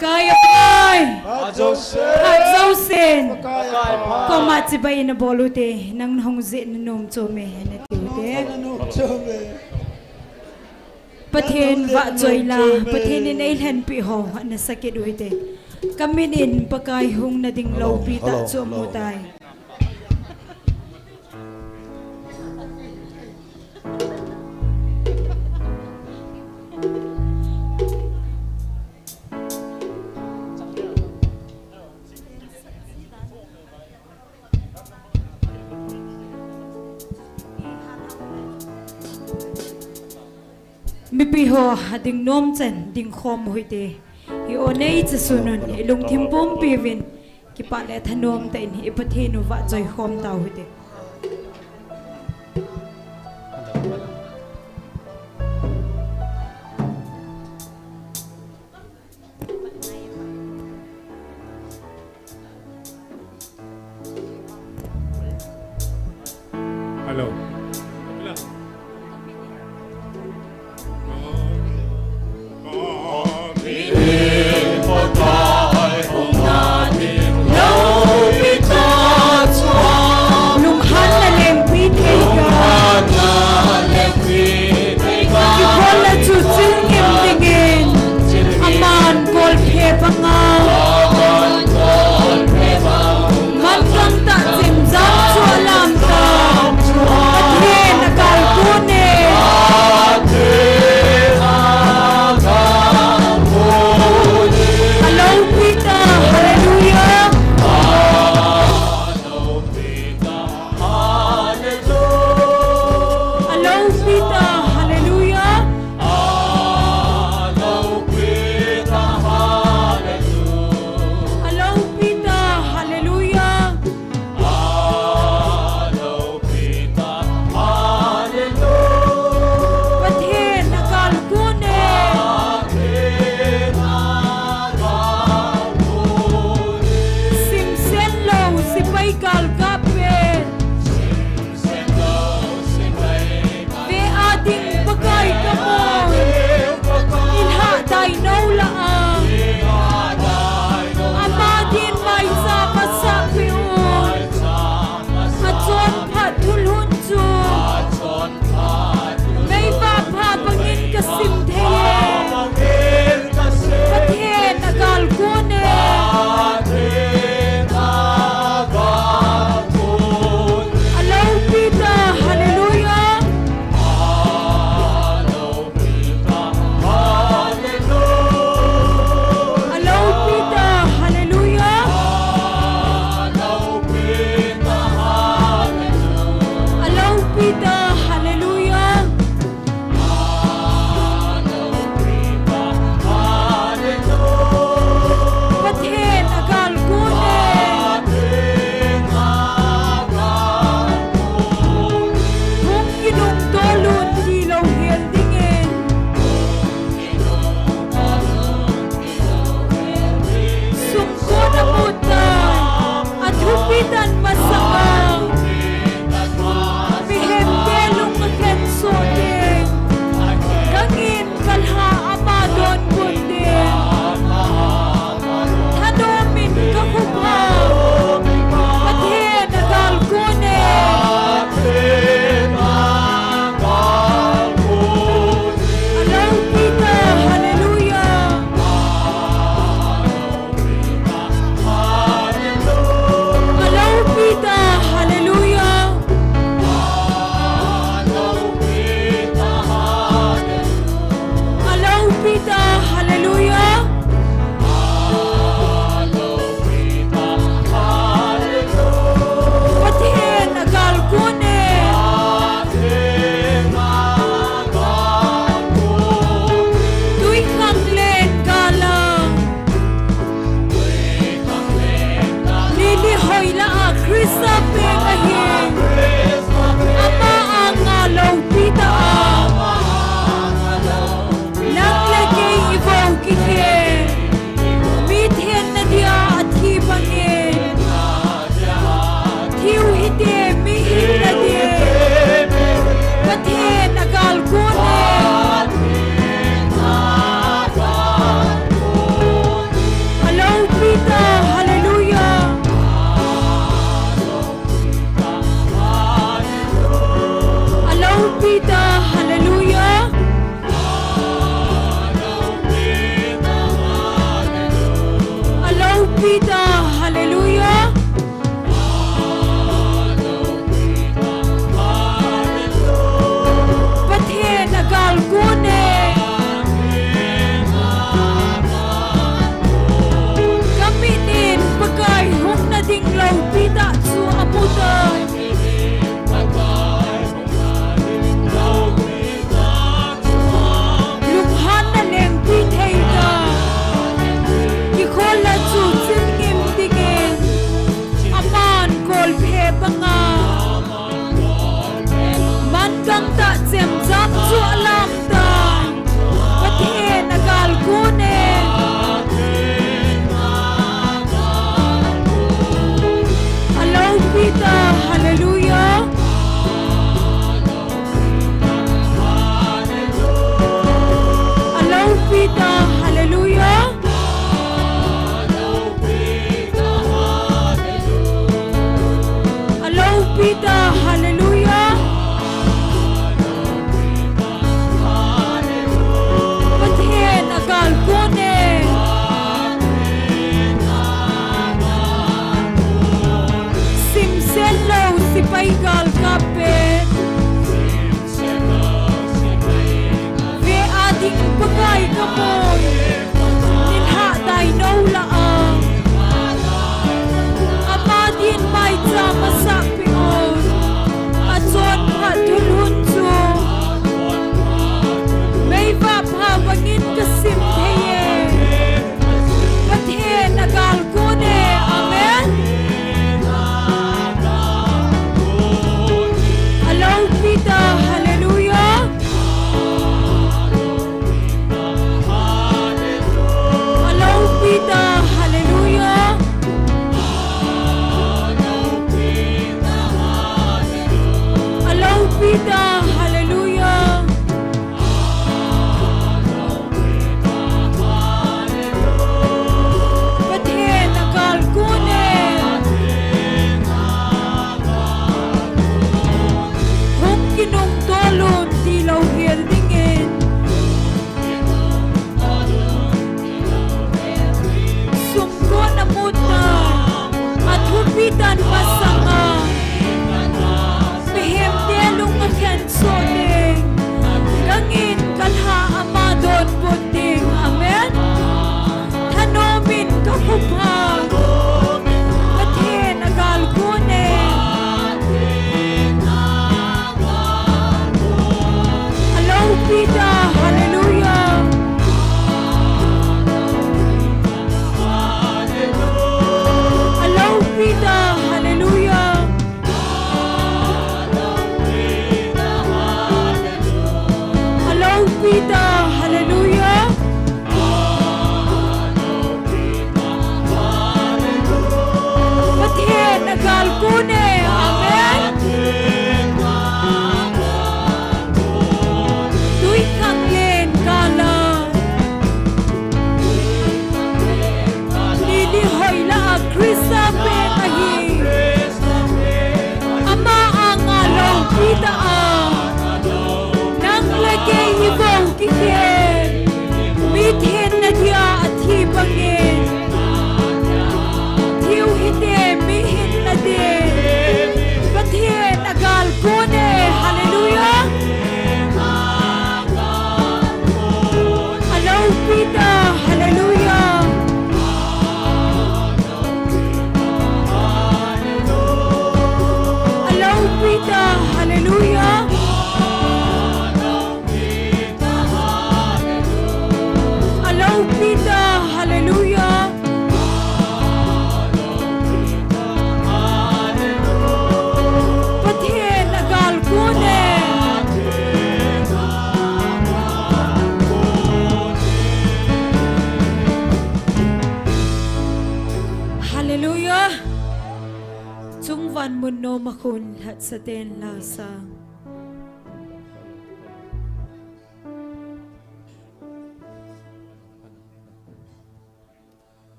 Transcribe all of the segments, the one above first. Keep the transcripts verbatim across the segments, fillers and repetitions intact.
Pakai aphai. Phat jousen. Phat jousen. Pakai aphai. Koma chibai nabol ute, nang nahung jeh nanom chom e, nati ute. Nanom chom e. Pathen vahchoi la, Pathen in eilhenpi ho, ana sakit ute. Kamin in Pakai hung nading loupi tah chu amu tai. Mipi ho ading nom chan ding khom u hite. Hi o nei chasun un, i lungthim pumpi uvin, kipah le thanom tah in i Pathen u vahchoi khom tau hite. Hello. Lunghanna lengpi thei ka. Kibol le chu chil ngim dingin, aman golphe banga, man gam tah chim jam chu alam ta, Pathen akalkun e. Aloupi ta, hallelujah. Aloupi ta, hallelujah. Van mun nom a khun lhatsa ten la sa.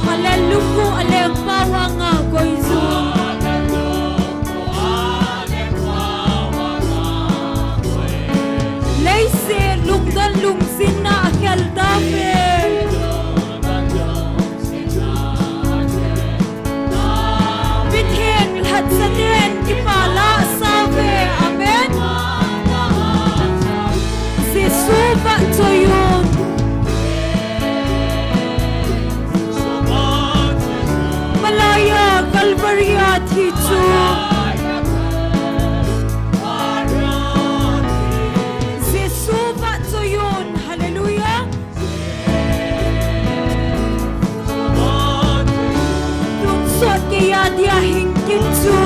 Hallelujah, hallelujah, power nga koi zu. Leiset lungdon lungzinna a khel ta ve. Mitheng lhatsa ten kipa la sa ve. Amen. Jesu vahchoi un. Malaya Calvary a thi chu. Jesu vahchoi un. Hallelujah. Tonsot keiya dia hing kit chu.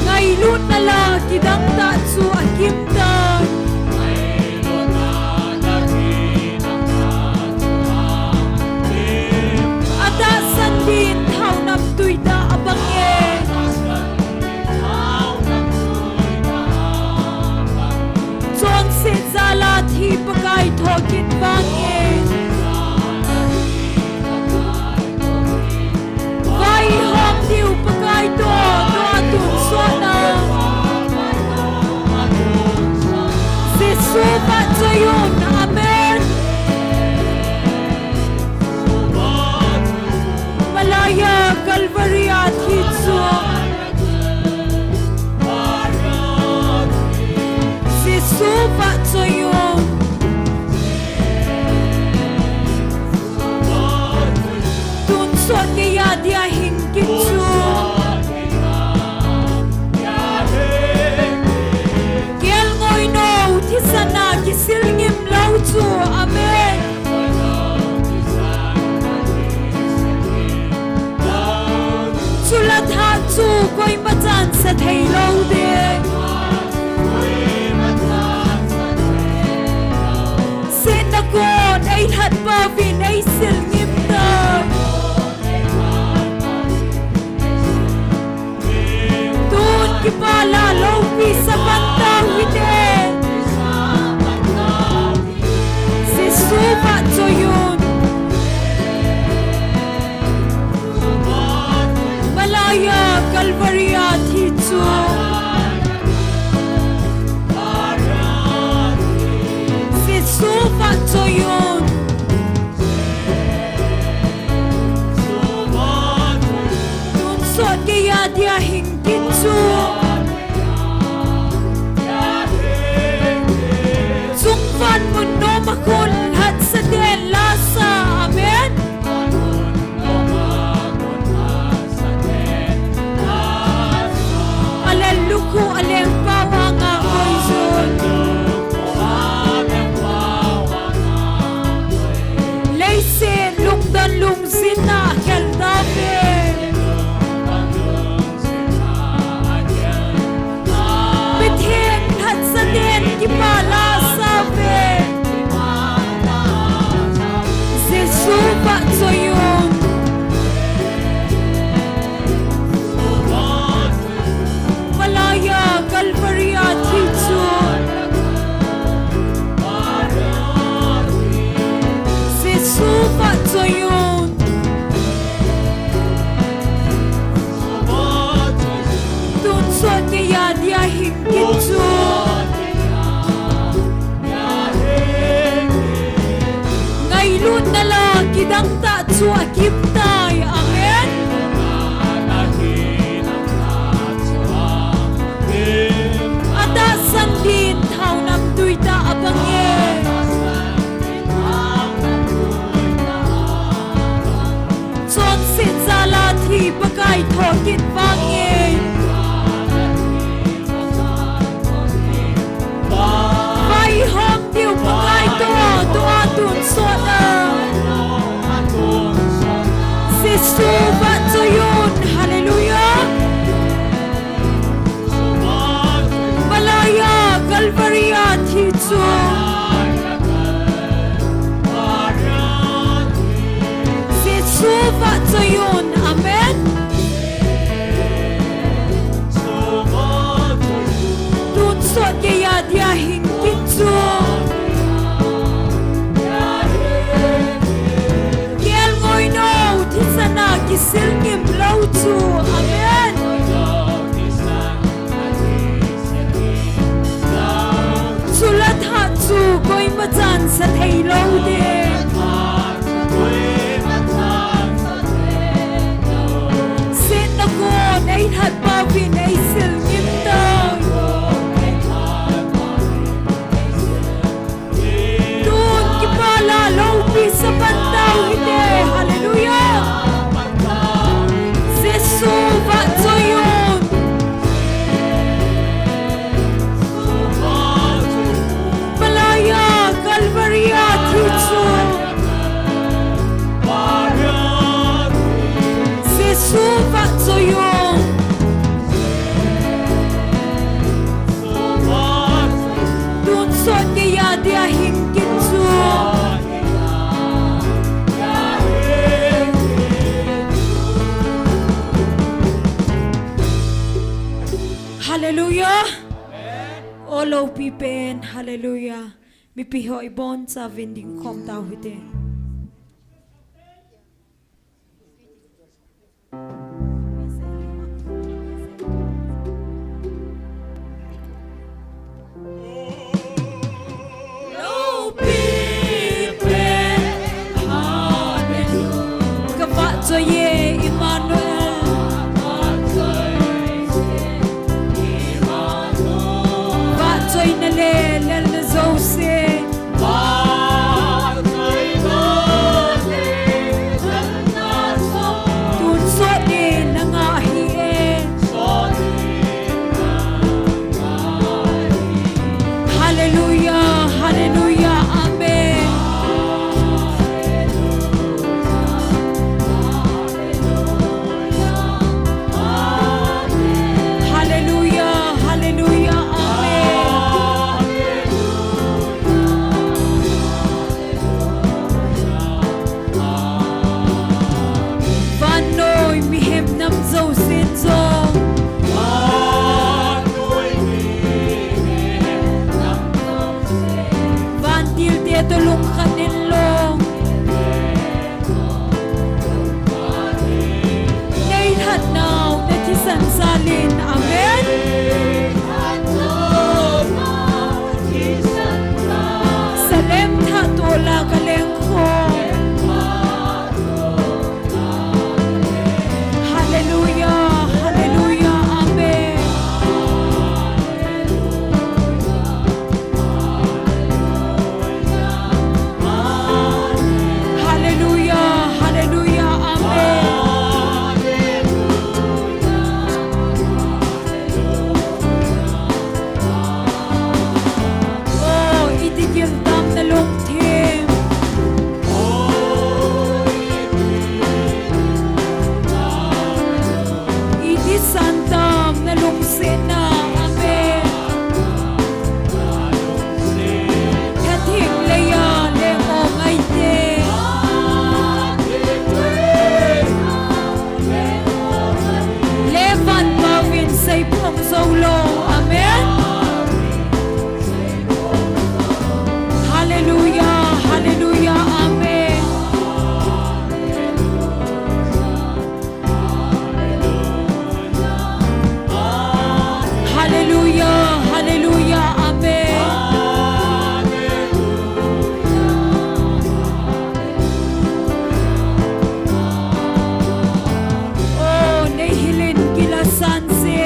Ngailutna la kidang tah chu akim tai. Atahsan din thao namtui tah abang e. Chonset jal a thi Pakai thokit vang e. Vaihom diu Pakai toh, toh a tonsot na. Jesu vahchoi un. Amen. Malaya Calvary a thi chu. Jesu vahchoi un. Tonsot keiya dia hing kit chu. Kelngoi nou thisan a kisil ngim lou chu. Amen. Chula thah chu koima chan sa thei lou ding. Setna kon ei lhat pa vin ei sil ngim tai. Tun kipa la loupi sa pan tau hite. Jesu vahchoi un. Malaya Calvary a thi chu. Jesu vahchoi un. Tonsot keiya dia hing kit chu. Chungvan mun nom a khun lhatsa ten la sa. Amen. Alen lukhu alen pao a nga koi zun. Leiset lungdon lungzinna a khel ta ve. Mitheng lhatsa ten kipa la sa ve. Jesu vahchoi un. Malaya Calvary a thi chu. Jesu vahchoi un. Tonsot keiya dia hing kit chu. Ngailutna la kidang tah chu akim tai. Amen. Atahsan din thao namtui tah abang e. Chonset jal a thi Pakai thokit vang e. Vaihom diu Pakai toh, toh a tonsot na. Jesu vahchoi un. Hallelujah. Malaya Hallelujah. O loupi pen, hallelujah. Mipi ho ibon chauvin ding khom tau hite. Ka vahchoi e, Emmanuel. Vahchoina le lelna jouse. Tun sot in nanga ahi e. Hallelujah, hallelujah, amen. Hallelujah, hallelujah, amen. Vannoi mihem nam jousen jong. Vantil te toh lungkhat in long. Nei lhatnau na thisan jal in. Amen. Salem thah toh la ka lengkhom. Hallelujah, hallelujah, amen. Hallelujah, hallelujah, amen. O, iti gil tam na lungthim. Iti san tam na lungsetna, amen. Thatheng leiya leng o ngaite. Le van pao vin seiphong jou lou. Amen. Hallelujah, hallelujah, amen. Hallelujah, hallelujah, amen. O, nei hilin kila san se.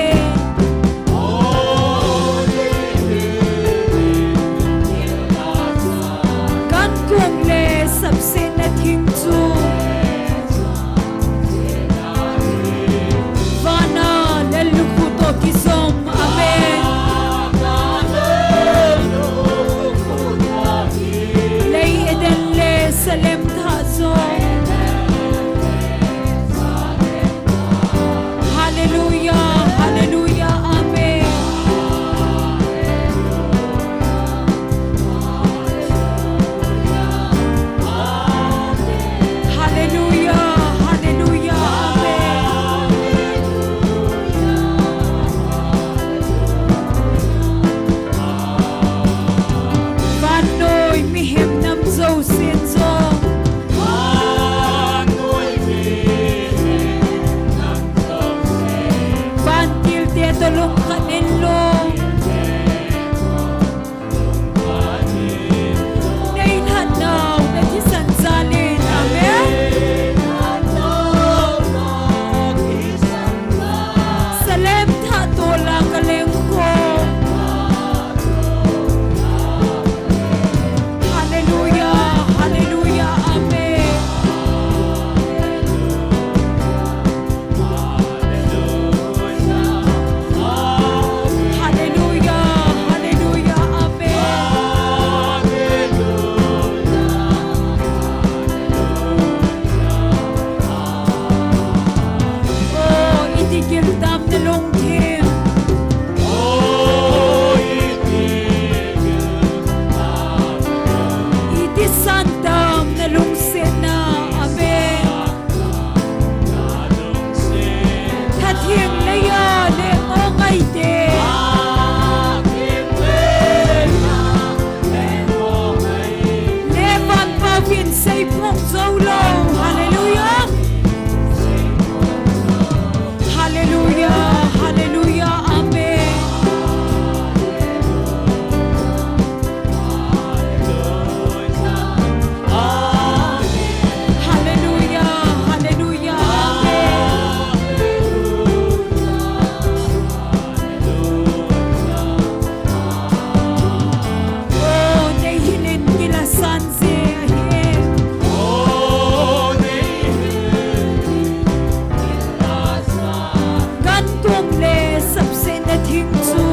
le sapsetna thing chu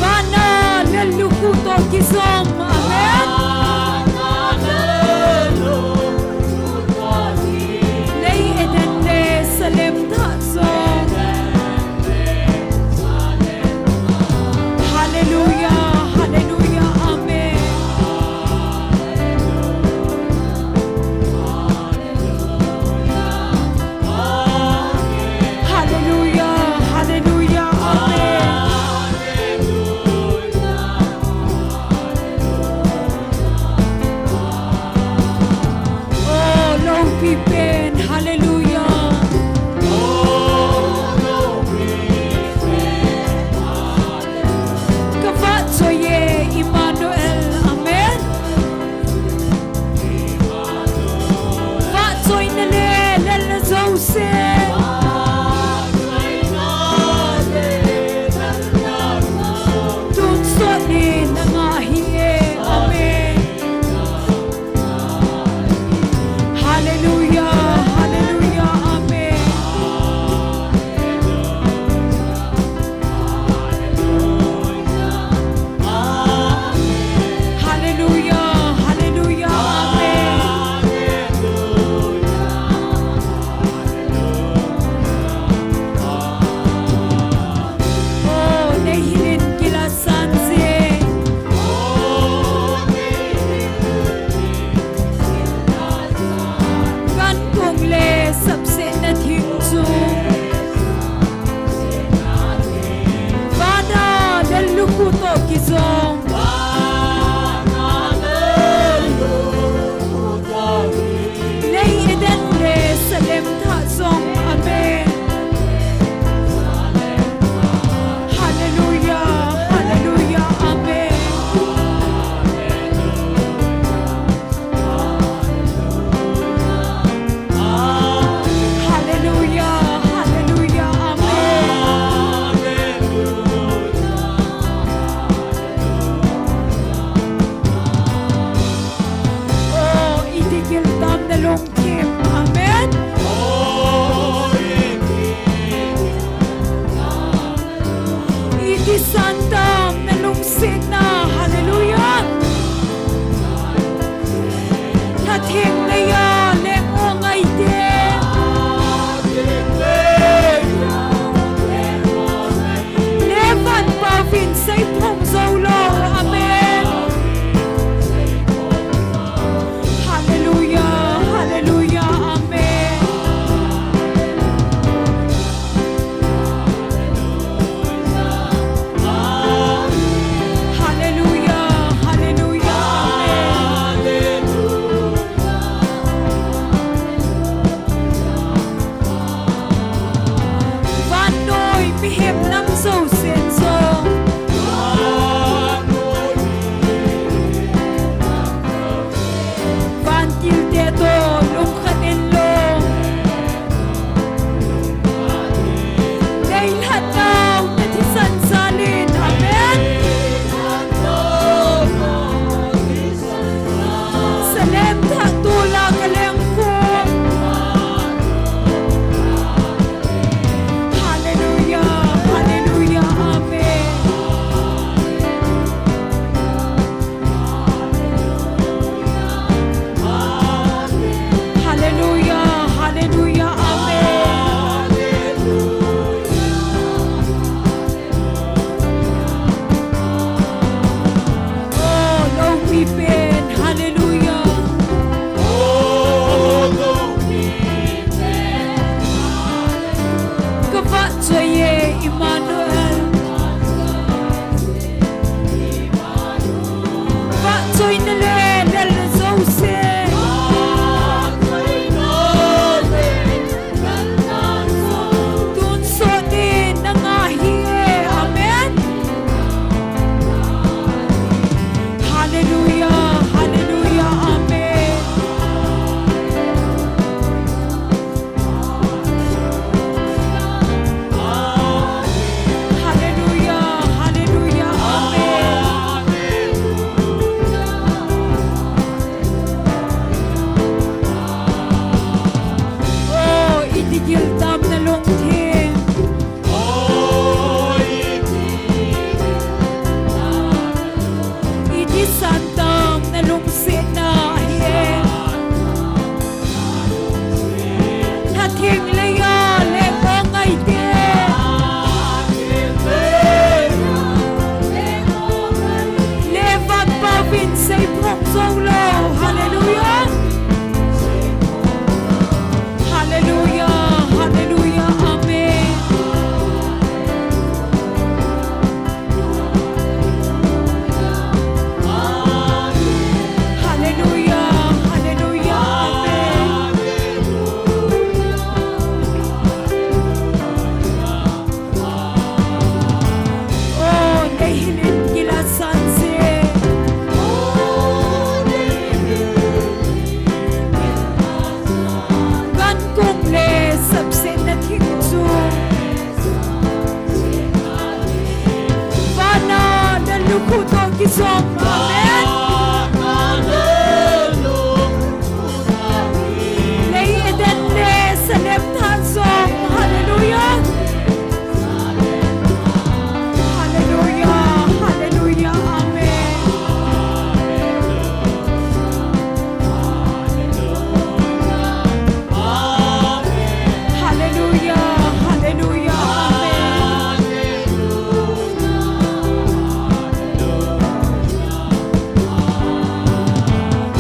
vana lel lukhu toh kijom. Amen. Lei Eden le Salem thah jong. Hallelujah, hallelujah, amen. Hallelujah, hallelujah, amen. Oh, loupi pen, hallelujah. Ka vahchoi e, Emmanuel, amen. Vahchoina le lelna jouse. Tonsot in na ngah ahi e. Amen. Hallelujah, hallelujah, amen. Hallelujah, hallelujah, amen. Oh, nei hilin kila san jing. Kankong le sapsetna thing chu vana lel lukhu toh kijom. Lei Eden le Salem thah jong. Amen. Hallelujah, hallelujah, amen. Hallelujah, hallelujah, amen. Oh, iti gil tam na lungthim. Amen. Iti san tam na lungsetna. Hallelujah. Lhatheng leiya leng u ngaite. Levan pavin seiphong jou lou. Amen. Hallelujah, hallelujah, amen. Hallelujah, hallelujah, amen. Vannoi mihem nam jousen jong. Vantilte toh lungkhat in lou. Nei lhat nau na thisan jal in. Amen. Salem thah tula ka lengkhum. Hallelujah, hallelujah. Amen. Lei Eden le Salem tha jong. Hallelujah. Hallelujah. Hallelujah. Amen. Hallelujah. Hallelujah. Amen.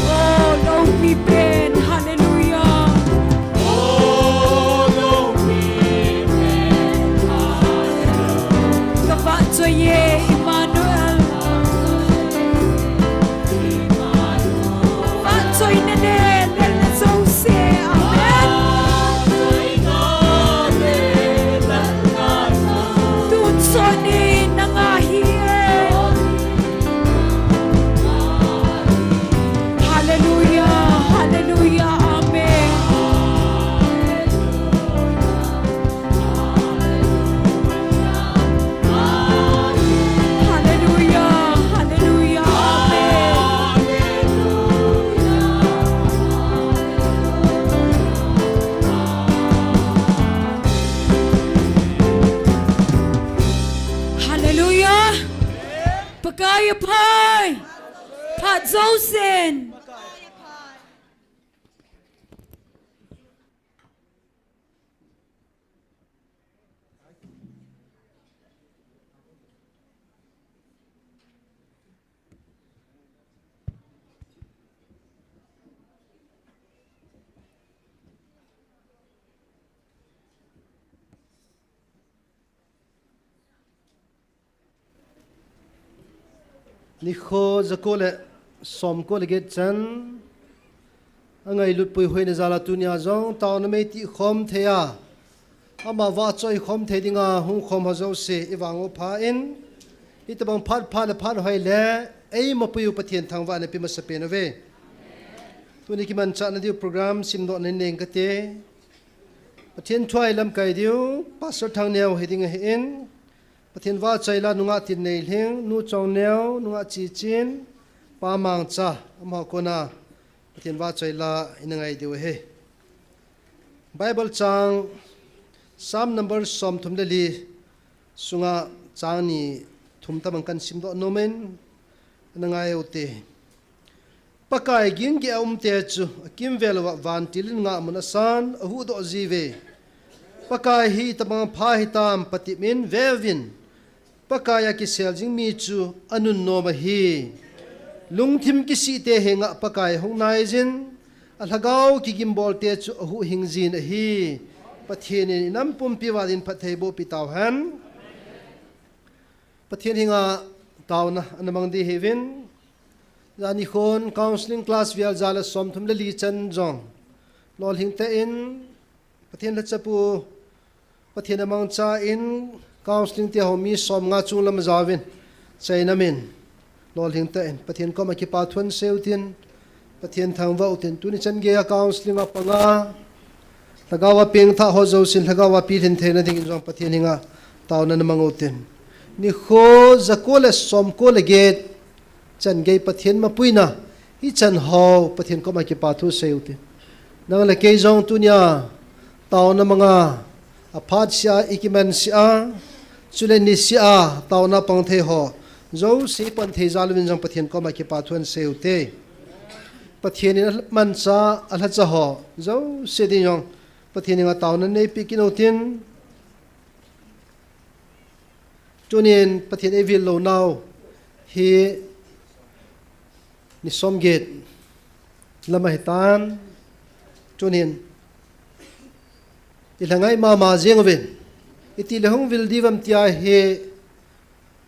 Oh, Lord, we pray. Hallelujah. Ka vahchoi e, Emmanuel. Vahchoina le lelna jouse. Amen. Tun chon in nanga hi e. Hallelujah, hallelujah, amen. Hallelujah, hallelujah, amen. Hallelujah. Pakai aphai. Phat jousen. Nikho jako le somko le get chan. Angailut puihoina jal a tunia jong taona mei tih khom thei a, ama vahchoi khom thei dinga hung khom ho jouse i vang u pha in, hitobang phat pha le phat hoi le eima pui u Pathen thangvahna pe masapen uve. Tuni kimanchahna diu program simdohna nei inge kate. Pathen thu a i lamkai diu Pastor Thangneo hiding ahin, Pathen vahchoi la nungah Tinneilhing, Nu Chongneo, nungah Chichin, Pa Mangcha, amaho kona Pathen vahchoi la ina ngai diu ahi. Bible chang Psalm number somthum le li sunga chang ni thum tobang kahin simdoh nom in, ana ngai u te. Pakai ging geh a umte chu akimvel uva vantil in ngahmun asan ahuhdoh jiuve. Pakai hi itobang pha hitam patep in veuvin. Pakai a kisel jing mi chu anunnom ahi. Lungthim kisihte henga Pakai hung naijin, alhagao kigimbolte chu ahuhhing jin ahi. Pathen in inam pumpi uva din phatthei boh pi tauhen. Pathen henga taona ana mang ding ahiuvin. Jani khon counseling class vial ja le somthum le li chan jong lolhing tah in Pathen lhachapu, Pathen amangcha in counseling te ho mi somnga chung lam ajaovin, chai namin lolhing tah in Pathen koma kipa thu ana sei u tin, Pathen thangvah u tin, tuni chan geiya counseling a panga, lhagao a pengthah ho jousen lhagao a pilhin theina dingin jong Pathen henga taona ana mang u tin. Nikho jako le somko le get chan gei Pathen mapuina, hichan ho Pathen koma kipa thu sei u tin. Nang le kei jong tunia taona manga, aphat sea, ikiman sea, chule ni sea taona pang thei ho jouse pan thei jal uvin jong Pathen koma kipa thu ana sei u te. Pathen in amancha, alhacha ho jouse ding jong Pathen henga taona neipi kit u tin. Tunin Pathen eivil lou nau hi ni somget lam ahitan. Tunin ilha ngai mama jeng uvin, iti le hung vil diu vem tia hi,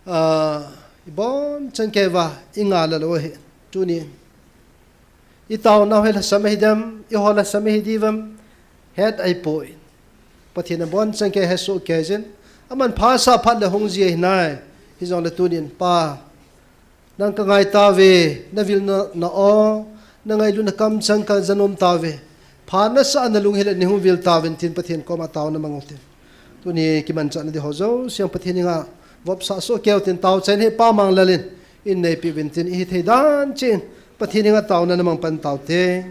ah, ibon chan kei uva inga la lou ahi. Tunin itaona u hi lhasam ahi dem, eiho lhasam ahi diu vem, het ahipoi. Pathen in abon chan kei hesoh kei jin, aman phasah phat le hung ji ahi nai. Hijongle tunin Pa, nang ka ngai tauve, na vilna na o, na ngailutna kamchang ka ja nom tauve. Pha nasah na lunghel in nei hung vil tauvin tin Pathen koma taona mang u tin. Tuni kimanchahna ding ho jouse Pathen henga vopsah soh kei u tin, tao chaina hi Pa Manglal in in neipeh uvin tin, ihi thei dan cheh in Pathen henga taona namang pan taute.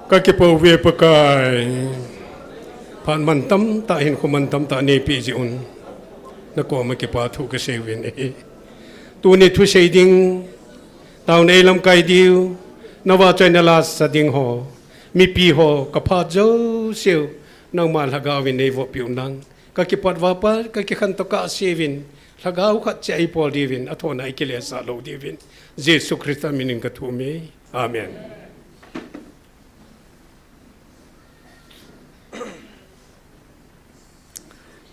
Kakipah uve Pakai. Phat mantam tah, hinkho mantam tah neipeh jeh un nakoma kipa thu kasei uvin ahi. Tuni thusei ding Taona eilamkai diu, navahchoina lasa ding ho, mipi ho, kaphat jouseu, nangma Lhagaovin neivoppiu nang. Kakipat vapat, kakikhen toh kahseuvin, Lhagao khat cheh eipol diuvin, athona eikilesah lou diuvin, Jesu Christa minin kathum e. Amen.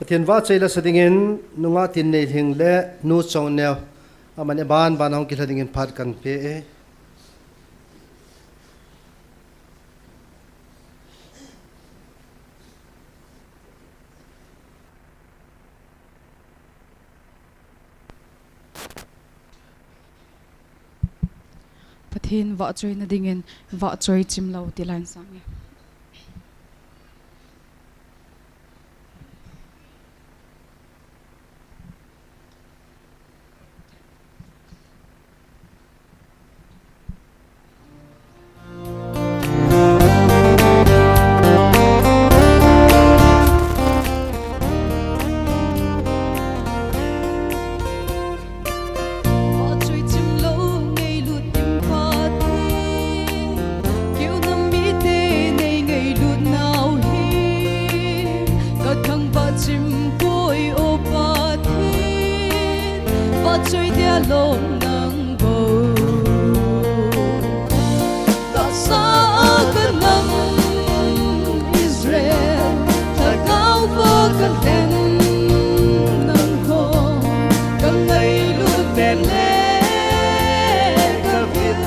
Pathen vahchoi lasa dingin, nungah Tinneiling le nu Chongneo, aman abanban ahung kilha dingin phat kanpe e. Pathen vahchoina dingin, vahchoi chimlou ti lain sange. Vahchoi chimlou ngailut ding Pathen, keu nam mite neingailut nau hi, kathangvah chimpoi o Pathen, vahchoi dia lom nangbou. Tahsa a kanam Israel, Lhagao va kalhen nangho, kangailut pen le kavil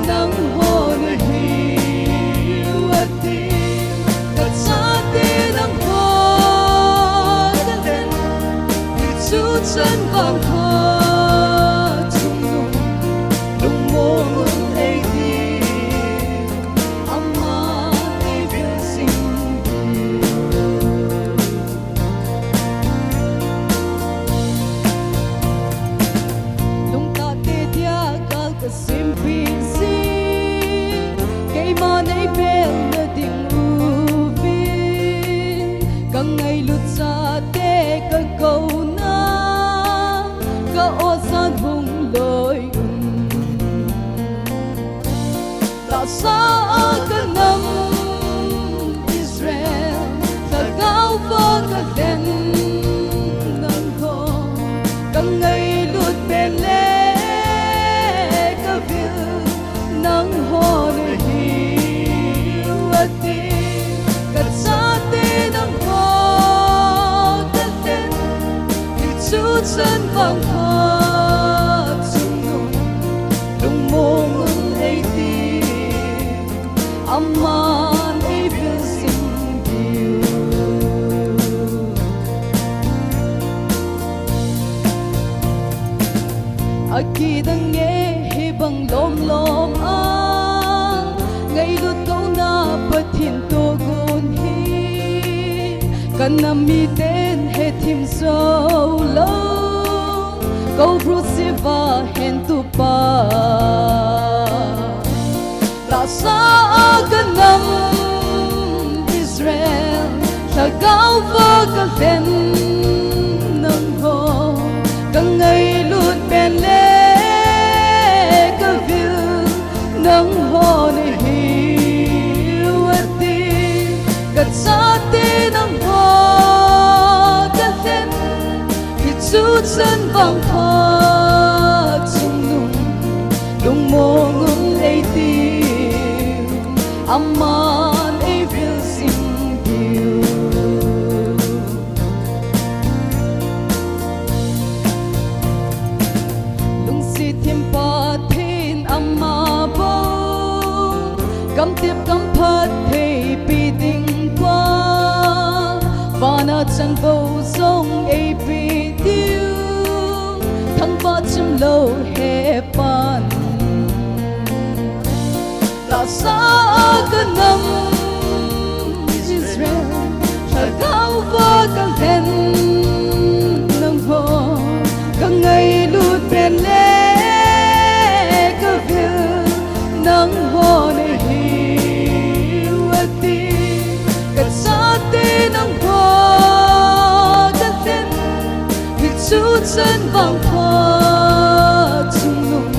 nangho nahiu ati. Kachate nangho kalhen, hichu chan vangpha chungnung, lungmong un eiti, aman eivil jing diu. Lungtah te dia gal kasempeh jing, keiman eibelna ding uvin, kangailut chate kakouna, ka-ojan hung loi un. Tahsa a kanam Israel, Lhagao va kalhen nangho, kangailut pen le kavil nangho nahiu ati. Kachate nangho kalhen, hichu chan vangpha chungnung, lungmong un eiti, aman eivil jing diu. Akidang e hibang lomlom a, ngailut kouna Pathen tohgon hi, kanam miten hethem joulou, kou krusiva hentupa. Tahsa a kanam Israel, Lhagao va kalhen nangho, kangailut pen le kavil nangho nahiu ati. Kachate nangho kalhen, hichu chan vangpha chungnung, lungmong un eiti, aman eivil jing diu. Lungset them Pathen ama bou, gamtep gamphat theipi ding tua, vana chanvou jong eipe diu, thangvah chimlou hepan. Tahsa a kanam Israel, Lhagao va kalhen nangho, kangailut pen le kavil nangho nahiu ati. Kachate nangho kalhen, hichu chan vangpha chungnung,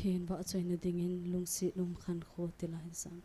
Pathen vahchoina dingin Lungset Um Khankho ti la hin sang.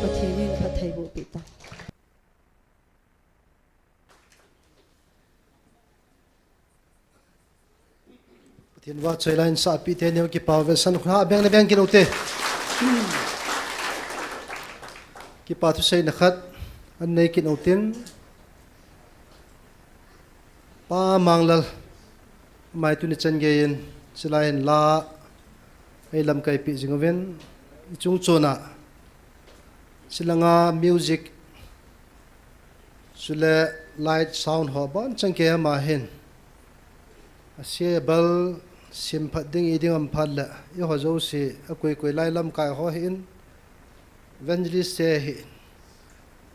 Pathen in phattheiboh peh ta. Pathen vahchoi la in sahpi te neo kipa ve san khun ha beng le beng kit u te. Kipa thuseina khat anei kit u tin. Pa Manglal, mai tuni chan gei in, chulai in la, Ei lamkai pi jing uvin, i chung chuna, silanga music, chule light sound ho bon chang ke ama hin. A se bal sim phat ding i ding am phat le, i ho jo si a kui kui lai lamkai ho hin, evangelist se hin.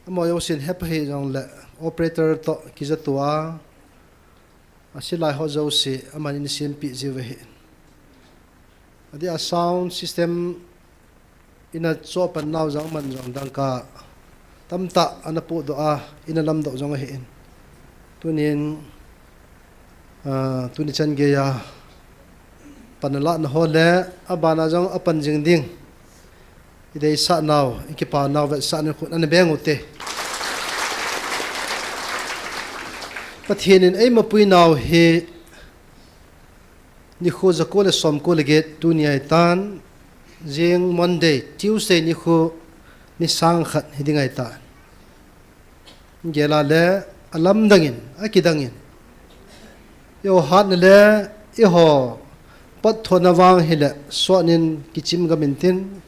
Amo jo sin hep hi jong le, operator to kijatua. A silai ho jo si, aman in sim pi jiu ve hin. Adi a sound system ina cho pan nau jong man jong dangka tamta ana pu do a, ina lam do jong ahi in. Tunin, ah, tuni chan gei a pan la na ho le, abana jong apan jing ding. I dei sa nau, i kipa nau, vet sa ni khun ana beng u te. Pathian in ei mapui nau hi, nikho jako le som ko le get tuni ai tan, jing Monday, Tuesday nikho ni sang khat hi ding ai tan. Gela le alam dangin, aki dangin. Yo hat na le, i ho, pat thona vang hi le, suanin kichim gamin tin,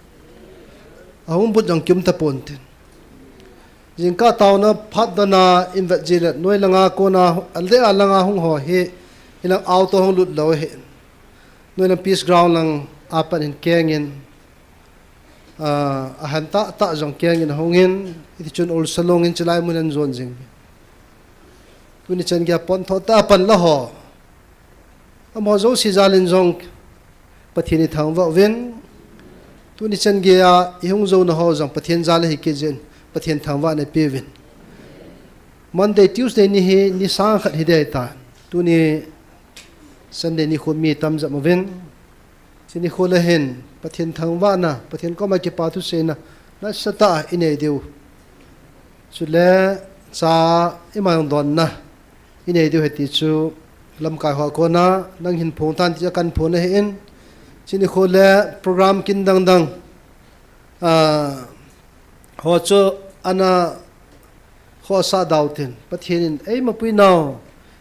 ahung but jong kium ta pon tin. Jingkah taona phat dona in vet ji le, noi langa kona, alde a langa hung ho hi, hilang auto hung lut lo hi. Noi lang Peace Ground lang apan in kengin, ah, ahan ta, ta jong kengin hungin, iti chun ul salongin chilai mun an zon jing. Tuni chan gei a pon tho ta pan la ho. Amo jo si jalin jong Pathian i thangvah uvin. Tuni chan gei a i hung jo na ho jong Pathian jal hi kei jin Pathian thangvah na pe uvin. Monday, Tuesday ni hi ni sang khat hi dei ta. Tuni Sunday ni khu mi tam jam uvin. Chini khu le hin, Pathian thangvahna, Pathian koma kipa thuseina, nasatah a i nei diu. Chule, cha i mang donna, i nei diu heti chu, lamkai ho kona, nang hin phong tan ti a kan phong na hi in. Chini khu le, program kin dang dang, ah, ho chu ana khosa dau tin. Pathian in ei mapui nau.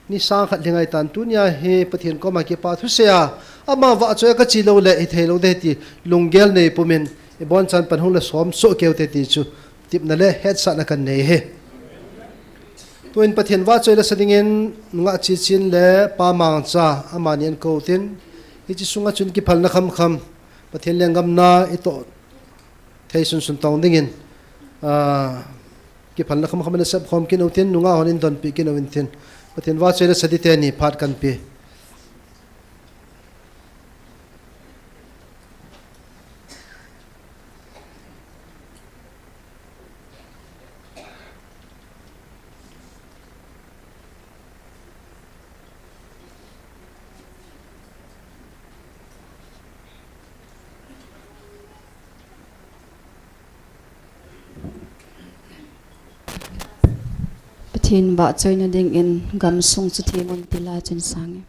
Ni sang khat lingai tan tunia hi Pathian koma kipa thusei a. Ama vahchoi a ka chi lo le hi thei lo de ti. Lunggel nei pumin. I bon chan pan hung le som so keu te ti chu. Tipna le hetsahna kan nei hi. Tuin Pathian vahchoi la sa dingin nga chi chin le pa mang cha ama nian ko tin. Hichi sunga chun kiphalna kham kham. Pathian lenggam na i to. Thei sunsun tong dingin, ah, kiphalna kham kham in a sep khom kin u tin, nunga hon in donpi kin u in tin. Pathian vahchoi le sa di teni phat kan pe. Pathian vahchoina dingin gamsung chu theng un ti la chun sang e.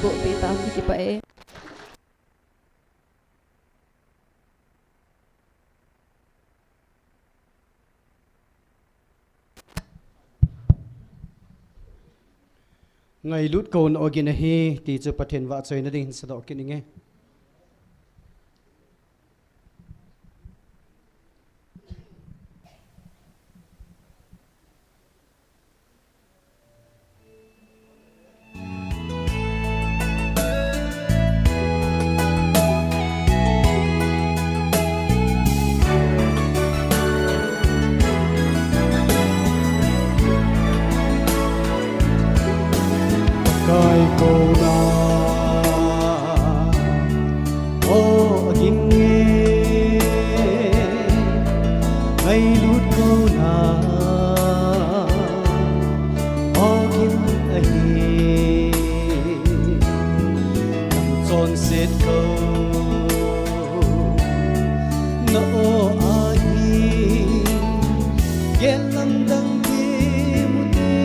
Boh peh tau, kipah e. Ngailut kouna ogin ahi, ti chu Pathen vahchoina dingin sadoh kit inge. Kai kouna, o agin nge, ngailut kouna, o gin ahi, nang chonset kou na o ahi, gel lamdang te mute,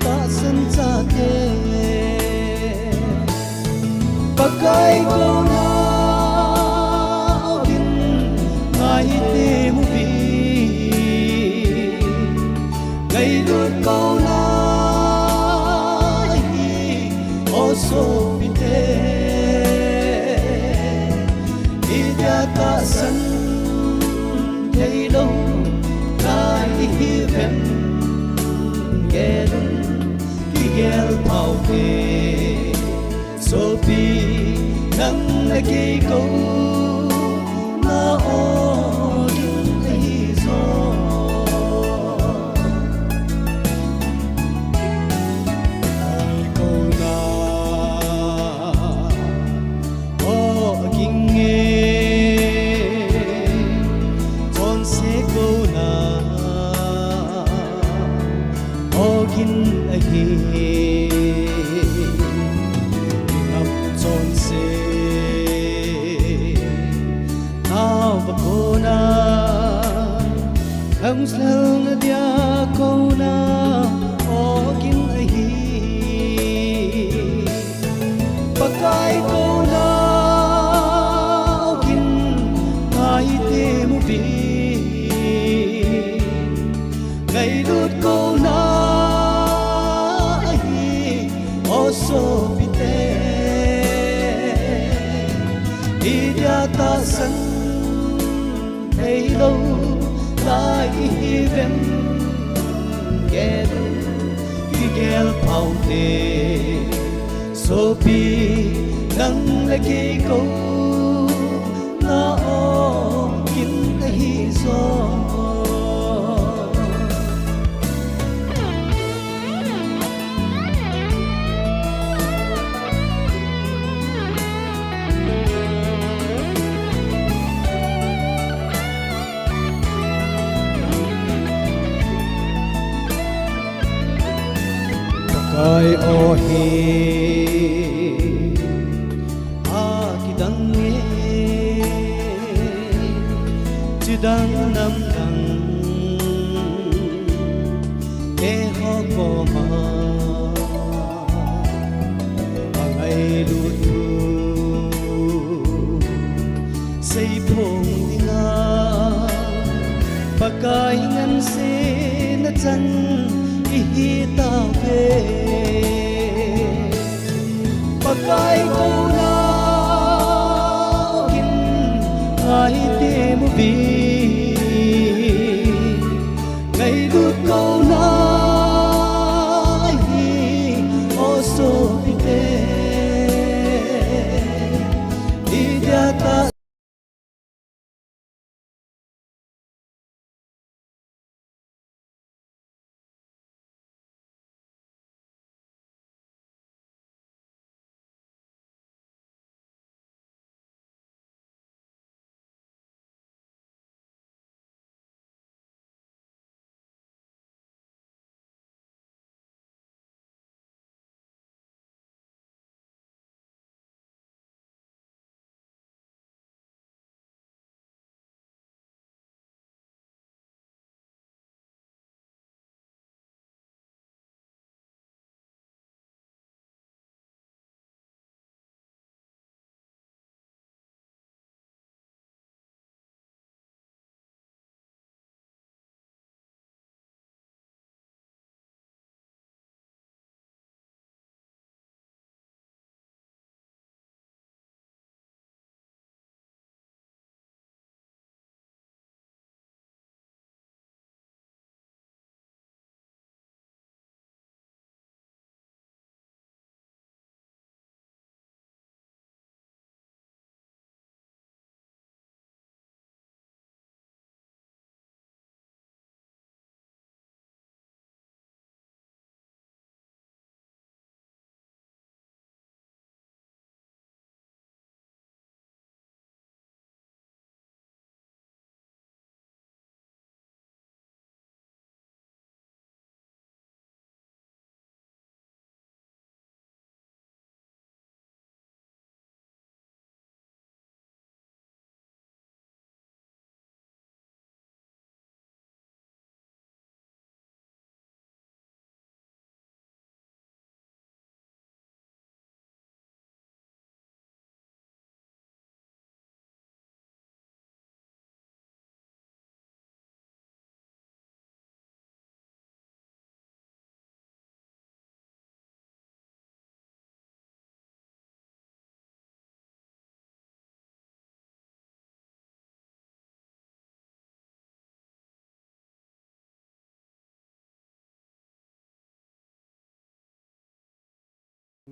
tahsan chate. Pakai kouna ogin ngai te muvi, ngailut kouna ahi, o sopite. Idia tahsan theilou lai ihiuvem, gelun kigel phaute. Sopi, nang le kei kouna ogin ahi jo. Kai kouna, o agin nge, chonset kouna ogin ahi, nang chonset nauva kouna, khamsel na dia kouna ogin ahi. Pakai kouna ogin ngai te muvi, ngailut kouna ahi, o sopite. Idia tahsan theilou lai ihiuvem, gelun kigel phaute. Sopi, nang le kei kouna ogin ahi jo. Pakai o hi akidang e, chidang namdang eiho koma angailut thu seiphong dinga Pakai ngansetna chan ihi tauve. Pakai kouna ogin ngai te muvi, ngailut kouna ahi, o sopite. Idia ta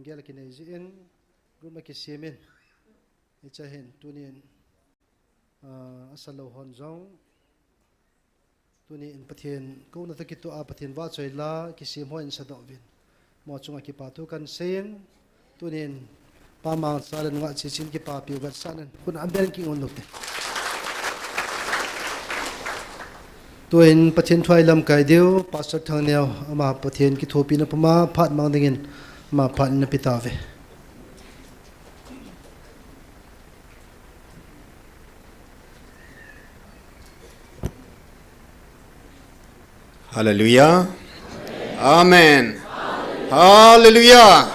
Gel kinei jin, group ma kisemin. Hiche hin, tunin, ah, asalou hon jong. Tunin Pathen, kouna toh kitoh a Pathen vahchoi la, kisem hon sadoh uvin. Mo chunga kipa thu kahin seiyin, tunin, Pa Mangcha le nungah Chechin kipapiu vetsahnan, khut a beng kingon ute. Tuin Pathen thu a ilamkai diu, Pastor Thangneo, ama Pathen kithopina puma, phat mang dingin, ama phat in napeh tauve. Hallelujah. Amen. Hallelujah.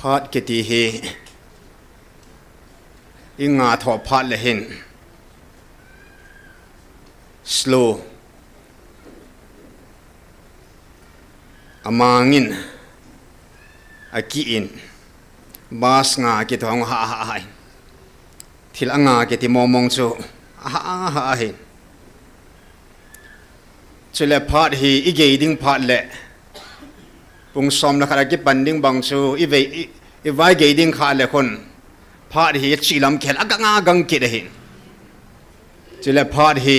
Phat kiti hi, i ngah tho phat le hin slow. Amangin, akiin, bus ngah kiti hong ha ha ha. Thil angah kiti mong mong chu, ha ha ha hi. Chule phat hi, i gei ding phat le, pung som le khat a kipan ding bang chu, i vei, i, i vai gei ding khat le khun, phat hi, chi lam khel, agang agang kit ahi. Chule phat hi,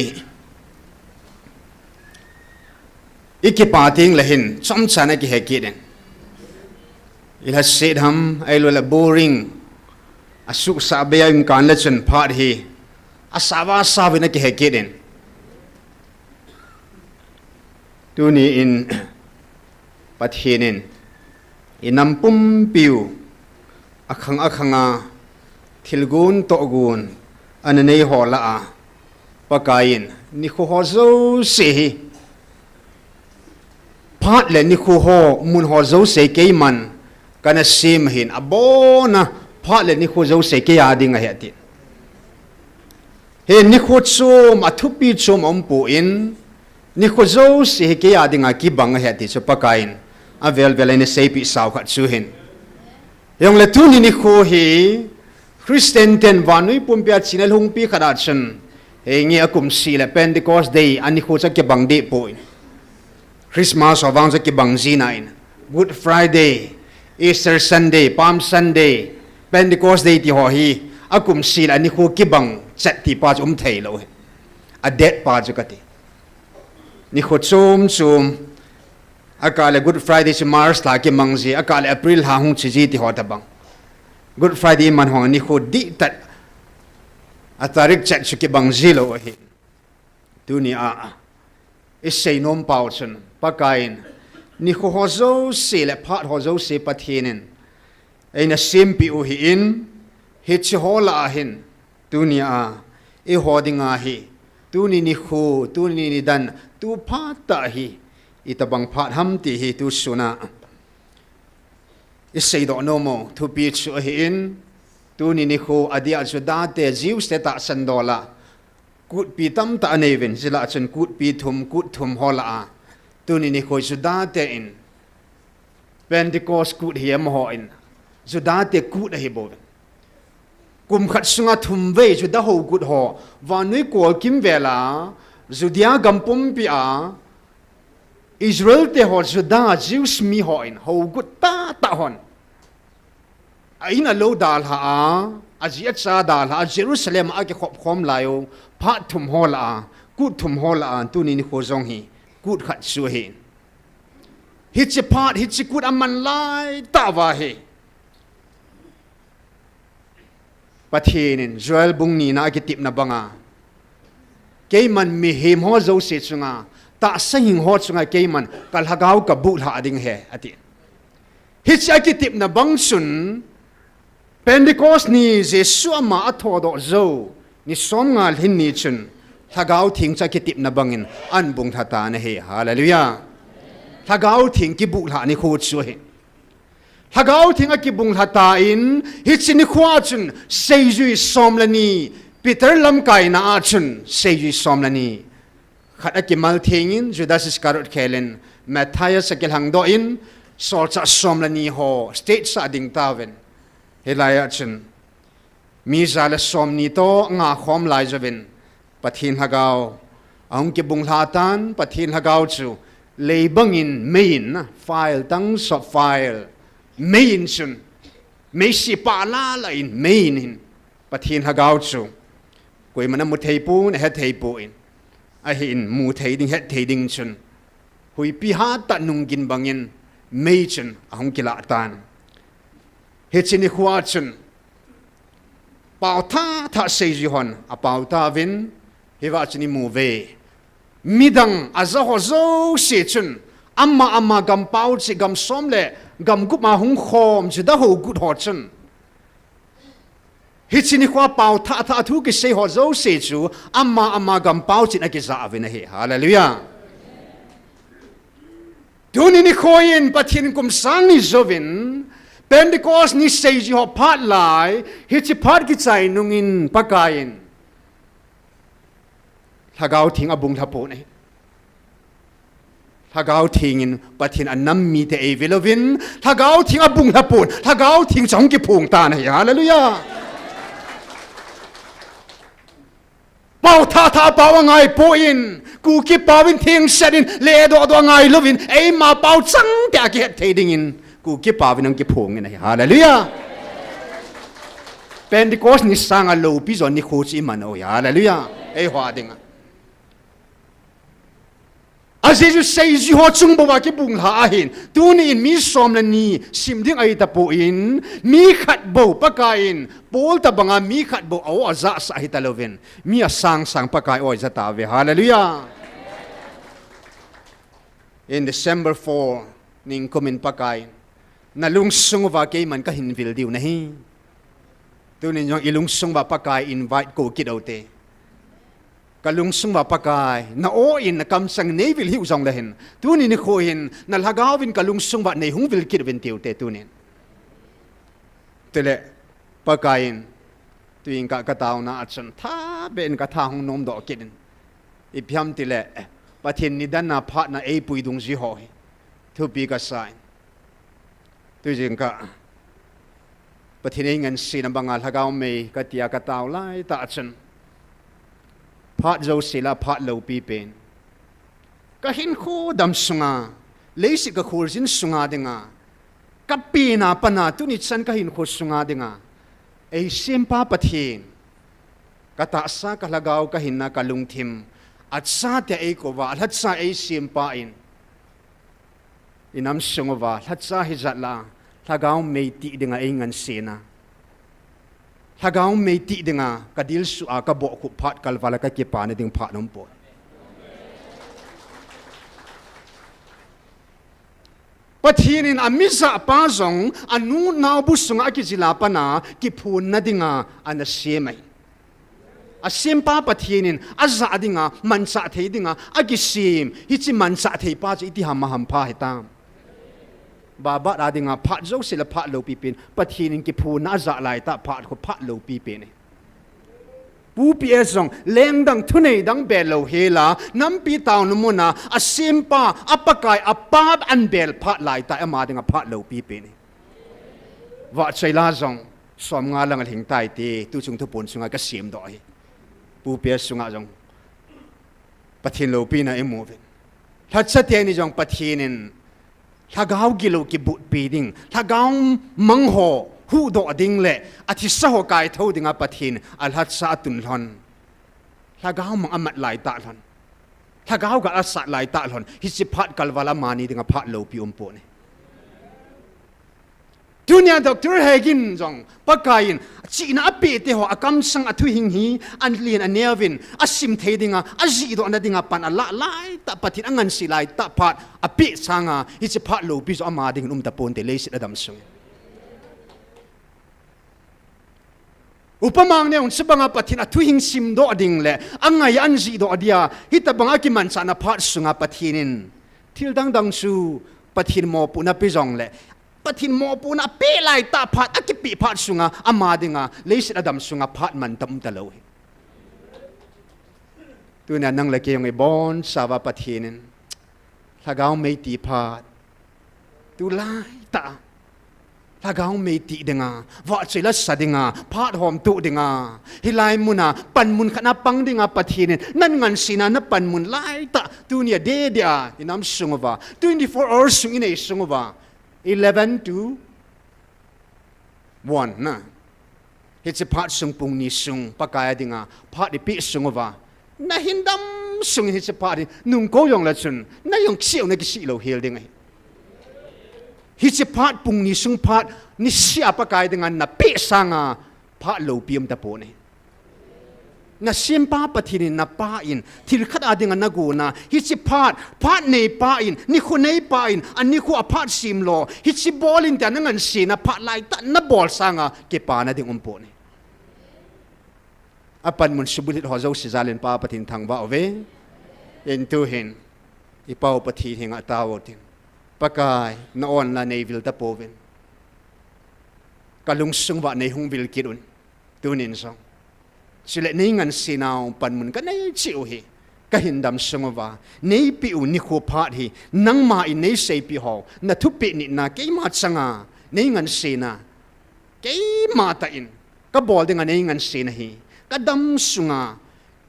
i kipa teng le hin, chomcha na kihe kit in. I lhaset ham, ahilou le boring, asuhsah bei a um kan le chun phat hi, asao asao in na kihe kit in. Tuni in, Pathen in, i nam pumpiu, akhang akhang a, thil gon toh gon, ana nei ho lah a, Pakai in, nikho ho jouse hi, phat le nikho ho, mun ho jouse keiman, kana sem hin, abon a, phat le nikho jouse kei a ding ahi ati. Hi nikho chom, athupi chom aumpoi, nikho jouse hi kei a dinga kibang ahi ati chu Pakai in, avel vel a eina seipeh sao khat chu hin. Hijongle tuni nikho hi, Christian ten vannoi pumpi a china lhungpi khat a chun, henge akum seh le Pentecost Day, anikho chu kibang deh poi. Christmas ho vang chu kibang jin ahi. Good Friday, Easter Sunday, Palm Sunday, Pentecost Day ti ho hi, akum seh le anikho kibang chet ti pa chu um thei lou hi. A date pa chu kati. Nikho chom chom, akah le Good Friday chu March lha kimang ji, akah le April lha hung che ji ti ho tabang. Good Friday man hong nikho dihtah, a tarik chet chu kibang ji lou ahi. Tuni a, i seinom pau chun, Pakai in, nikho ho jouse le phat ho jouse Pathen in, eina sempeh u ahin, hiche ho lah a hin, tuni a, eiho dinga hi, tuni nikho, tuni nidan, tu phat tah hi, itobang phat ham ti hi, tu sun a. I seidoh nom u, thupi chu ahin, tuni nikho, adeh a Juda te, Jews te tahsan dol a, kutpi tamtah anei uvin, chule chun kutpi thum, kut thum ho lah a. Tuni nikho Juda te in, Pentecost kut hi amaho in, Juda te kut ahi bou uvin. Kum khat sunga thum vei Juda ho kut ho, vannoi kol kimvel a, Judea gam pumpi a, Israel te ho Juda, Jews mi ho in, ho kut tahtah hon. A in a lou dalha a, aji acha dalha a, Jerusalem a akikhop khom lai u, phat thum ho lah a, kut thum ho lah a, tuni nikho jong hi, kut khat chu ahi. Hiche phat, hiche kut aman lai tah uva hi. Pathen in Joel bung nina a kitepna banga, keiman mihem ho jouse chunga, tahsa hing ho chunga keiman ka lhagao kabuhlhah ding ahi, ati. Hiche a kitepna bang chun, Pentecost ni Jesu ama athodoh jou, ni somnga lhin ni chun, Lhagao Theng chu a kitepna bangin ahin bunglha tan ahi. Hallelujah. Lhagao Theng kibuhlhah nikho chu ahi. Lhagao Theng akibunglha tan, hiche nikho a chun seijui som le ni, Peter lamkaina a chun seijui som le ni. Khat akimal thengin, Judas Iscariot khelin, Matthias akilhangdoh in, solchah som le ni ho, stage a ding tauvin. Hilai a chun, mi ja le som ni toh nga khom lai jouvin, Pathen Lhagao ahung kibung lha tan, Pathen Lhagao chu lei bangin mei in na, fire, tongues of fire, mei in chun, meisi pah lala in mei in hin, Pathen Lhagao chu koiman amu thei pon, ahe thei pon, ahin mu thei ding, het thei ding chun, huipi hatah nunggin bangin mei chun ahung kilah tan. Hiche nikho a chun, pao thah thah seijui hon apao tauvin, hiva chun imu uve. Midang aja ho jouse chun, ama ama gam pao cheh, gam som le gam gup a hung khom Juda hou gut ho chun, hiche nikho a pao thah thah thu kisei ho jouse chu ama ama gam pao cheh in akija uvin ahi. Hallelujah. Tuni nikho in Pathen kum sang ni jouvin, Pentecost ni seijui ho phat lai, hiche phat kichai nungin Pakai in Lhagao Theng abung lha pon ahi. Lhagao Theng in Pathen anam mite eivil uvin, Lhagao Theng abung lha pon, Lhagao Theng chu ahung kiphong tan ahi. Hallelujah. Pao thah thah pao angai pon, Kuki pao in thengset in, ledoh doh angai louvin, eima pao changte a kihet thei dingin, Kuki pao in ahung kiphong in ahi. Hallelujah. Pentecost ni sanga loupi jo nikho chu iman u ahi. Hallelujah. Eiho a dinga. Ajeh chu seijui ho chung bou a kibung lha ahin. Tuni in mi som le ni sim ding ahi tapon, mi khat bou Pakai in, Paul tobanga mi khat bou a-o ajahsah ahi talouvin, mi asang sang Pakai o aja tauve. Hallelujah. In December four, ningkum in Pakai in, nalungsung uva keiman kahin vil diu nahi. Tunin jong ilungsung uva Pakai invite kou kit ute. Kalungsung uva Pakai, na-o in nakamchang neivil hih u jongle hin, tuni nikho hin, na Lhagao vin kalungsung uva neihung vil kit uvin tiute tunin. Tile, Pakai in, tuin ka, kataona a chun, thabeh in katha hung nomdoh kit in. Ipi ham tile, Pathen nidan a phatna eipui dungjui ho hi thupi kasa in. Tuin ka, Pathen eingansena banga Lhagao mei katia katao laitah chun, phat jouse lah a phat loupi pen, kahinkho dam sunga, leiset kakholjin sunga dinga, kapena pana tuni chan kahinkho sunga dinga, eisempa Pathen, katahsa, kalhagao, kahinna, kalungthim, achatea eikouva, alhacha eisempa in, inam sung uva lhacha hijat lah a, Lhagao mei tih dinga eingansena, Lhagao mei tih dinga kadilsuh a kabohkhup phat kalval a kakipana ding phat aumpoi. Pathen in amijahpa jong anu naobu sunga akijil a pana kiphonna dinga ana sem ahi. Asempa Pathen in ajah dinga, manchah thei dinga akisem, hiche manchah theipa chu iti ham ahampha hitam. Babat a dinga phat jouse lah a phat loupi pen, Pathen in kiphonna ajah laitah phat khu phat loupi pen ahi. Pu P S jong lengdang thunei dang bel lou hela, nampi taona muna asempa, a Pakai, apa anbel phat laitah ama dinga phat loupi pen ahi. Vahchoi la jong somnga lang alhing tai ti, tuchung thupon sunga kasemdoh ahi. Pu P S sunga jong Pathen loupina imu uvin. Lhacha teni jong Pathen in Lhagao gilou kibutpi ding, Lhagao mang ho huhdoh ding le athisa ho kaithou dinga Pathen alhacha atun lhon, Lhagao mang amat laitah lhon, Lhagao gal asat laitah lhon, hiche phat kalval a amani dinga phat loupi umpon ahi. Tunia Doctor Hagin jong Pakai in chihna apeh te ho akamsang athuhing hi anlen aneuvin asim thei dinga, ajihdohna dinga pan alah laitah, Pathen angansei laitah phat apeh sanga hiche phat loupi joh ama dingin umtaponte leiset adam sungin. Upama nge hung chibanga Pathen athuhing simdoh ding le angai a anjihdoh dia, hitobanga kimanchahna phat sunga Pathen in thil dangdang chu Pathen mopohna pe jongle, Pathen mopohna apeh laitah phat, akipeh phat sunga ama dinga leiset adam sunga phat mantam umtalou hi. Tunia nang le kei jong ibonchauva Pathen in Lhagao mei tih phat, tulaitah a Lhagao mei ti dinga, vahchoi la sa dinga, phat hom tu dinga, hilai muna panmun khat na pang dinga Pathen in na ngansena na panmun laitah tunia dedia i nam sung uva, twenty-four hours sung i nei sung uva, eleven to one na. Hiche phat sung pung ni sung Pakai a dinga phat i peh sung uva, na hindam sung in hiche phat hi nung ko jong la chun na jong cheu na kisih lou hel ding ahi. Hiche phat pung ni sung phat ni sia Pakai dinga na peh sanga phat loupi um tapon ahi. Na sempa Pathen in na pa in thil khat a dinga na gona hiche phat, phat nei pa in, nikho nei pa in, a nikho a phat sim lo, hiche bol in tia na ngansena phat laitah na bol sanga kipana ding um pon ahi. A panmun subulhit ho jouse jal in Pa Pathen thangvah uve. Intu hin i Pa u Pathen henga tao u tin, Pakai, na on la nei vil tapouvin, ka lungsung uva nei hung vil kit un. Tunin jong chule nei ngansena u panmun ka nei cheh u hi ka hindam sung uva, nei peh u nikho phat hi nangma in nei seipeh ho na thupeh nitna keima changa nei ngansena, keima tah in ka bol dinga nei ngansena hi ka dam sunga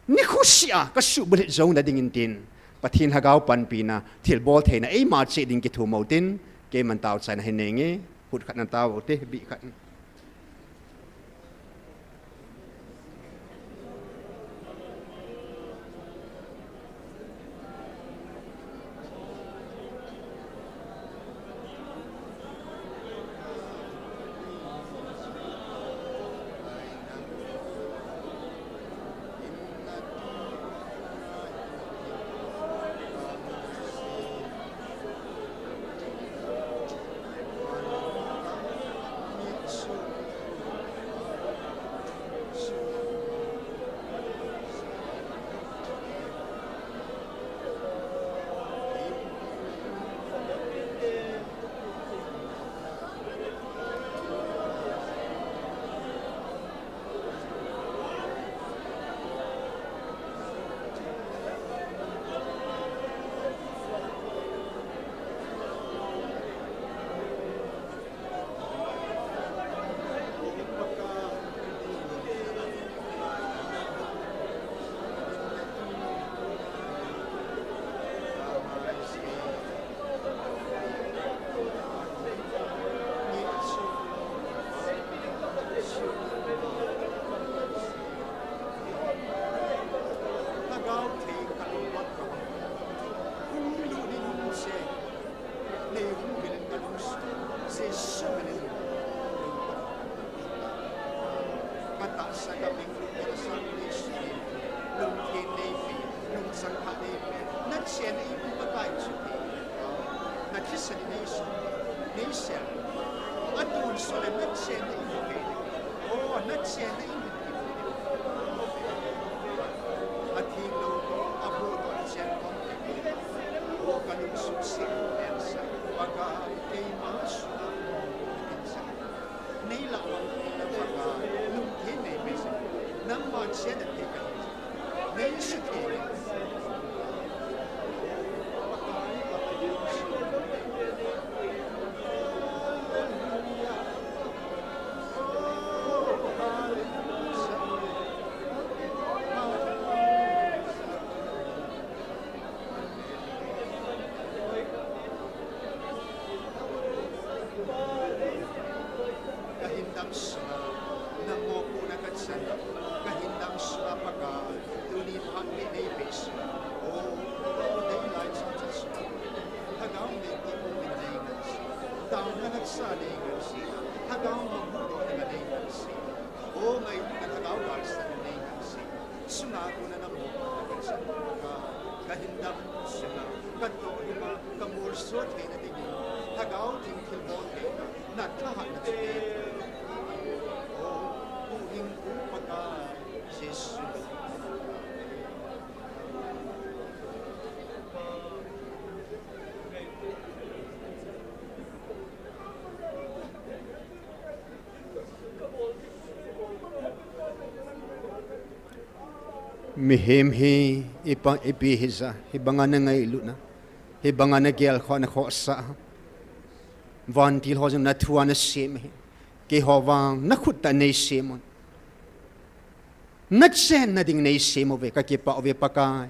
nikho sia ka subulhit jou na dingin tin, Pathen Lhagao panpina, thilbol theina eima cheh ding kithum u tin, keiman tao chaina hin nei nge. Khut khat na tao u te, bih khat. Ka tahsa ka ming lungdam sang nei sui, lungthim nei pe, lungchang kha nei pe, na chena in Pakai chu thei, na thisan in nei sui, nei sel, a tun so le na chena in pe, o na chena in pe, a thim lou to, a bu to, a chen to, o ka lungsung se, en sa, Pakai, keima su, Nei la wan na paka lungthim nei pe se. Nangma chen a thei ka. Nei su thei. Ka hindam sunga, na mopohna ka chan, ka hindam sunga Pakai, tuni phat nei pe sunga. O, o dei lai chang chang sunga. Lhagao nei ti ko nei ngan si. Taona na sa nei ngan si. Lhagao ma bu do nei ngan si. O ngai na Lhagao gal sa nei ngan si. Sunga kona na mopohna ka chan, ka hindam sunga, ka toh lima, ka molso theina dingin, Lhagao theng thilbol theina, na thahatna chu te. O, huhhingpu Pakai, Jesu. Mihem hi ipa, ipi hija, hibanga na ngailutna, hibanga na gelkhoh na khohsah. Vantil ho jong na thu a na sem ahi. Keiho vang na khut tah in nei sem un. Na chenna ding nei sem uve, ka kipah uve Pakai.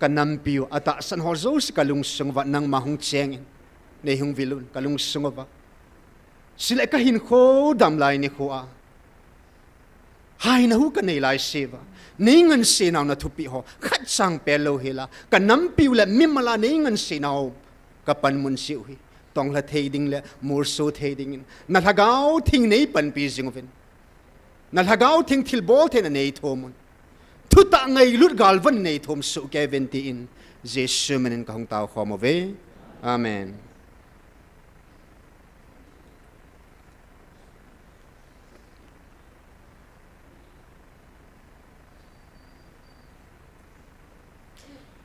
Ka nampiu, atahsan ho jouse ka lungsung uva nangma hung chengin. Nei hung vil un, ka lungsung uva. Chule ka hinkho dam lai nikho a. Haina hu ka nei lai seuva. Nei ngansenau na thupeh ho. Khat chang pelou hela. Ka nampiu le mimal a nei ngansenau. Ka panmun cheh u hi. Tonglha thei ding le, molso thei dingin. Na Lhagao Theng nei panpi jing uvin. Na Lhagao Theng thilbol theina nei thum un. Thutah ngailut galvan nei thum soh kei uvin tin. Jesu minin ka hung tao khom uve. Amen.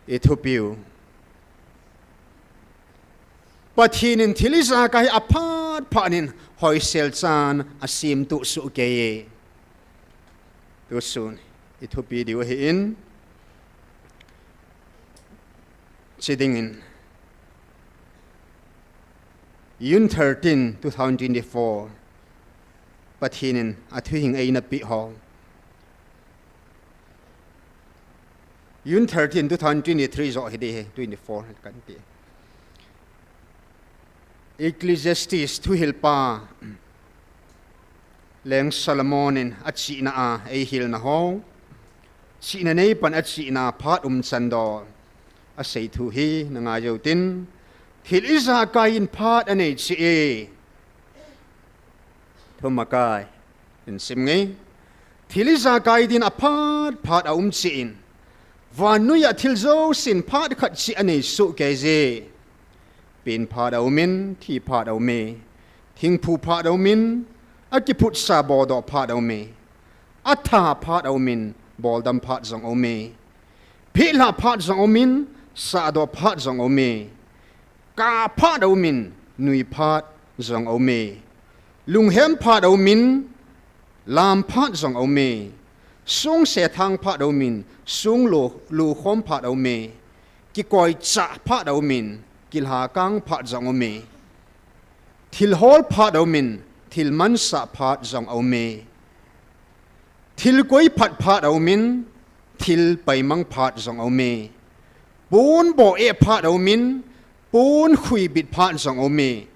I thupiu. Pathen in thil ijakai hi aphat phat in hoisel chan asem tuh soh kei e. Tusun, i thupi diu ahin. Chi dingin. June thirteen, two thousand twenty-four. Pathen in athuhing eina peh ho. June thirteen, two thousand twenty-three joh hi ding ahi, twenty-four kan ti. Ecclesiastes thuhilpa Leng Solomon in achihna a eihilna ho. Chihna neipan achihna phat umchan dol. Asei thu hi na ngai utin. Thil ijakai in phat anei cheh e. Thumakai. In sim nge. Thil ijakai din aphat phat aum cheh in. Vannoi a thil jousen phat khat cheh anei soh kei je. Pen phat aum in, thi phat aum e. Thingphu phat aum in, akiphutsa bodoh phat aum e. Atha phat aum in, boldam phat jong aum e. Phihlah phat jong aum in, sahdoh phat jong aum e. Kap phat aum in, nui phat jong aum e. Lunghem phat aum in, lam phat jong aum e. Song sethang phat aum in, song lo, lo khom phat aum e. Kikoi chah phat aum in, kilhakang phat jong aum e. Thil hol phat aum in, thil mansah phat jong aum e. Thil koi phat phat aum in, thil paimang phat jong aum e. Pon bo e phat aum in, pon khui bit phat jong aum e.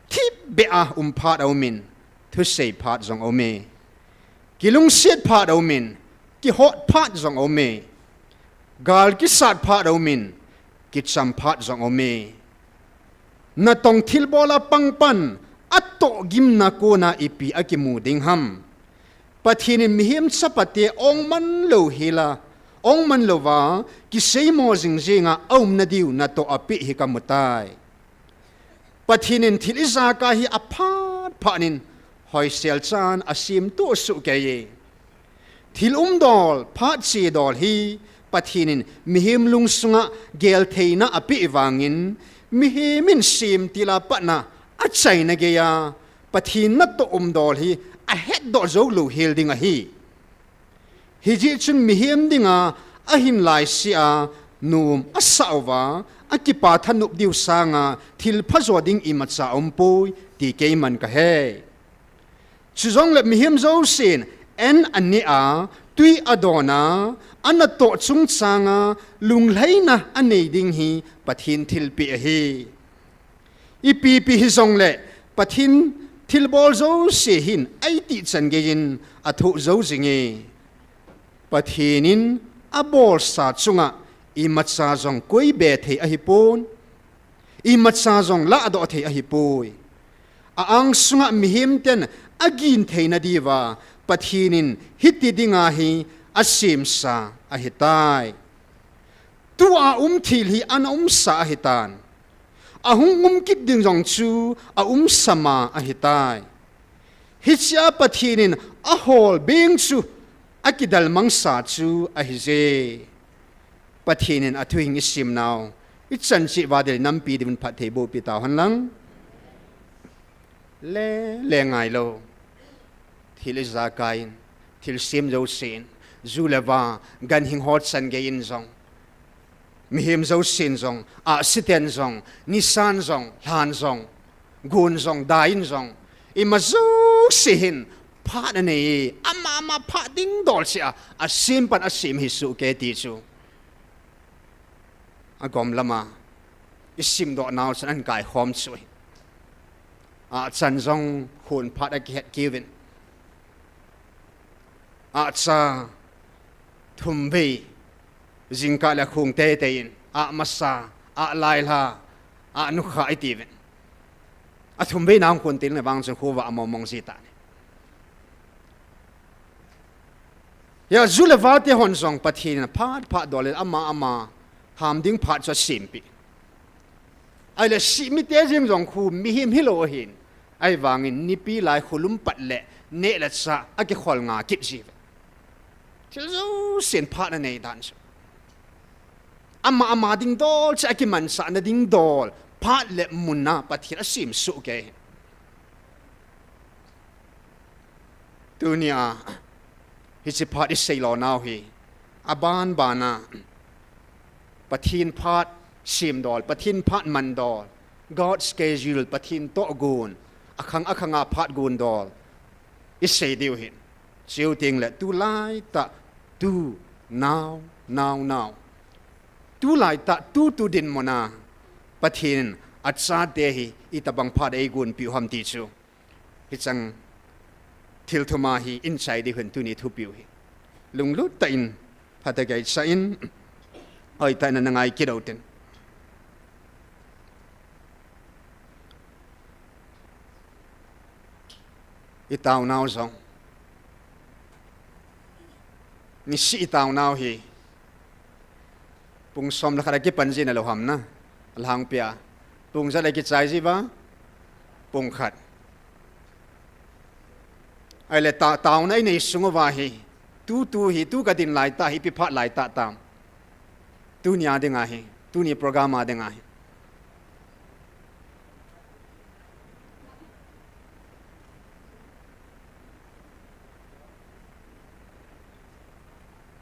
Thip beh a um phat aum in, thusei phat jong aum e. Kilungset phat aum in, kihot phat jong aum e. Gal kisat phat aum in, kicham phat jong aum e. Natong thilbol a pangpan, atoh gimna kona ipi akimu ding ham. Pathen in mihem chapate ong man lou hela, ong man louva, kiseimo jing jinga aumna diu natoh apeh hi kamu tai. Pathen in thil ijakai hi aphat phat in hoisel chan asem tuh soh kei e. Thil umdol, phat chedol hi Pathen in mihem lungsunga geltheina apeh vangin, mihem in semtil a patna achaina geiya, Pathen natoh umdol hi ahetdoh jou lou hel ding ahi. Hijeh chun mihem dinga ahin laisea nom asah uva, akipa thanop diu sanga thil phajo ding imacha aumpoi ti keiman kahe. Chujongle mihem jousen an aneh a, tui adon a, anatoh chungchanga lunglhaina anei ding hi Pathen thilpeh ahi. Ipi pi hijongle Pathen thilbol jouse hin aitih chan geiyin athoh jou jinge. Pathen in abolsa chunga imacha jong koibe thei ahipon, imacha jong lahdoh thei ahipoi. A angsunga mihem ten agin theina diuva Pathen in hiti dinga hi asemsa ahitai. Tua um thil hi ana umsa ahitan. Ahung um kit ding jong chu aumsa ma ahitai. Hichea Pathen in ahol beng chu akidalmangsa chu ahije. Pathen in athuhing isimnau ichan cheh uva ding nampi diuvin phattheiboh pi tauhen lang. Le, le ngailou. Thil ijakai in, thilsem jousen, ju le va, ganhing ho chan geiyin jong. Mihem jousen jong, ahsiten jong, nisan jong, lhan jong, gun jong, dai in jong, ima jouse hin phat anei, ama ama phat ding dol cheh a, asem pan asem hi soh kei ti chu. Agom lama isimdoh nau chun ahin kaikhom chu ahi. Ahchan jong khun phat akihet kiuvin. Ahcha thumvei jingkah le khung teitei in, ah masa, ah lailha, ah nukha itiuvin. Athumvei na hung khun til na vang chun khovah among mong ji tan ahi. Hia ju le va te hon jong Pathen in aphat phat dol in ama ama ham ding phat chu asempeh. Ahile sih mite jeng jong khu mihem hilou ahin. Ahivangin nipi lai khulum pat le neh le chah akikhol nga kit jiuve. Thil jousen phat anei dan chu. Ama ama ding dol cheh a kimansahna ding dol phat le mun a Pathen asem soh kei ahi. Tunia hiche phat isei lo nau hi, aban bana Pathen phat semdol, Pathen phat mandol, God's schedule, Pathen tohgon, akhang akhanga phat gondol isei diu ahin. Chuteng le tulai tah, tu, now, now, now. Tulai tah, tu, tu dinmun a Pathen in achate hi itobang phat eigonpeh u ham ti chu hicheng thil thum a hi ihin chai diu ahin, tuni thupi u hi. Lunglut tah in, phatah a kichai in, hoitah in ana ngai kit uvin tin. Itaonau jong, nisih itaonau hi pung som le khat a kipan jin alou ham na, alhangpia. Pung jat a kichai jiuva, pung khat. Ahile ta, taona inei sung uva hi, tu, tu hi, tu kadin laitah hi ipi phat laitah tam? Tunia dinga hi, tuni program a dinga hi.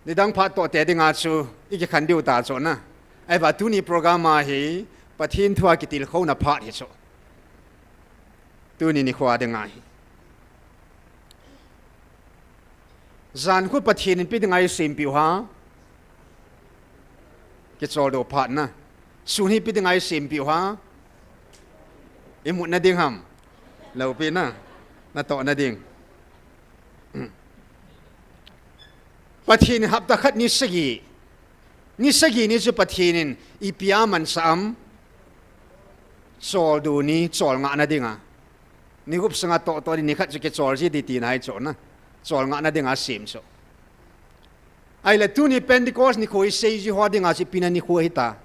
Nidang phat toh te dinga chu ikikhen diu ta chu na. Ahivang tuni program a hi Pathen thu a kitilkhouna phat hi chu. Tuni nikho dinga hi. Jan khu Pathen in ipi dinga eisempeh u ham? Kicholdo phat na. Sun hi ipi dinga eisempeh u ham? Imutna ding ham? Loupina. Natohna ding. Pathen in hapta khat ni sagi. Ni sagi ni chu Pathen in ipi amansah am? Choldo ni, cholngahna dinga. Ni gup sanga toh toh ni, ni khat chu kichol ji ding tina ahi chu na. Cholngahna dinga asem chu. Ahile tuni Pentecost nikho hi seiji ho dinga chu ipi nikho hita?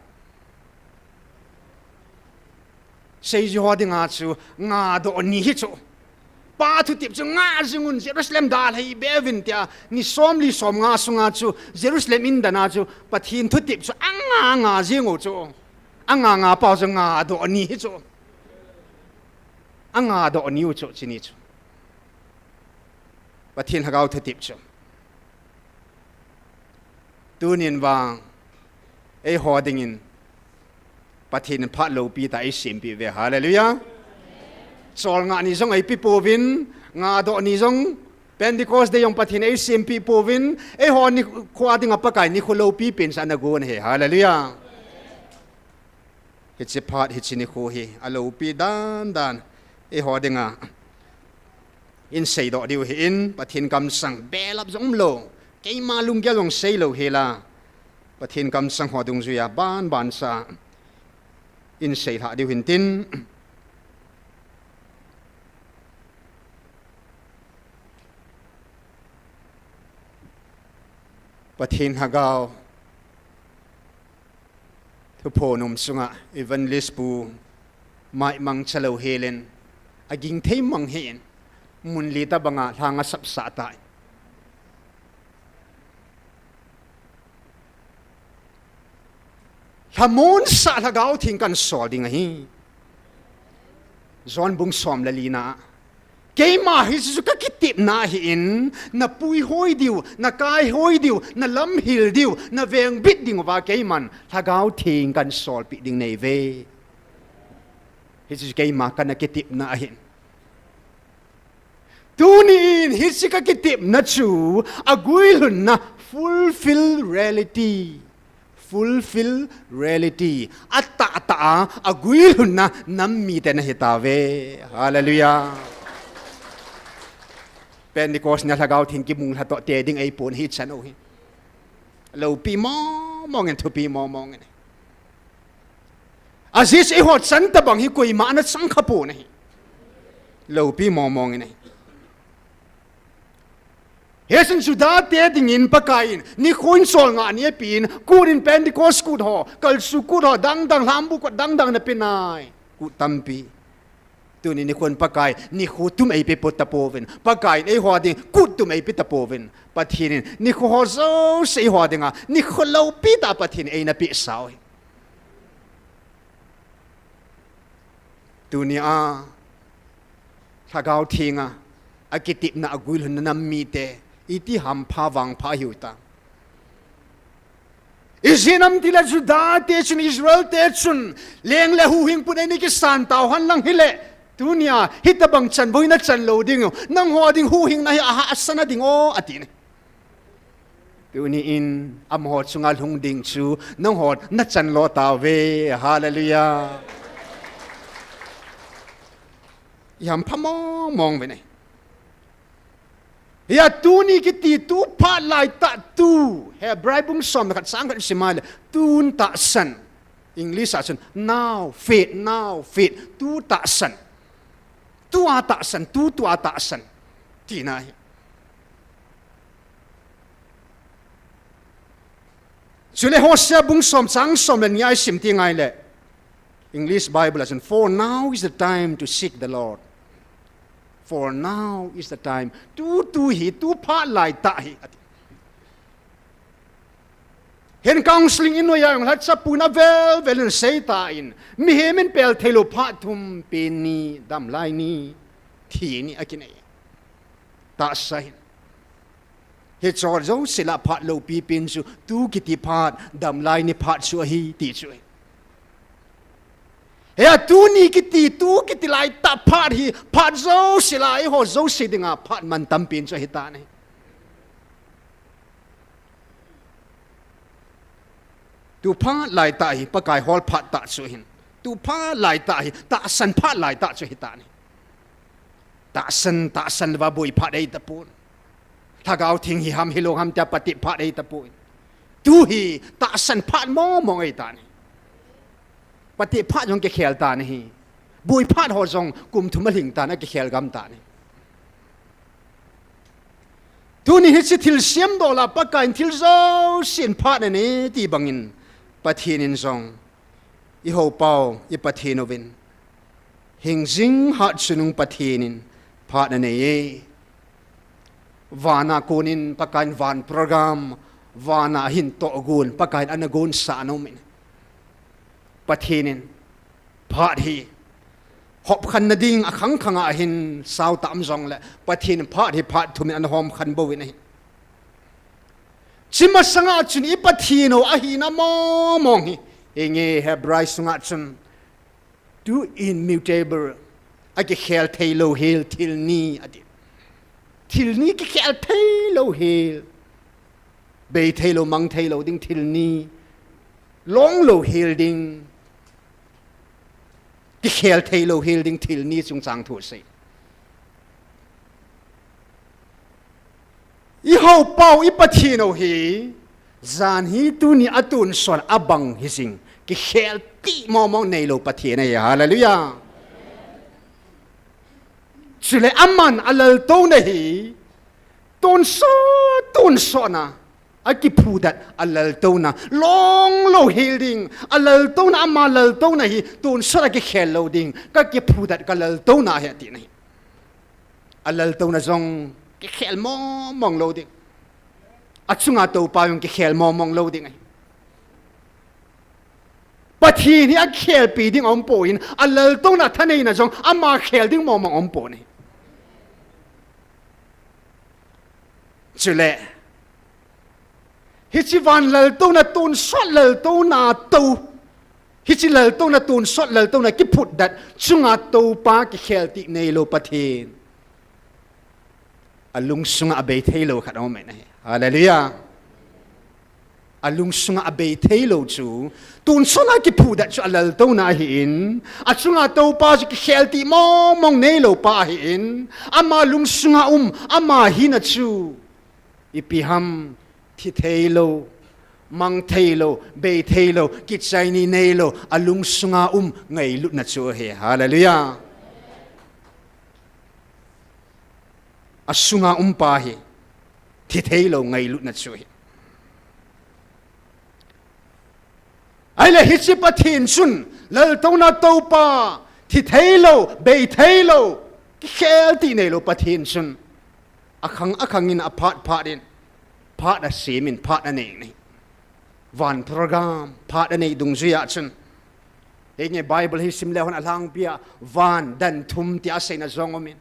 Seiji ho dinga chu ngadoh ni hi chu. Pa thutep chu nga jing un, Jerusalem dalha ibe uvin tia, ni somli somnga sunga chu Jerusalem indan a chu Pathen thutep chu anga nga jing u chu. Anga nga pau chu ngadoh ni hi chu. Anga doh ni u chu, chuni chu. Pathen Lhagao thutep chu. Tunin vang, eiho dingin, Pathen in phat loupi tah eisempeh uve. Hallelujah. Cholngah ni jong eipe pouvin, ngadoh ni jong, Pentecost Day jong Pathen in eisempeh pouvin, eiho nikho dinga Pakai nikho loupi pen chu ana gon ahi. Hallelujah. Hiche phat, hiche nikho hi aloupi dandan eiho dinga ihin seidoh diu ahin, Pathen kamsang belap jong umlou, keima lunggel jong seilou hela, Pathen kamsang ho dungjuia banban sa ihin seilhah diu ahin tin. Pathen Lhagao thuphon um sunga Evangelist Pu Maimang Chalou helen, aging thei mang hin, mun li tobanga lhang asapsah tai. Lhamonsah Lhagao Theng kahin sol ding ahi. John bung som le lina. Keima hiche chu kakitepna ahin, napuihoi diu, nakaihoi diu, nalamhil diu, navengbit diu va keiman Lhagao Theng kahin solpeh ding neive. Hiche chu keima kana kitepna ahin. Tunin hiche kakitepna chu aguilhunna fulfill reality. Fulfill reality. Atahtah a aguilhunna nam mite nahitauve. Hallelujah. Pentecost nia Lhagao Theng kimu lha toh te ding eipon hichan u hi. Loupi mongmong in, thupi mongmong in. Ajeh chu eiho chan tobang hi koima ana chang khapon ahi. Loupi mongmong in ahi. Hichun Juda te dingin Pakaiyin nikho in cholngah ni apen, kut in Pentecost kut ho, kalsuh kut ho, dangdang lhambu kut dangdang napeh nai. Kut tampi. Tuni nikhon Pakai, nikho tum eipeh pouvin. Pakaiyin eiho ding kut tum eipeh tapouvin. Pathen in nikho ho jouse eiho dinga nikho loupi tah Pathen in eina pehsau hi. Tunia Lhagao Thenga akitepna aguilhunna nam mite iti hampha vangpha hiuta. Ijeh inem itile Juda te chun, Israel te chun, leng le huhhingpu in eina kisan tauhen lang hile, tunia hitobang chanvou hi nachan lou ding u, nangho ding huhhingna hi ahahsa nading o, ati ne. Tuni in amaho chunga lhung ding chu nangho nachan lou tauve. Hallelujah. Ihampha mongmong uve ne. Hia tuni kiti tu phat laitah tu, Hebrai bung som le khat chang khat sim a le, tun tahsan. English a chun now faith, now faith, tu tahsan. Tua tahsan, tu tua tahsan. Tina hi. Chule Hosea bung som chang som le ni a isim teng ahile, English Bible a chun, "For now is the time to seek the Lord. For now is the time." Tu, tu hi, tu phat laitah hi, ati. Hin counseling in noiya jong lhacha pun avel vel in asei tan, mihem in pel theilou phat thum pen ni, damlai ni, thi ni akinei. Tahsa hin. Hicho jouse lah phat loupi pen chu, tu kiti phat, damlai ni phat chu ahi, ti chu ahi. Hia tuni kiti, tu kiti laitah phat hi, phat jouse lah, eiho jouse dinga phat mantam pen chu ahitan ahi. Tu phat laitah hi, Pakai hol phat tah chu ahin. Tu phat laitah hi, tahsan phat laitah chu ahitan ahi. Tahsan, tahsan louva boi phat ahitapon. Lhagao Theng hi ham hilou ham tia pate phat ahitapon. Tu hi tahsan phat mongmong ahitan ahi. Pate phat jong kikhel tan ahi. Boi phat ho jong kum thum alhing tan, akikhel gam tan ahi. Tuni hiche thilsem dola Pakaiyin thil jousen phat anei ti bangin Pathen in jong, "Ihoupau, i Pathen uvin, hingjing hatchungnung Pathen in phat anei e." Vana konin Pakaiyin van program, vana ahin tohgon, Pakaiyin ana gonsah ana umin, Pathen in phat hi hopkhen nading akhang khanga ahin sao tam jongle, Pathen in phat hi phat thum in ana homkhen bouvin ahi. Hiche masanga chun i Pathen u ahina mongmong hi, henge Hebrai sunga chun, tu immutable, akikhel theilou hel thil ni, ati. Thil ni kikhel theilou hel. Bei theilou, mang theilou ding thil ni. Long lou hel ding. Kikhel theilou hel ding thil ni chungchang thu asei. Ihoupau, i Pathen u hi, jan hi tuni a tonsot abang hijing, kikhel tih mongmong neilou Pathen ahi, hallelujah. Chule aman alaltouna hi, tonsot, tonsotna, akiphudet alaltouna, long lou hel ding, alaltouna, ama laltouna hi, tonsot a kikhel lou ding, kakiphudet kalaltouna ahi atina ahi. Alaltouna jong kikhel mongmong lou ding. Achunga toupa jong kikhel mongmong lou ding ahi. Pathen hi akhelpi ding aumpoi, alaltouna thaneina jong ama khel ding mongmong aumpoi. Chule, hiche van laltouna tonsot laltouna tou, hiche laltouna tonsot laltouna kiphut dat chunga toupa kikheltih neilou Pathen, alungsunga abei theilou khat aume nahi. Hallelujah. Alungsunga abei theilou chu, tonsot a kiphudat chu alaltouna ahin, achunga toupa chu kikheltih mongmong neilou pa ahin, ama lungsunga um, ama hina chu ipi ham, thi theilou, mang theilou, bei theilou, kichaini neilou, alungsunga um ngailutna chu ahi. Hallelujah. Asunga umpa hi thi theilou ngailutna chu ahi. Ahile hiche Pathen chun, laltouna toupa, thi theilou, bei theilou, kikheltih neilou Pathen chun, akhang akhangin aphat phat in, phat asemin, phat anei nei. Van program phat anei dungjuia chun, henge Bible hi sim leu hen alhangpia van dan thum tia aseina jong umin,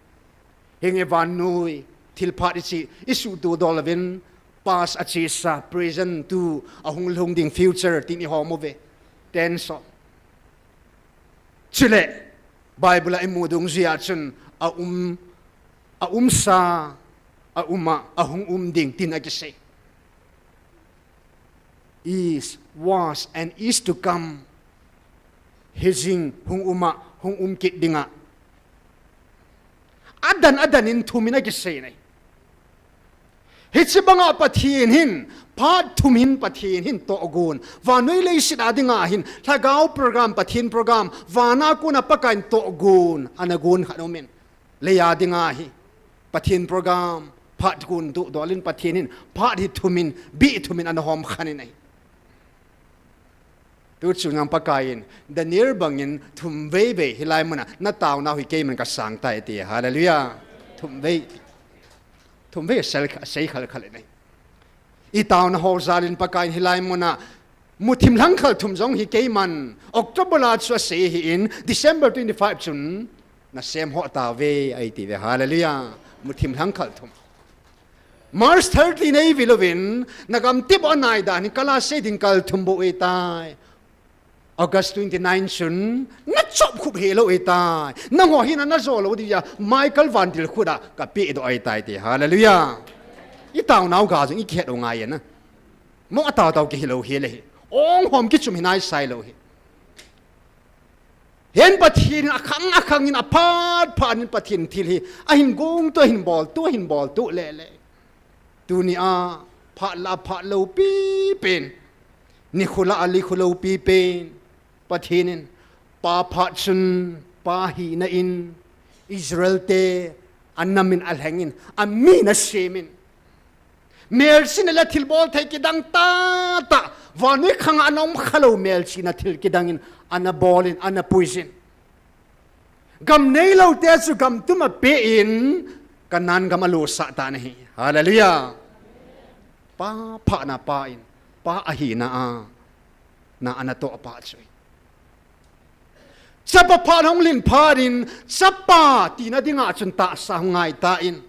henge vannoi thilphat ichi, isuhtoh dol uvin, past, achesa, present, tu, ahung lhung ding, future tin ihom uve. Tense o. Chule Bible a imu dungjuia chun, aum, aumsa, auma, ahung um ding tin akisei. Is, was, and is to come. Hijing, hung uma, hung um kit dinga, adan adan in thumin akisei nei. Hiche banga Pathen hin, phat thumin Pathen hin tohgon, vannoi leiset a dinga hin lhagao program, Pathen program, vana kona Pakaiyin tohgon ana gon khat aumin, leia dinga hi Pathen program phat gon doh dolin Pathen hin phat hi thumin, bih thumin ana hom khan in ahi. Tuchung jong Pakaiyin, Daniel bangin thum veivei hilai muna nataonau hi keiman kasangtai ati. Hallelujah. Thum vei, thum vei asei, asei khalkhal in ahi. Itaona ho jalin Pakaiyin hilai muna muthim lhangkhal thum jong hi keiman October a chu asei ahin, December twenty-five chun nasem ho tauve ati ve. Hallelujah. Muthim lhangkhal thum. March thirty neivil uvin, nagamtep u anai dan hi kala sei ding kal thum bou ahitai. August twenty-nine chun nachop khup helou ahitai. Nangho hina najo lou dia, Michael vantil khut a kapehdoh ahitai ti. Hallelujah. Itaonau ga jong ikihet u ngai e na. Mo ataotao kihilou hile hi, onghom kichum hi naisai lou hi. Hin Pathen in akhang akhangin aphat phat in Pathen thil hi ahin gongtu, ahin boltu, ahin boltu lele. Tunia phat la phat loupi pen, nikho la nikho loupi pen, Pathen in Pa phat chun Pa hina in, Israel te anamin alhengin, amin asemin, melchihna le thilbol thei kidang tahtah, vannoi khanga ana um khalou melchihna thil kidangin ana bolin, ana puijin, gam neiloute chu gamtum apein, Canaan gam alosah tan ahi. Hallelujah. Pa phatna pa in, Pa ahina a, na anatoh pa chu. Chapa phat hung lhin phat in, Chapa tina dinga chun tahsa hung ngai tan.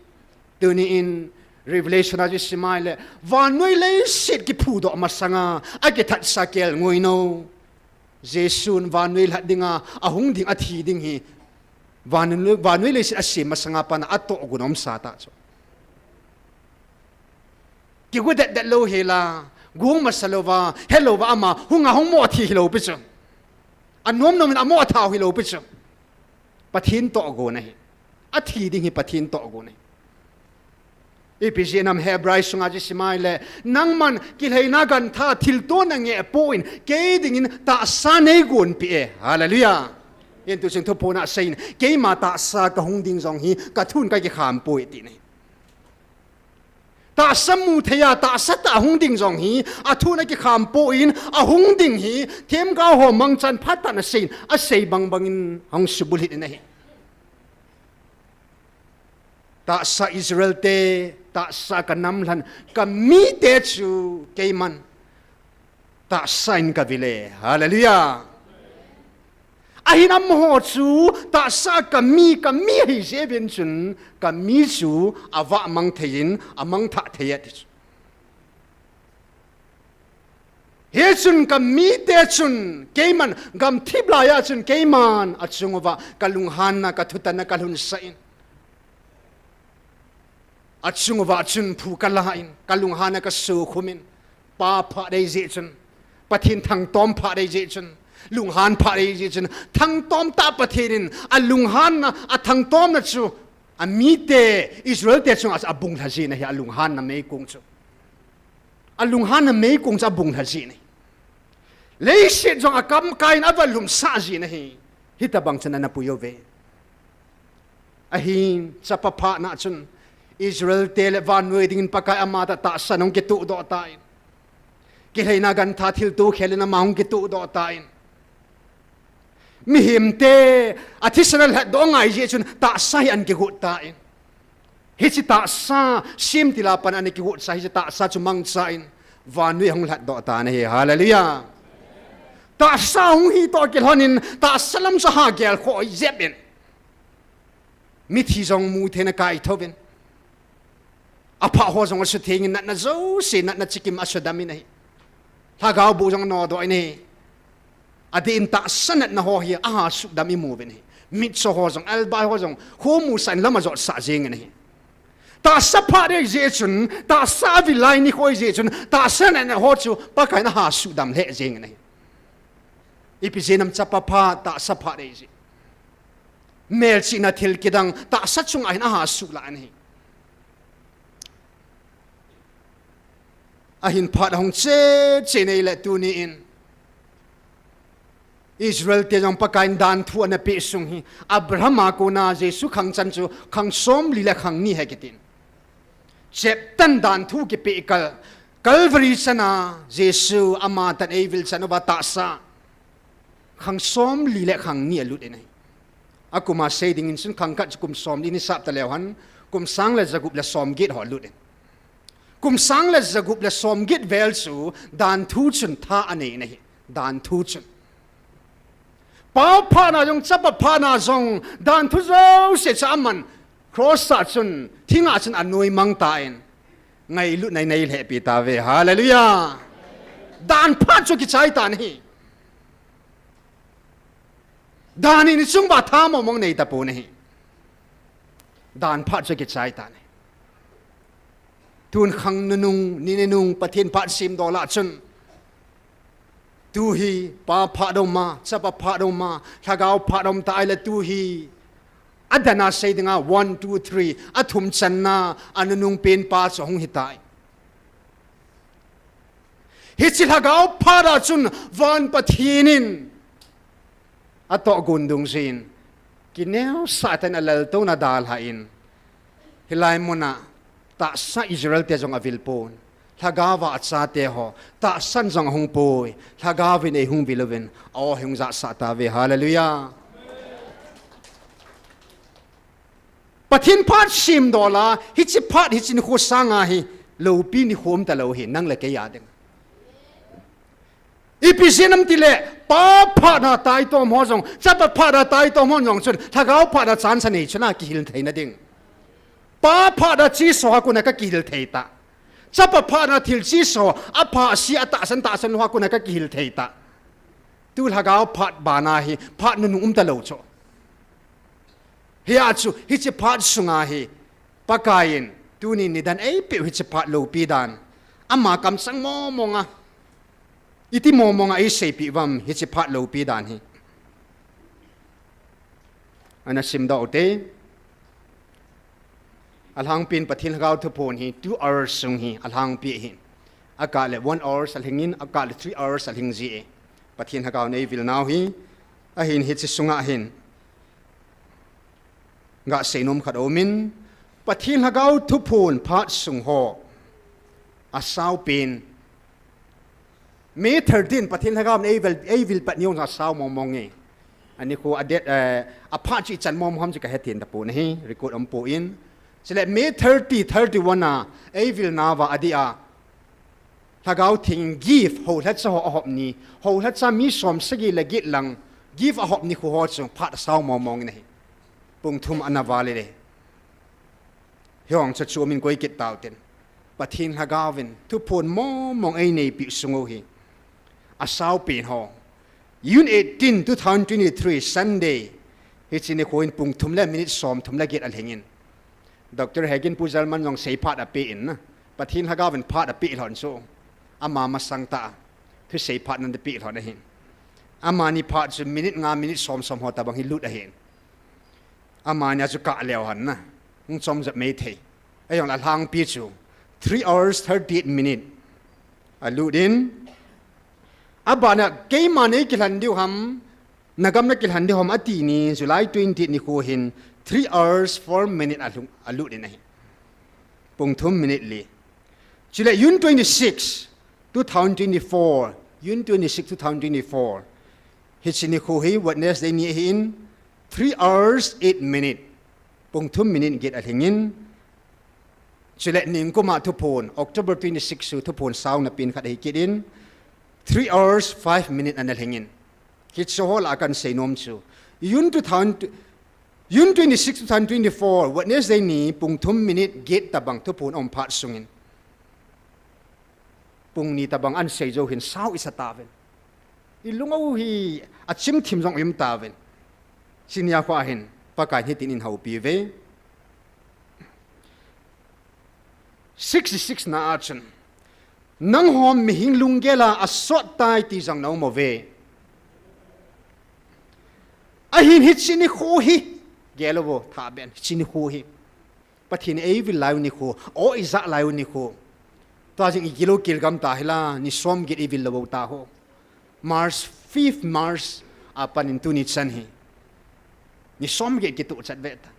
Tuni in Revelation a chu isim a ahile, vannoi leiset kiphudoh masanga akithatsa kelngoi nou, Jesun vannoi lhat dinga ahung ding, athi ding hi, vannoi, vannoi leiset asem masanga pat a atohgon aumsa ta chu. Kigo detdet lou hela, gong masa louva, helouva ama hunga hung mo athi hilou pi chu. Anom nomin amo athau hilou pi chu. Pathen tohgon ahi. Athi ding hi Pathen tohgon ahi. Ipi jeh ham Hebrai sunga chu isim a ahile, nangman kilheina gantha thilto nangeh poi, kei dingin tahsa neigonpeh e. Hallelujah. Hin tuchung thuphon a aseiyin, keima tahsa kahung ding jong hi kathun kakikham poi ati ahi. Tahsa mu thei a, tahsa tah hung ding jong hi, athun akikham poi, ahung ding hi, themgao ho mangchan phatah in aseiyin, asei bangbangin ahung subulhit in ahi. Tahsa Israel te, tahsa kanam lhan, kamite chu keiman tahsa in kavil e. Hallelujah. Ahin amaho chu tahsa kami, kami ahi jeh uvin chun, kami chu avah mang thei in, amang thah thei e ti chu. Hichun kamite chun, keiman gamthip laiya chun, keiman achung uva kalunghanna, kathutanna kalhunsah in. Achung uva chun phu kala in, kalunghanna kasukhum in, Pa phat ahi jeh chun, Pathen thangtom phat ahi jeh chun, lunghan phat ahi jeh chun, thangtom tah Pathen in alunghanna, athangtomna chu, amite, Israel te chunga abung lha jin ahi, alunghanna meikong chu. Alunghanna meikong chu abung lha jin ahi. Leiset jong akam kai in avalhum sah jin ahi. Hitobang chun ana pui uve. Ahin, chapa phatna chun, Israel te le vannoi dingin Pakai amatah tahsan ahung kitohdoh tan. Kilhaina gantha thilto khel in ama hung kitohdoh tan. Mihemte, athisan alhatdoh ngai jeh chun, tahsa hi ana kigot tan. Hiche tahsa, semtil a pat ana kigot sa, hiche tahsa chu mangchan, vannoi ahung lhatdoh tan ahi, hallelujah. Tahsa hung hi toh kilhonin, tahsa lam chu ha gelkhoh jep in. Mithi jong mu theina kaithou vin. Apha ho jong asutheng in natna jouse, natna chikim asudam in ahi. Lhagao boh jong anodoh in ahi. Adeh in tahsa natna ho hi aha sudam imu uvin ahi. Mitcho ho jong, elbai ho jong, khomu sah in lam ajot sah jeng in ahi. Tahsa phat ahi jeh chun, tahsa avil lai nikho ahi jeh chun, tahsa natna ho chu Pakai in aha sudam lheh jeng in ahi. Ipi jeh ham chapa phat, tahsa phat ahi jeh. Melchihna thil kidang tahsa chunga hin aha suh lai in ahi. Ahin phat ahung che che nei le tuni in Israel te jong Pakai in danthu ana peh sung hi Abraham a kona Jesu khang chan chu khang somli le khang ni ahi kitin. Cheptan danthu kipeh kal, Calvary chana Jesu amatah in eivil chan uva tahsa khang somli le khang ni alut in ahi. Akum a sei dingin chun khang khat chu kum somli ni sap taleu hen, kum sang le jagup le somget ho alut in. Kum sang le jagup le somget vel chu danthu chun tha anei in ahi. Danthu chun. Pa phatna jong, chapa phatna jong, danthu jouse chu aman, cross a chun, thinga chun anoimang tan, ngailutna in eilhehpi tauve. Hallelujah. Dan phat chu kichai tan ahi. Dan in ichung uva tha mong mong nei tapon ahi. Dan phat chu kichai tan ahi. Tun khang nunung, ni nunung, Pathen phat simdoh lah chun. Tu hi, Pa phat um a, Chapa phat um a, Lhagao phat um ta ahile tu hi. Adan a sei dinga, one, two, three, athum channa, anunung pen pa chu hung hitai. Hiche Lhagao phat a chun van Pathen in atoh gun dungjuiyin kineosah tah in alaltouna dalhan, hilai muna tahsa Israel te jong avil pon, Lhagao a achate ho tahsan jong ahung poi, Lhagao in eihung vil uvin, aw hung jahsah tauve, hallelujah. Pathen phat simdoh lah, hiche phat hiche nikho sanga hi, loupi nikho um talou hi, nang le kei a ding. Ipi jeh ham itile, Pa phat a taitom ho jong, Chapa phat a taitom ho jong chun, Lhagao phat a chance anei chun akihil theina ding. Pa phat a chesoh a kona kakihil thei ta. Chapa phat a thil chesoh, apha ase, atahsan tahsan ho a kona kakihil thei ta. Tu Lhagao phat bana hi, phat nunung um talou chu. Hia chu, hiche phat sunga hi, Pakai in, tuni nidan eipeh u hiche phat loupi dan. Ama kamsang mong mong a. Iti mong mong a eiseipeh uvam hiche phat loupi dan hi. Ana simdoh ute. Alhangpin Pathen Lhagao thuphon hi two hours sung hi alhangpi ahi. Akah le one hours alhingin, akah le three hours alhing ji e. Pathen Lhagao in eivil nau hi. Ahin hiche sunga hin. Gasei nom khat aumin, Pathen Lhagao thuphon phat sung ho. Asao pen. May thirteen, Pathen Lhagao in eivil, eivil pat ni jong asao mong mong e. Ani khu adet, eh, aphat chu ichan mong mong ham chu kahe thei tapon ahi, record um pon. Chule May thirty, thirty-one a, eivil nauva adeh a. Lhagao Theng gift, houlhacha ho ahop ni, houlhacha mi som sagi le get lang, Give a hop nikho ho chu phat asao mong mong in ahi. Pung thum ana val le. Hiong chu chu min koi kit tau tin. Pathen Lhagao vin thuphon mong mong ei neipi sung u hi. Asao pen ho. June eighteen, two thousand twenty-three, Sunday. Hiche nikho hin pung thum le minute som thum le get alhing in. Doctor Hagin Pu Jalman jong seiphat ape in na. Pathen Lhagao vin phat ape lhon chu. Ama masang ta. Thusei phat nan ape lhon ahi. Amani phat chu minute nga, minute som som ho tabang hi lut ahi. Amani a chu kah leo hon na. Hung chom jep mei thei. Ajong la lhangpi chu. Three hours, thirty-eight minute. Alut in. Abana keima nei kilhan diu ham. Nagam na kilhan diu ham ati ni, July twenty nikho hin, three hours, four minute alhung, alut in ahi. Pung thum minute li. Chule June twenty-six, two thousand twenty-four. June twenty-six, two thousand twenty-four. Hiche nikho hi, Wednesday ni ahi in, three hours, eight minute. Pung thum minute get alhing in. Chule ningkuma thuphon, October twenty-six chu thuphon sao na pen khat ahi kit in, three hours, five minute ana lhing in. Hiche ho la kan sei nom chu. June two thousand, June twenty-six, two thousand twenty-four, Wednesday ni pung thum minute get tabang thuphon aum phat sung in. Pung ni tabang an sei jou hin sao isa tauvin. I lung u hi achim thim jong um tauvin. Hiche nia kho hin, Pakai in hitin eihoupi uve. Sixty-six na a chun. Nangho mihing lunggel a asot tai ti jong na um uve. Ahin hiche nikho hi. Gel uvo, tha ben, hiche nikho hi. Pathen in eivil lai u nikho, o ija lai u nikho. Tua jing igil u gilgam ta hila, ni som get ivil lou u ta ho. March, fifth March, apan in tuni chan hi. Ni som get kituh chat ve ta.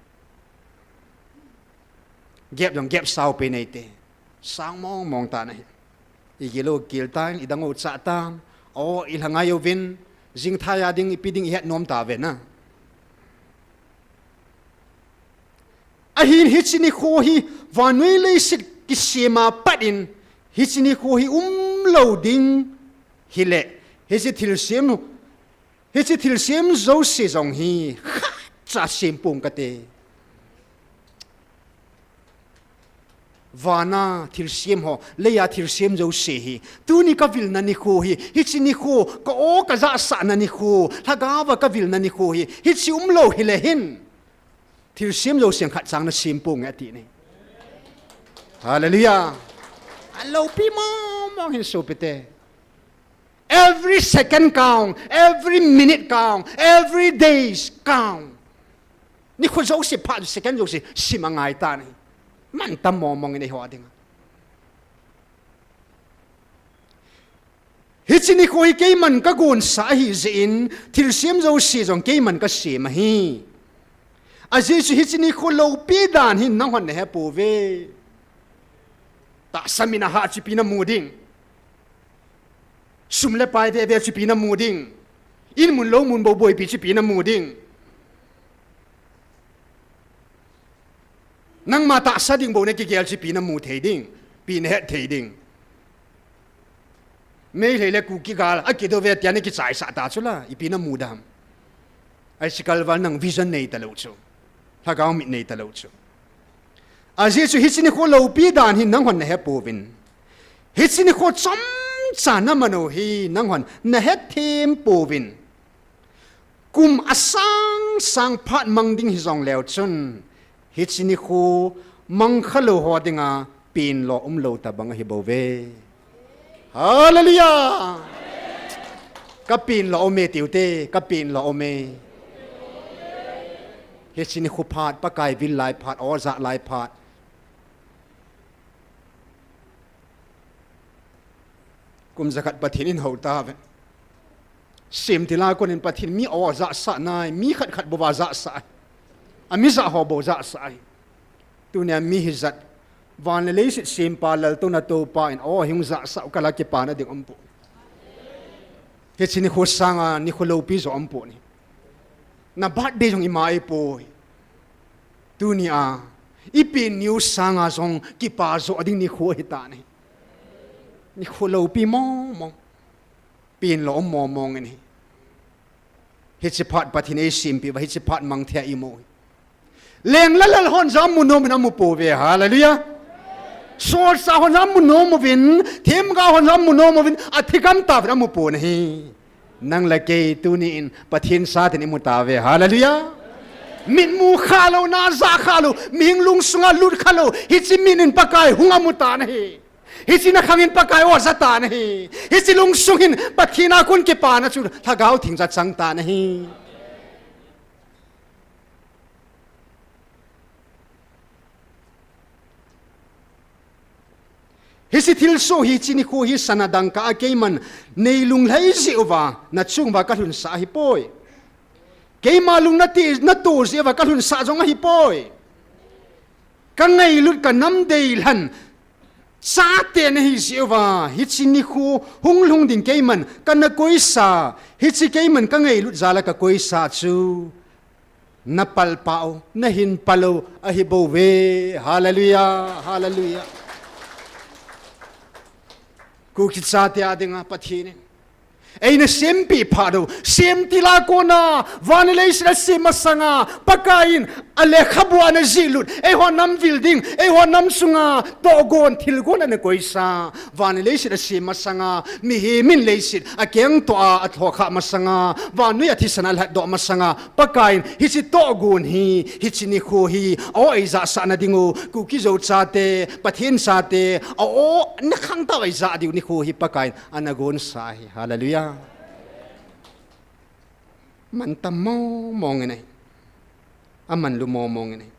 Gep jong gep sao pe nei te. Sang mong mong ta na hi. Igil u gil tan, idang u cha tan. O, ilha ngai uvin. Jing thai a ding, ipi ding ihet nom ta ve na. Ahin hiche nikho hi vannoi leiset kisem a pat in hiche nikho hi umlou ding hile hiche thilsem, hiche thilsem jouse jong hi khatcha sem pong kate. Vana thilsem ho, leiya thilsem jouse hi. Tuni kavilna nikho hi, hiche nikho, ka o kajahsahna nikho, lhagaova kavilna nikho hi, hiche umlou hile hin. Thilsem jouse khat chang na sem ponge ati ne. Hallelujah. Aloupi mong mong hin sopite. Every second count, every minute count, every days count. Nikho jouse phat second jouse sim angai ta ne. Mantam mong mong in eiho dinga. Hiche nikho hi keiman kagonsa ahi jeh in, thilsem jouse jong keiman kasem ahi. Ajeh chu hiche nikho loupi dan hin nanghon nahe pouve. Tahsa min ahah chu ipi namu ding. Sum le pai veve chu ipi namu ding. In mun lou mun bou boipi chu ipi namu ding. Nangma tahsa ding bou nakigel chu ipi namu thei ding, ipi nahet thei ding. Meitei le Kuki gal, akidou ve tia nakichaisah ta chu la, ipi namu dam. Ahi chu kalval nang vision nei talou chu. Lhagao mit nei talou chu. Ajeh chu hiche nikho loupi dan hi nanghon nahe pouvin. Hiche nikho chomcha naman u hi nanghon nahe them pouvin. Kum asang sang phat mang ding hijong leu chun, hiche nikho mangkha lou ho dinga penlo umlou tabang ahi bouve. Hallelujah! Ka penlo ume tiute, ka penlo ume. Hiche nikho phat, Pakai vil lai phat, o jah lai phat. Kum jakhat Pathen in hou tave. Semtil a konin Pathen mi o jahsah nai, mi khat khat bou va jahsah. Ami jah ho bou jahsah. Tunia mi hijat. Van le leiset sempa laltouna Toupa in o hung jahsah kala kipana ding umpoi. Hiche nikho sanga nikho loupi jo umpoi. Na birthday jong ima ahipoi. Tunia, ipen niu sanga jong kipa jo ding nikho hitane. Nikho loupi mong mong. Penlo um mong mong in ahi. Hiche phat Pathen in eisempeh uva, hiche phat mang thei a imu hi. Leng le lal hon jong amu nom in amu pouve, hallelujah. Solchah hon jong amu nom uvin, themgao hon jong amu nom uvin, athi gam tauvin amu pon ahi. Nang le kei tuni in Pathen chaten imu tauve, hallelujah. Mitmu khalou, na ja khalou, mihing lungsunga lut khalou, hiche mit in Pakai hung amu tan ahi. Hiche na khang in Pakai aw aja tan ahi. Hiche lungsung hin Pathen a kon kipana chu lhagao theng ja chang tan ahi. Hiche thilsoh hi, hiche nikho hi sana dangka a keiman nei lunglhai jeh uva, na chung uva kalhunsah ahipoi. Keima lung nati, nato jeh uva kalhunsah jong ahipoi. Kangailut, kanam deilhen chate nahi jeh uva, hiche nikho hung lhung ding keiman kana koisa, hiche keiman kangailut jal a kakoisa chu napalpau, nahin palou ahibouve. Hallelujah, hallelujah. Kuki chate a dinga Pathen in eina sempeh phat u, semtil a kona, van le leiset asem masanga, Pakai in alekhabu a ana jihlut, eiho nam vil ding, eiho nam sunga tohgon, thilgon ana koisa, van le leiset asem masanga, mihem in leiset akengtoh a, alhohkhah masanga, vannoi a thisan alhatdoh masanga, Pakai in hiche tohgon hi, hiche nikho hi, aw eijahsahna diu, Kuki Zo chate, Pathen chate, aw nakhang tah a eijah diu nikho hi Pakai in ana gonsa ahi. Hallelujah. Mantam mongmong in ahi. Amanlu mongmong in ahi.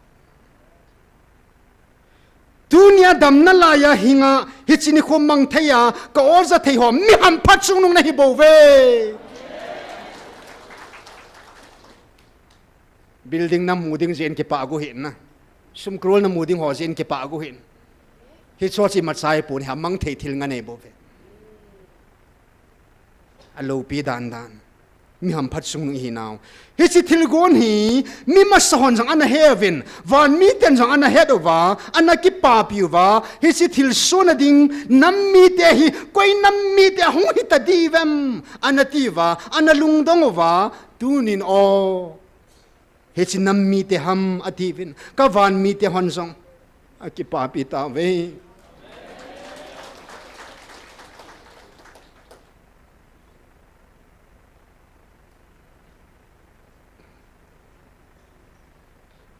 Tunia damna laiya hinga hiche nikho mang thei a ka-oja thei ho mi hamphat chungnung nahibouve. Building namu ding jeh in kipah gu hih in na. Sum crore namu ding ho jeh in kipah gu hih in. Hicheho chu imacha ahipon, amang thei thil nga neibouve. Aloupi dandan. Mi hamphat chungnung ihinau. Hiche thilgon hi mi masahon jong ana heuvin, vanmiten jong ana het uva, ana kipapi uva, hiche thilsohna ding nam mite hi koi nam mite hung hita diuvem, ana ti uva, ana lungdong uva, tunin o, hiche nam mite ham atiuvin, kavan mite hon jong akipapi tauve.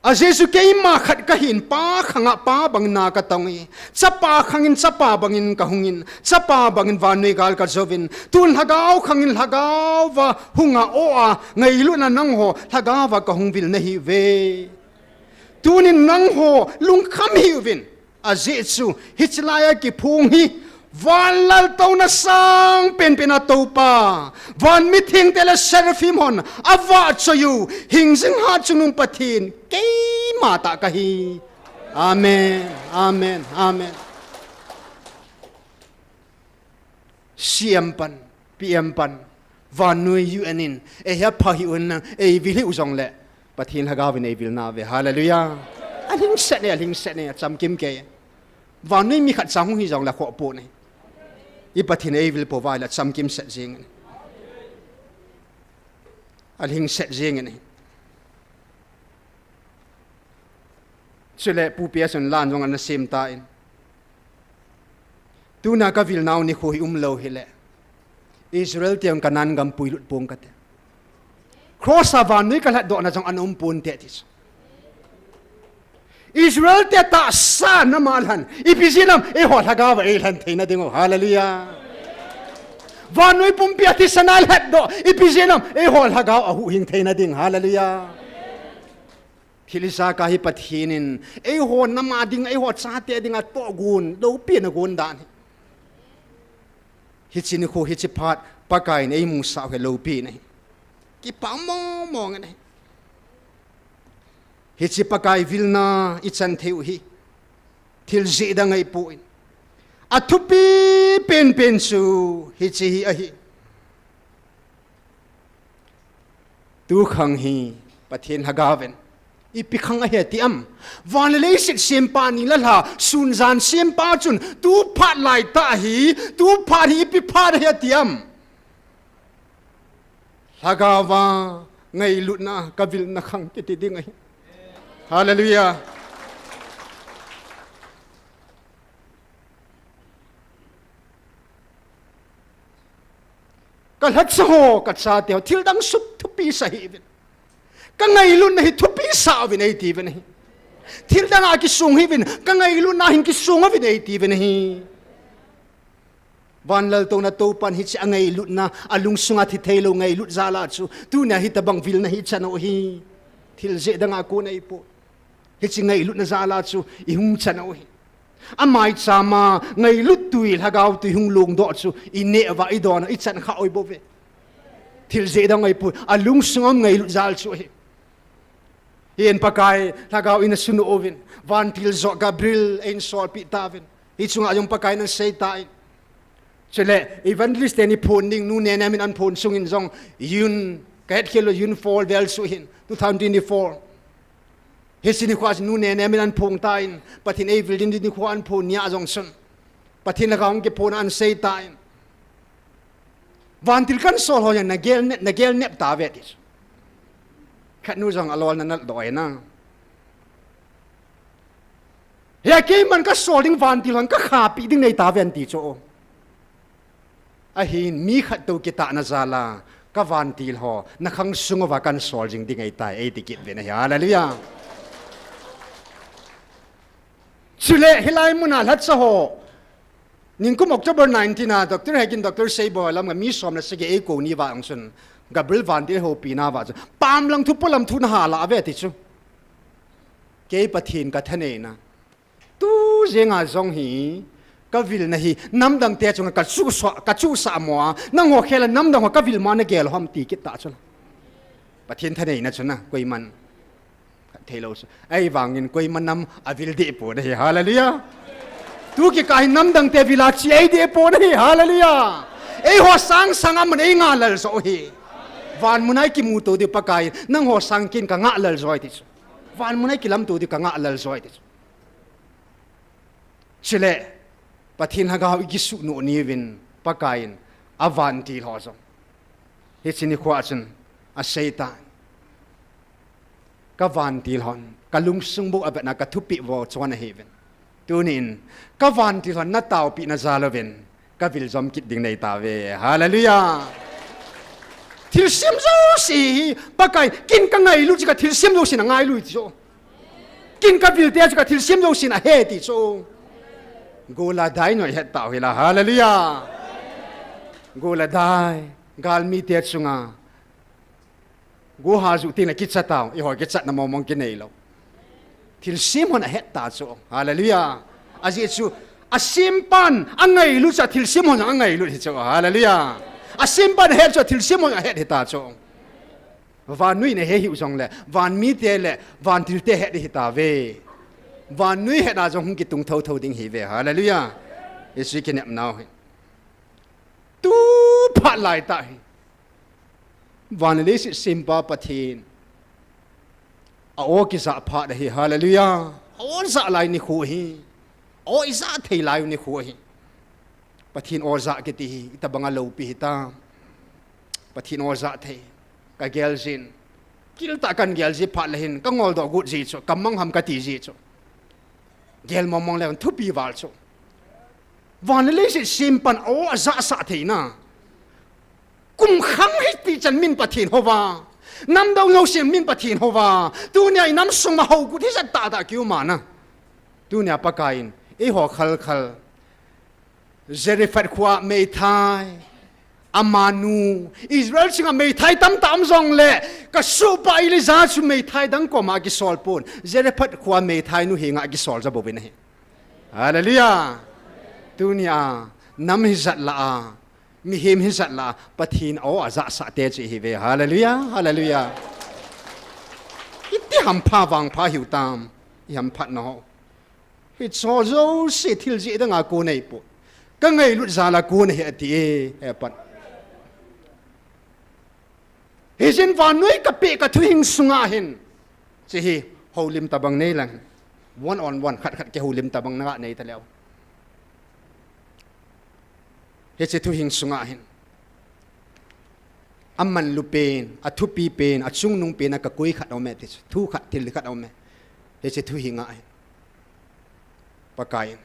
Ajeh chu keima khat kahin, Pa khanga Pa bangin na katongin, Chapa khangin Chapa bangin kahungin, Chapa bangin vannoi gal kajouvin, tun Lhagao khangin Lhagao va hunga o a ngailutna nangho Lhagao va kahung vil nahiuve. Tunin nangho lungkham hiuvin. Ajeh chu, hiche laiya kiphong hi, vanlaltouna sang penpen a toupa, van mithengte le seraphim hon avahchoiyu, hingjing hat chungnung Pathen, keima tah kahi. Amen, amen, amen. C M pan, P M pan, vannoi U N in, eihepha hiuvin lang, eivil hiu jongle, Pathen Lhagao vin eivil nauve. Hallelujah. Alhingset e, alhingset e, achamkim kei. Vannoi mi khat cha hung hijongle khoh pon e. I Pathen eivil pouva ahile achamkim set jeng e. Alhingset jeng e. Chule Pu Pi a chun lan jong ana sem tan. Tuna kavilnau nikho hi umlou hile, Israel te jong Canaan gam puilut pong kate. Cross a vannoi kalhatdohna jong ana um ponte ti chu. Israel te tahsa na malhan, ipi jeh ham, eiho Lhagao va eilhen theina diu. Hallelujah. Vannoi pumpi a thisan a lhatdoh, ipi jeh ham, eiho Lhagao a huhhing theina diu. Hallelujah. Thil ijakai hi Pathen in eiho nam a ding, eiho chate dinga tohgon, loupina gon dan hi. Hiche nikho, hiche phat, Pakai in eimusah u hi loupina hi. Kipah mongmong in ahi. Hiche Pakai vilna ichan thei u hi thil jeh dang ahipon, athupi penpen chu hiche hi ahi. Tu khang hi Pathen Lhagao vin ipi khang ahi ati am? Van le leiset sempa, ni le lha, sun jan sempa chun tu phat laitah hi, tu phat hi ipi phat ahi ati am? Lhagao va Ngailutna, kavilna khang kiti ding ahi. Hallelujah. Kalhacha ho, kachate ho, thildang sum thupi sa hih uvin. Kangailutna hi thupi sa uvin eiti uvin ahi. Thildang a kisung hih uvin, kangailutna hin kisung uvin eiti uvin ahi. Vanlaltouna Toupan hiche angailutna, alungsunga thithei lou ngailut jal a chu, tunia hitobang vilna hi ichan u hi. Thil jeh dang a kon ahipoi. Hiche ngailutna jal a chu, ihung chan u hi. Amaicham a, ngailut tui, lhagao tui hung lungdoh chu, ineh uva, idon uva, ichan kha u bou ve. Thil jeh dang ahipoi, alungsung a um ngailut jal chu hi. Hin Pakai, lhagao in asunu uvin, vantil joh Gabriel eihin solpeh tauvin. Hichunga jong Pakai in asei tan. Chule, evangelist teni phon ding, Nu Nenem in ahin phon sungin jong, June, kahet khel lou June four vel chu hin, two thousand twenty-four. Hiche nikho a chun Nu Nenem in ahin phon tan, Pathen eivil ding nikho ahin phon nia jong chun. Pathen lhagao hung kiphon a ahin sei tan. Vantil kahin sol ho jong nagel nep, nagel nep tauve ti chu. Khat nu jong alolna naldoh e na. Hia keiman kasol ding vantil hon kakhapeh ding nei tauve ti chu. Ahin mi khat toh kitahna jal a, kavantil ho, nakhang sung uva kahin sol jing ding ahitai, eiti kit uvin ahi. Hallelujah. Chule, hilai muna lhacha ho, ningkum October nineteen a, Doctor Hagin, Doctor Seiboi lam a mi som le sagi eikou ni uva jong chun, Gabriel vantil houpina uva chun, pamlang thu polam thu nahal a ve ti chu. Kei Pathen kathaneina. Tu jenga jong hi, kavilna hi, namdang te chunga kachuhsah, kachuhsah mo a, nangho khel a namdang ho kavil mo a nagel u ham ti kit ta chu la. Pathen thaneina chu na, koiman. Khat thei lou chu. Ahivangin koima nam avil deh pon ahi, hallelujah. Tu kikah hin namdang te vil a che ahi deh pon ahi, hallelujah. Eiho sang sang a mun eingah lel jo hi. Van mun a ikimuto diu Pakai, nangho sang ken kangah lel jo ti chu. Van mun a ikilamto diu kangah lel jo ti chu. Chule, Pathen lhagao ikisuh nom niuvin, Pakai in, avantil ho jong. Hiche nikho a chun, asei tan. Kavantil hon, kalungsung bou avetna kathupeh vo chon ahiuvin. Tunin, kavantil hon nataopeh na jal uvin, kavil jom kit ding nei tauve. Hallelujah. Thilsem jouse hi, Pakai, ken kangailut chu kathilsem jousen angailut chu. Ken kavilte chu kathilsem jousen ahe ti chu. Gol a dai noi het tau hila. Hallelujah. Gol a dai. Galmite chunga. Go ha ju tin le kicha tau. Eiho kichatna mong mong kinei lou. Thilsem hon ahet ta chu. Hallelujah. Ajeh chu asempan angailut chu thilsem hon angailut hi chu. Hallelujah. Asempan ahet chu thilsem hon ahet hi ta chu. Vannoi in ahe hiu jongle, vanmite le vantilte het ding hitauve. Vannoi het a jong hung kitung thotho ding ihiuve. Hallelujah. Hiche kinepnau hi. Tu phat laitah hi. Van le leiset sempa Pathen. A-o kijah phat ahi. Hallelujah. A-o jah lai nikho hi. A-o ijah thei lai nikho hi. Pathen o jah kiti hi, itobanga loupi hitam. Pathen o jah thei. Kagel jin. Giltah kagel ji phat le hin, kangoldoh got ji chu, kamang ham kati ji chu. Gel mong mong le thupi val chu. Van le leiset sempan o ajah sah theina. Kum khang hiti chan min Pathen houva. Namdang jousen min Pathen houva. Tunia inam sunga hougut hijat tah tah kium ana. Tunia Pakaiyin, eiho khal khal. Zarephath khoa meithai, amanu, Israel sunga meithai tamtah um jongle, kasohpa Elijah chu meithai dang koma kisol pon, Zarephath khoa meithai nu henga kisol ja bouvin ahi. Hallelujah. Tunia, nam hijat lah a, mihem hijat lah a, Pathen o ajah sah te chu ihiuve. Hallelujah, hallelujah. Iti hampha vangpha hiu tam, ihamphat nau. Hicho jouse thil jeh danga kon ahipoi. Kangailut jal a kon ahi ati e, hepan. Hijeh in vannoi kapeh kathuhing sunga hin. Hiche hi, houlim tobang neilang. One on one, khat khat kihoulim tobang naga nei taleu. Hiche thuhing sunga hin. Amanlu pen, athupi pen, achungnung pen a kakoi khat aume ti chu. Thu khat, thil khat aume. Hiche thu hi ngai. Pakai in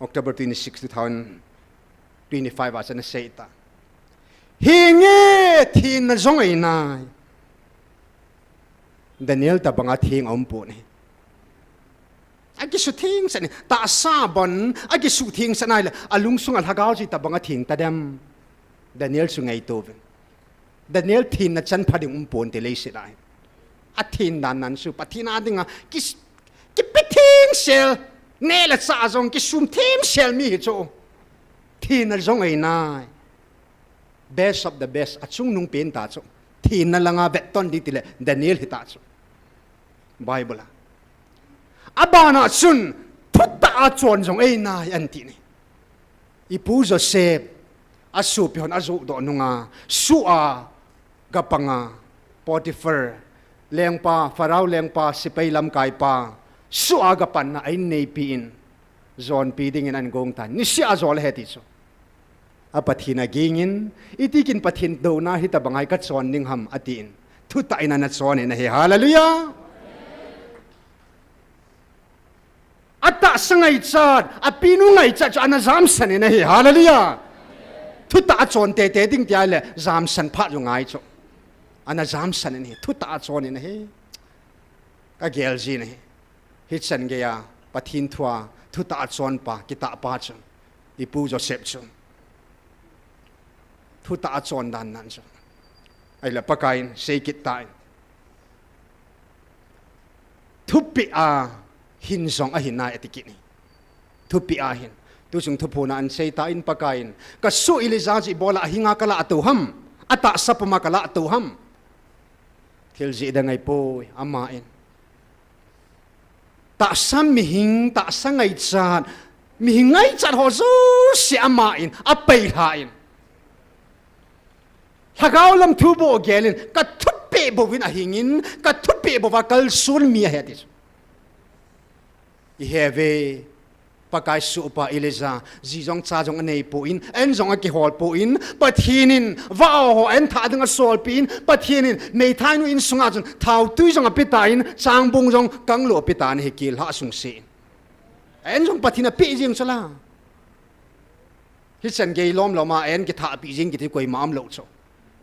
October twenty-six, two thousand twenty-five a chun asei ta. Hinge thenna jong einai. Daniel tabanga theng aumpon ahi. Akisutheng sah in, tahsa bon, akisutheng sah in ahile, alungsunga lhagao chu itabanga theng tadem. Daniel chu ngaito uvin. Daniel thenna chan pha ding umponte leiset a hin. Athen dan nan chu, Pathen a dinga, ki, kipe thengsel, neh le chah jong kisum thengsel mi hi chu. Thenna jong einai. Best of the best, achungnung pen ta chu. Thenna langa vetton ding tile, Daniel hita chu. Bible a. Abana chun, thutah a chon jong einai anti ni. Ipu Joseph, asopi hon ajoh doh nunga, soh a, gapanga, Potiphar, lengpa, Pharaoh lengpa, sepai lamkaipa, soh a gapanna a inneipi in, jonpi dingin agong tan. Niseh a jol ahi ti chu. A Pathen agingin, itikin Pathen douna hitabang a hi kachon ding ham, atin. Thutah in ana chon in ahi. Hallelujah! Atahsa ngaichat, apinu ngaichat chu ana jamsan in ahi. Hallelujah! Thutah a chon teitei ding tia le, jamsan phat chu ngai chu. Ana jamsan in ahi. Thutah a chon in ahi. Kagel jin ahi. Hichan geiya, Pathen thua, thutah a chonpa, kitahpa chu, ipu Joseph chu. Thutah a chon dan nan chu. Ahile Pakaiyin, seikit tan. Thupeh a hin jong ahi nai ati kit ni. Thupeh a hin. Tuchung thuphon a ahin seitan Pakaiyin. Kasoh Elijah chu ibola ahinga kalah tou ham. Atahsa puma kalah tou ham. Thil jih dang ahipoi, aman. Tahsa mihing, tahsa ngaichat, mihing ngaichat ho jouse aman, apeilhan. Lhagao lam thu bou gelin, kathupeh bouvin ahingin, kathupeh bouva kalson mi ahi ati. Ihe ve, Pakai sohpa Elijah, ji jong cha jong aneipon, an jong akihol pon, Pathen in, vaho an thah ding asolpeh in, Pathen in, meithainu insunga chun, thaotui jong apetan, changbung jong kanglou apetan, hi kil ha sung si. An jong Pathen in apeh jing chula. Hichan gei lom loma, an kithahpeh jing kiti koima umlou chu.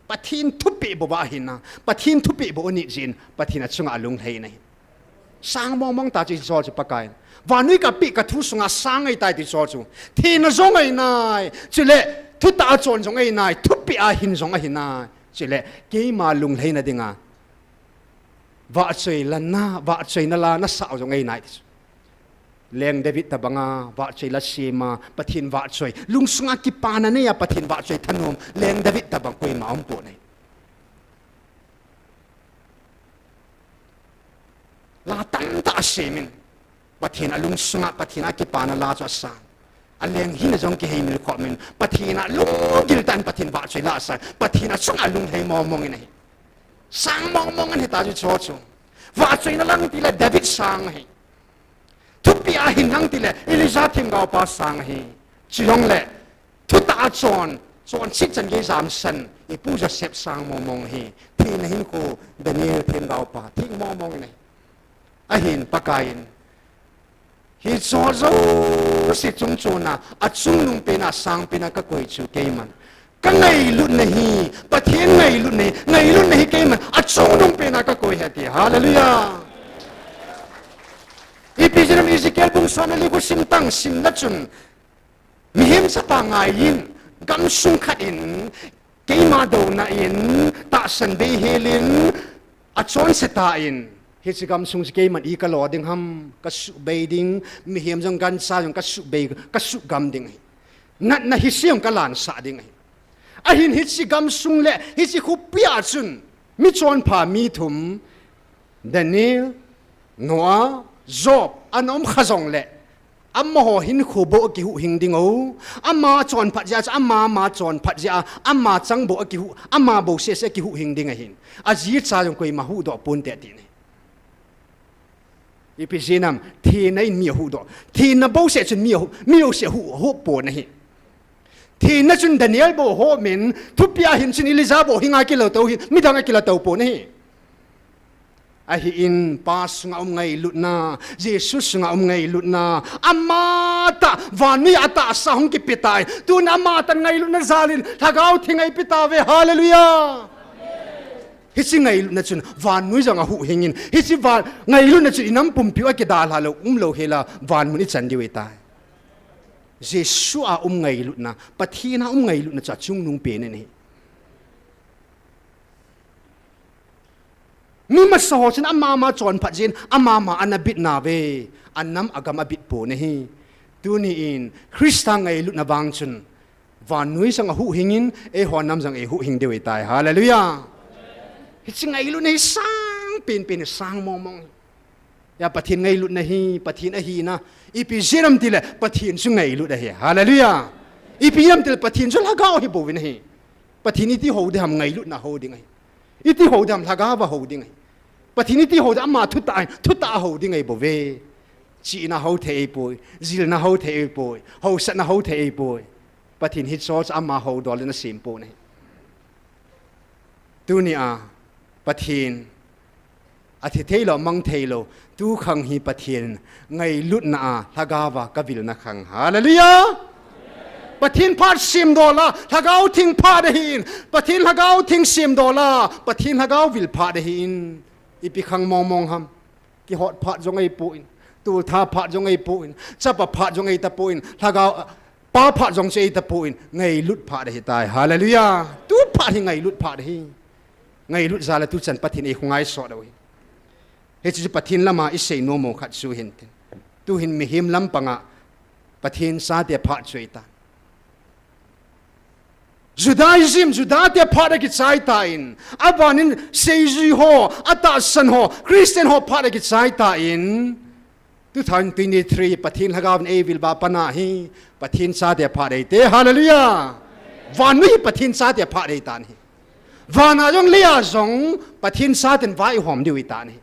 Pathen thupeh bouva ahina, Pathen thupeh bou anit jin, Pathen achunga alunglhai nahi. Sang mong mong ta chu ijo chu Pakaiyin. Vannoi kapeh kathu sunga sang ahitai ti jo chu. Thenna jong ahi nai, chule thutah a chon jong ahi nai, thupeh a hin jong ahi nai, chule keima lunglhaina dinga vahchoi la na, vahchoina la nasah jong ahi nai ti chu. Leng David tabanga, vahchoi la sema, Pathen vahchoi. Lungsunga kipana neiya Pathen vahchoi thanom, Leng David tabang koima umpon ahi. La tamtah asemin. Pathen a lungsunga, Pathen a kipana la chu asang. Aleng hina jong kiheimil khomin. Pathen a lunggil tah in Pathen vahchoi la asang. Pathen achunga alunglhai mong mong in ahi. Sang mong mong in hita chu jo chu. Vahchoina lang tile David sang ahi. Thupeh a hin lang tile, Elijah themgaopa sang ahi. Chujongle, thutah a chon, chonset chan gei jamsan, ipu Joseph sang mong mong ahi. Thenna hinkho, Daniel themgaopa, theng mong mong in ahi. Ahin Pakaiyin. Hiche jouse chungchona, achungnung pena, asang pena kakoi chu keiman. Kangailutna hi, Pathen ngailutna hi, ngailutna hi keiman, achungnung pena kakoi ahi ati. Hallelujah. Ipi jeh ham Ezekiel bung som le li khu simtang simna chun. Mihem chapa ngaiyin, gamsung khat in, keima douna in, tahsan bei helin, achonse tan, hiche gamsung chu keiman ipi kalo ding ham, kasuhbei ding, mihem jong gancha jong kasuhbei, kasuhgam ding ahi. Natna hise jong kalansah ding ahi. Ahin hiche gamsung le, hiche khopia chun, mi chonpha mi thum, Daniel, Noah, Job, ana um kha jongle, amaho hinkho bou akihuhhing ding o, ama chonphat jeh a chu, ama, ama chonphat jeh a, ama chang bou akihuh, ama bou sese akihuhhing ding ahin. Aji acha jong koima huhdoh ponte ati ahi. Ipi jeh ham, thenna in mi ahuhdoh. Thenna bouseh chun mi ahuh, mi jouse ahuh, ahuh pon ahi. Thina chun Daniel bou hom in, thupia hin chun Elijah bou hinga kila tou hin, midang a kila tou pon ahi. Ahin, Pa sunga um ngailutna, Jesu sunga um ngailutna, amatah, vannoi a tahsa hung kipe tai. Tun amatah ngailutna jalin, Lhagao Theng eipe tauve, hallelujah. Hiche ngailutna chun, vannoi jong ahuhhingin, hiche van, ngailutna chun inam pumpiu a kidalha lou, umlou hela, vanmun ichan diu ahitai. Jesu a um ngailutna, Pathen a um ngailutna chu achungnung pen ahi. Mi masa ho chun ama ama chonphat jin, ama ama ana bit nauve, anam agam abit pon ahi. Tuni in, Christa ngailutna vang chun, vannoi jong ahuhhingin, eiho nam jong eihuhhing diu ahitai. Hallelujah. Hiche ngailutna hi sang penpen, sang mongmong. Hia Pathen ngailutna hi, Pathen ahina. Ipi jeh ham itile, Pathen chu ngailut ahi. Hallelujah. Ipi jeh ham itile, Pathen chu lhagao ahi bouvin ahi. Pathen iti hou ding ham, ngailutna hou ding ahi. Iti hou ding ham, lhagao va hou ding ahi. Pathen iti hou ding ama thutah ahi, thutah a hou ding ahi bouve. Chihna hou thei ahipoi, jilna hou thei ahipoi, hausatna hou thei ahipoi. Pathen hiche chu ama hou dol in asem pon ahi. Tuni a, Pathen, athi theilou, mang theilou, tu khang hi Pathen, ngailutna a, lhagao va kavilna khang. Hallelujah! Pathen phat semdola, Lhagao Theng phat ahin, Pathen Lhagao Theng semdola, Pathen Lhagao vil phat ahin, ipi khang mongmong ham. Kihot phat jong ahipon, tultha phat jong ahipon, chapa phat jong ahitapon, lhagao, pa phat jong chu ahitapon, ngailut phat ahitai. Hallelujah. Tu phat hi ngailut phat ahi. Ngailut jal a tuchan Pathen in eikhongai sot u ahi. Hiche chu Pathen lama isei nom u khat chu hintin. Tuhin mihem lampanga Pathen chate phat chu ahitan. Judaism, Juda te phat akichai tan, aban in seijui ho, atahsan ho, Christian ho phat akichai tan, two thousand twenty-three Pathen Lhagao in eivil uva pat a hi, Pathen chate phat eite, hallelujah. Vannoi hi Pathen chate phat eitan ahi. Vana jong leiya jong Pathen chaten vaihom diu ahitan ahi.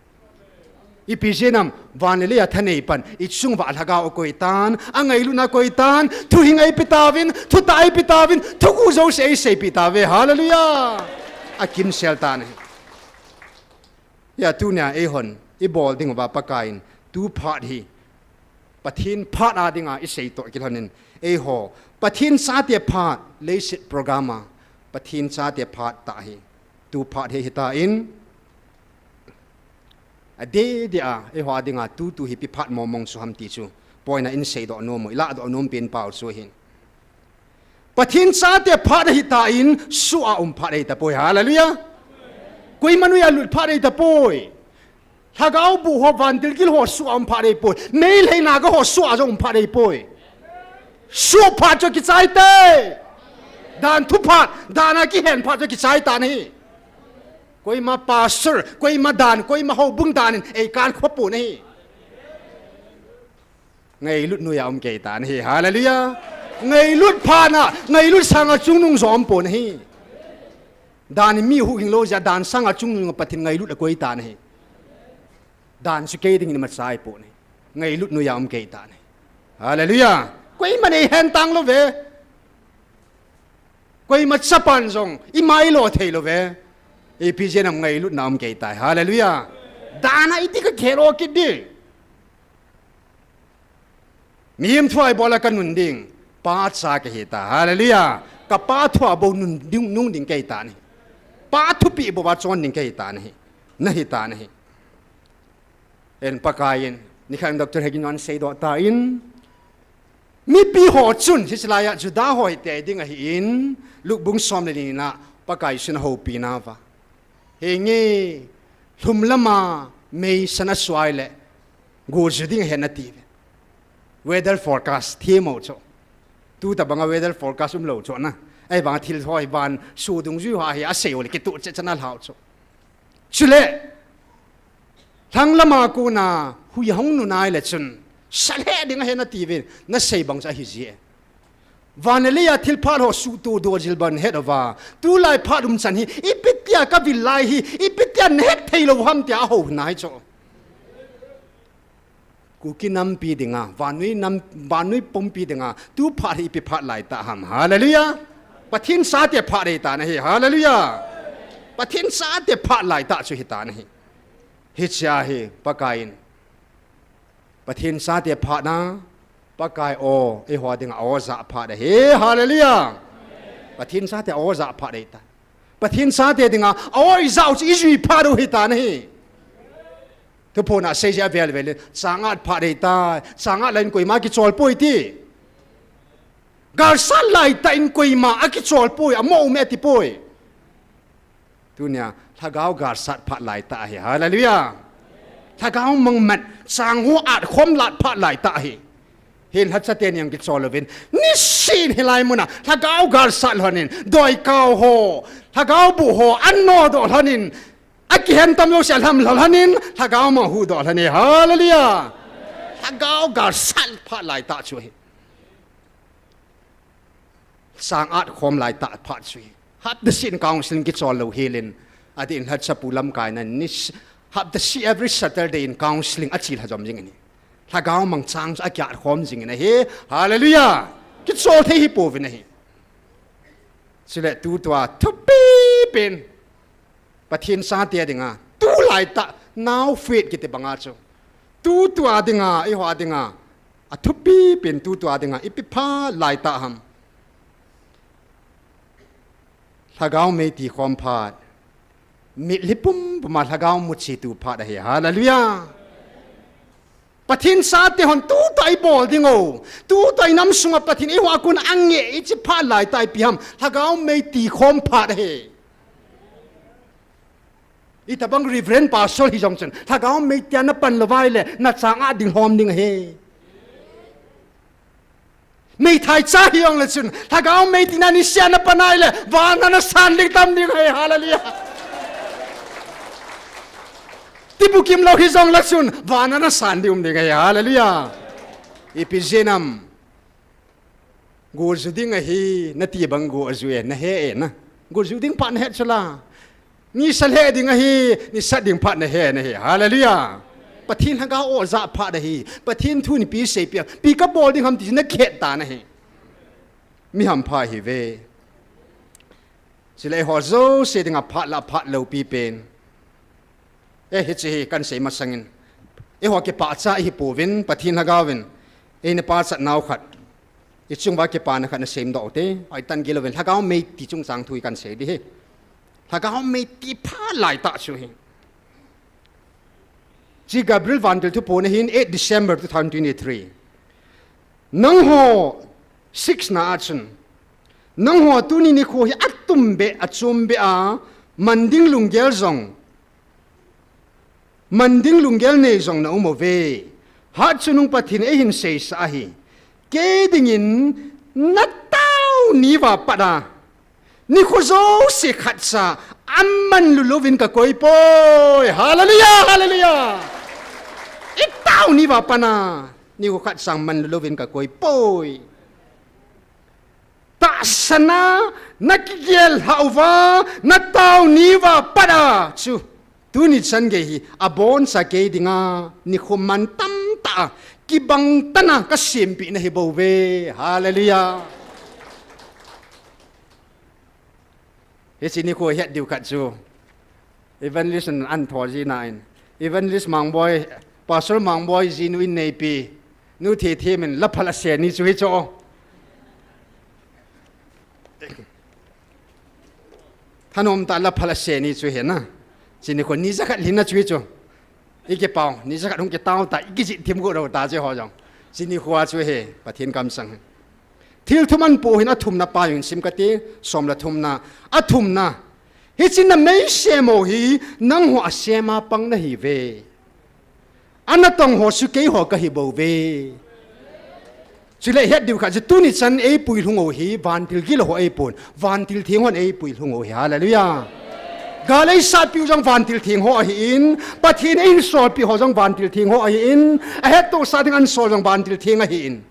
Ipi jeh ham, van le leiya thanei pan, ichung uva Lhagao akoi tan, angailutna akoi tan, thuhing eipe tauvin, thutah eipe tauvin, thuguh jouse eiseipeh tauve, hallelujah. Akimsel tan ahi. Hia tunia eihon, ibol ding uva Pakaiyin, tu phat hi, Pathen phat a dinga isei toh kilhonin, eiho, Pathen chate phat, leiset program a, Pathen chate phat tah hi, tu phat hi ahitan, adeh deh a, eiho a dinga tutu hi ipi phat mongmong chu ham ti chu, poina in seidoh nom u, ilahdoh nom pen pau chu ahin. Pathen chate phat ahitan, soh a um phat ahitapoi, hallelujah. Koima noiya lut phat ahitapoi. Lhagao boh ho, vantil gil ho soh a um phat ahipoi. Meitei Naga ho soh a jong um phat ahipoi. Soh phat chu kichai tai. Dan thu phat, dan a kihen phat chu kichai tan ahi. Koima pastor, koima dan, koima houbung dan in eikan khopon ahi. Ngailut noiya um keitan ahi. Hallelujah. Ngailut phat a, ngailut sanga chungnung jong umpon ahi. Dan in mi huhhing lou jeh a, dan sanga chungnung a Pathen ngailut akoi tan ahi. Dan chu kei dingin imacha ahipon ahi. Ngailut noiya um keitan ahi. Hallelujah. Koiman eihen tang lou ve. Koima chapan jong, ima ilo thei lou ve. Ipi jeh ham, ngailutna um keitai. Hallelujah. Dan a iti kakhen o kit ding. Mihem thua ibola kanun ding. Pa cha kahitai. Hallelujah. Kapa thua bou nun ding, nung ding keitan ahi. Pa thupeh bou a chon ding keitan ahi. Nahitan ahi. En Pakaiyin, nikhat in Doctor Hagin in aseidoh tan, mipi ho chun, hiche laiya Juda ho hite ding ahin, Luke bung som le li na, Pakai Jesun ahoupi nauva. Henge, lhum lama, meisan asuai le, go ju ding ahi nati uve. Weather forecast, themmo chu. Tutabanga weather forecast umlou chu na. Ahivanga thil ho hi van, su dungjui ho hi, asei u le, kituh cheh cheh na lhau chu. Chule, lhang lama kona hui ahung nu nai le chun, sa lheh ding ahi nati uve, nasei bang chu ahi jie. Van le leiya thil phat ho suhtuh doh jil bang het uva. Tulai phat umchan hi, ipi tia kavil lai hi, ipi tia nahet thei lou ham tia ahou nai chu. Kuki nampi dinga, vannoi nam, vannoi pumpi dinga, tu phat hi ipi phat lai ta ham. Hallelujah. Pathen chate phat ahi tan ahi. Hallelujah. Pathen chate phat lai ta chu hi tan ahi. Hichea hi, Pakai in. Pathen chate phat na, Pakai aw, eiho dinga aw ja phat ahi. Hallelujah. Pathen chate aw ja phat ahi ta. Pathen chate dinga, aw ijau chu ijui phat u hi tan ahi. Thuphon a seijia vel vel in, chang at phat ahi ta, chang at lai in koima kichol poi ti. Galsat lai ta in koima akichol poi, amo um e ti poi. Tunia, lhagao galsat phat lai ta ahi. Hallelujah. Lhagao mangmat, chang ho at khom lat phat lai ta ahi. Hin lhacha teni ang kichol uvin. Nisin hilai muna, lhagao galsat lhonin, doikao ho, lhagao bu ho, an nodoh lhonin, akihen tam jouse alham lhonin, lhagao mang huhdoh lhonin. Hallelujah. Lhagao galsat phat lai ta chu ahi. Chang at khom lai ta phat chu ahi. Hapta seh in counseling kichol lou helin. Adin lhacha pu lamkai nan ni s-, hapta seh every Saturday in counseling achil ha jom jing in ahi. Lhagao mang chang chu akiat khom jing in ahi. Hallelujah. Kichol thei hi pouvin ahi. Chule tutua thupi pen. Pathen chate dinga, tulai ta, now faith kiti banga chu. Tutua dinga, eiho dinga, athupi pen tutua dinga, ipi phat lai ta ham. Lhagao mei ti khom phat. Mitlhi pumpuma lhagao muchi tu phat ahi. Hallelujah. Pathen chate hon tutua ibol ding u. Tutua inam sunga Pathen eiho a kon ange ichi phat lai ta ipi ham. Lhagao mei ti khom phat ahi. Itobang Reverend Pastor hi jong chun. Lhagao mei tia napan lou vai le, nachang a ding lhom ding ahi. Meithai cha hi jong le chun. Lhagao mei tina nisia napan ai le, vana nasan ding tam ding ahi. Hallelujah. Tibukim lou hi jong le chun, vana nasan ding um ding ahi. Hallelujah. Ipi jeh ham. Gulju ding ahi, nati bang gulju e, nahe e na. Gulju ding phat nahet chula. Nisa lheh ding ahi, nisa ding phat nahe, nahe. Hallelujah. Pathen lhagao aw ja phat ahi. Pathen thu nipi seipi a. Ipi kabol ding ham ti nakhet ta nahi. Mi hampha ihiuve. Chule eiho jouse dinga phat la phat loupi pen. Eh, hiche hi kahin sei masangin. Eiho kipah cha ihi pouvin, Pathen lhagao vin. Eina pachat nau khat. Ichung uva kipana khat nasemdoh ute. Ahi tan gilou vin. Lhagao mei ti chungchang thu hi kahin sei ding ahi. Lhagao mei ti phat lai ta chu ahi. Hiche Gabriel vantil thuphon ahin eight December two thousand twenty-three. Nangho six na a chun. Nangho tuni nikho hi atumbeh, achumbeh a, man ding lunggel jong. Man ding lunggel nei jong na um uve. Hatchungnung Pathen in eihin seisah ahi. Kei dingin natao ni uva pat a. Nikho jouse khatcha, aman lulou vin kakoi poi. Hallelujah, hallelujah. Itao ni uva pat a. Nikho khatcha man lulou vin kakoi poi. Tahsan a, nakigel lhah uva, natao ni uva pat a. Chu. Tuni chan gei hi, aboncha kei dinga, nikho man tamtah a, kibang tah a, kasempeh nahi bouve. Hallelujah. Hiche nikho het diu khat chu. Evangelist in ahin thou jin ahin. Evangelist Mangboi, Pastor Mangboi jinu in neipi. Nu Thethem in laphal asei ni chu hichu. Thanom tah a laphal asei ni chu ahi na. Hiche nikho ni jakhat lhinna chu hichu. Ikipao, ni jakhat hung kitao ta, ikijih thim got lou ta hiche ho jong. Hiche nikho chu ahi, Pathen kamsang. Thil thum ahin poh hin athumna pa jong sim kate, som le thumna, athumna. Hiche na meisem u hi, nangho asem a pang nahiuve. Ana tong ho chu keiho kahi bouve. Chule het diu khat chu tuni chan eipui lhung u hi, vantil gilou ho eipon, vantil theng hon eipui lhung u hi, hallelujah. Gal eisatpiu jong vantil theng ho ahin, Pathen in eisolpeh ho jong vantil theng ho ahin, ahettohsah ding ahinsol jong vantil theng ahin.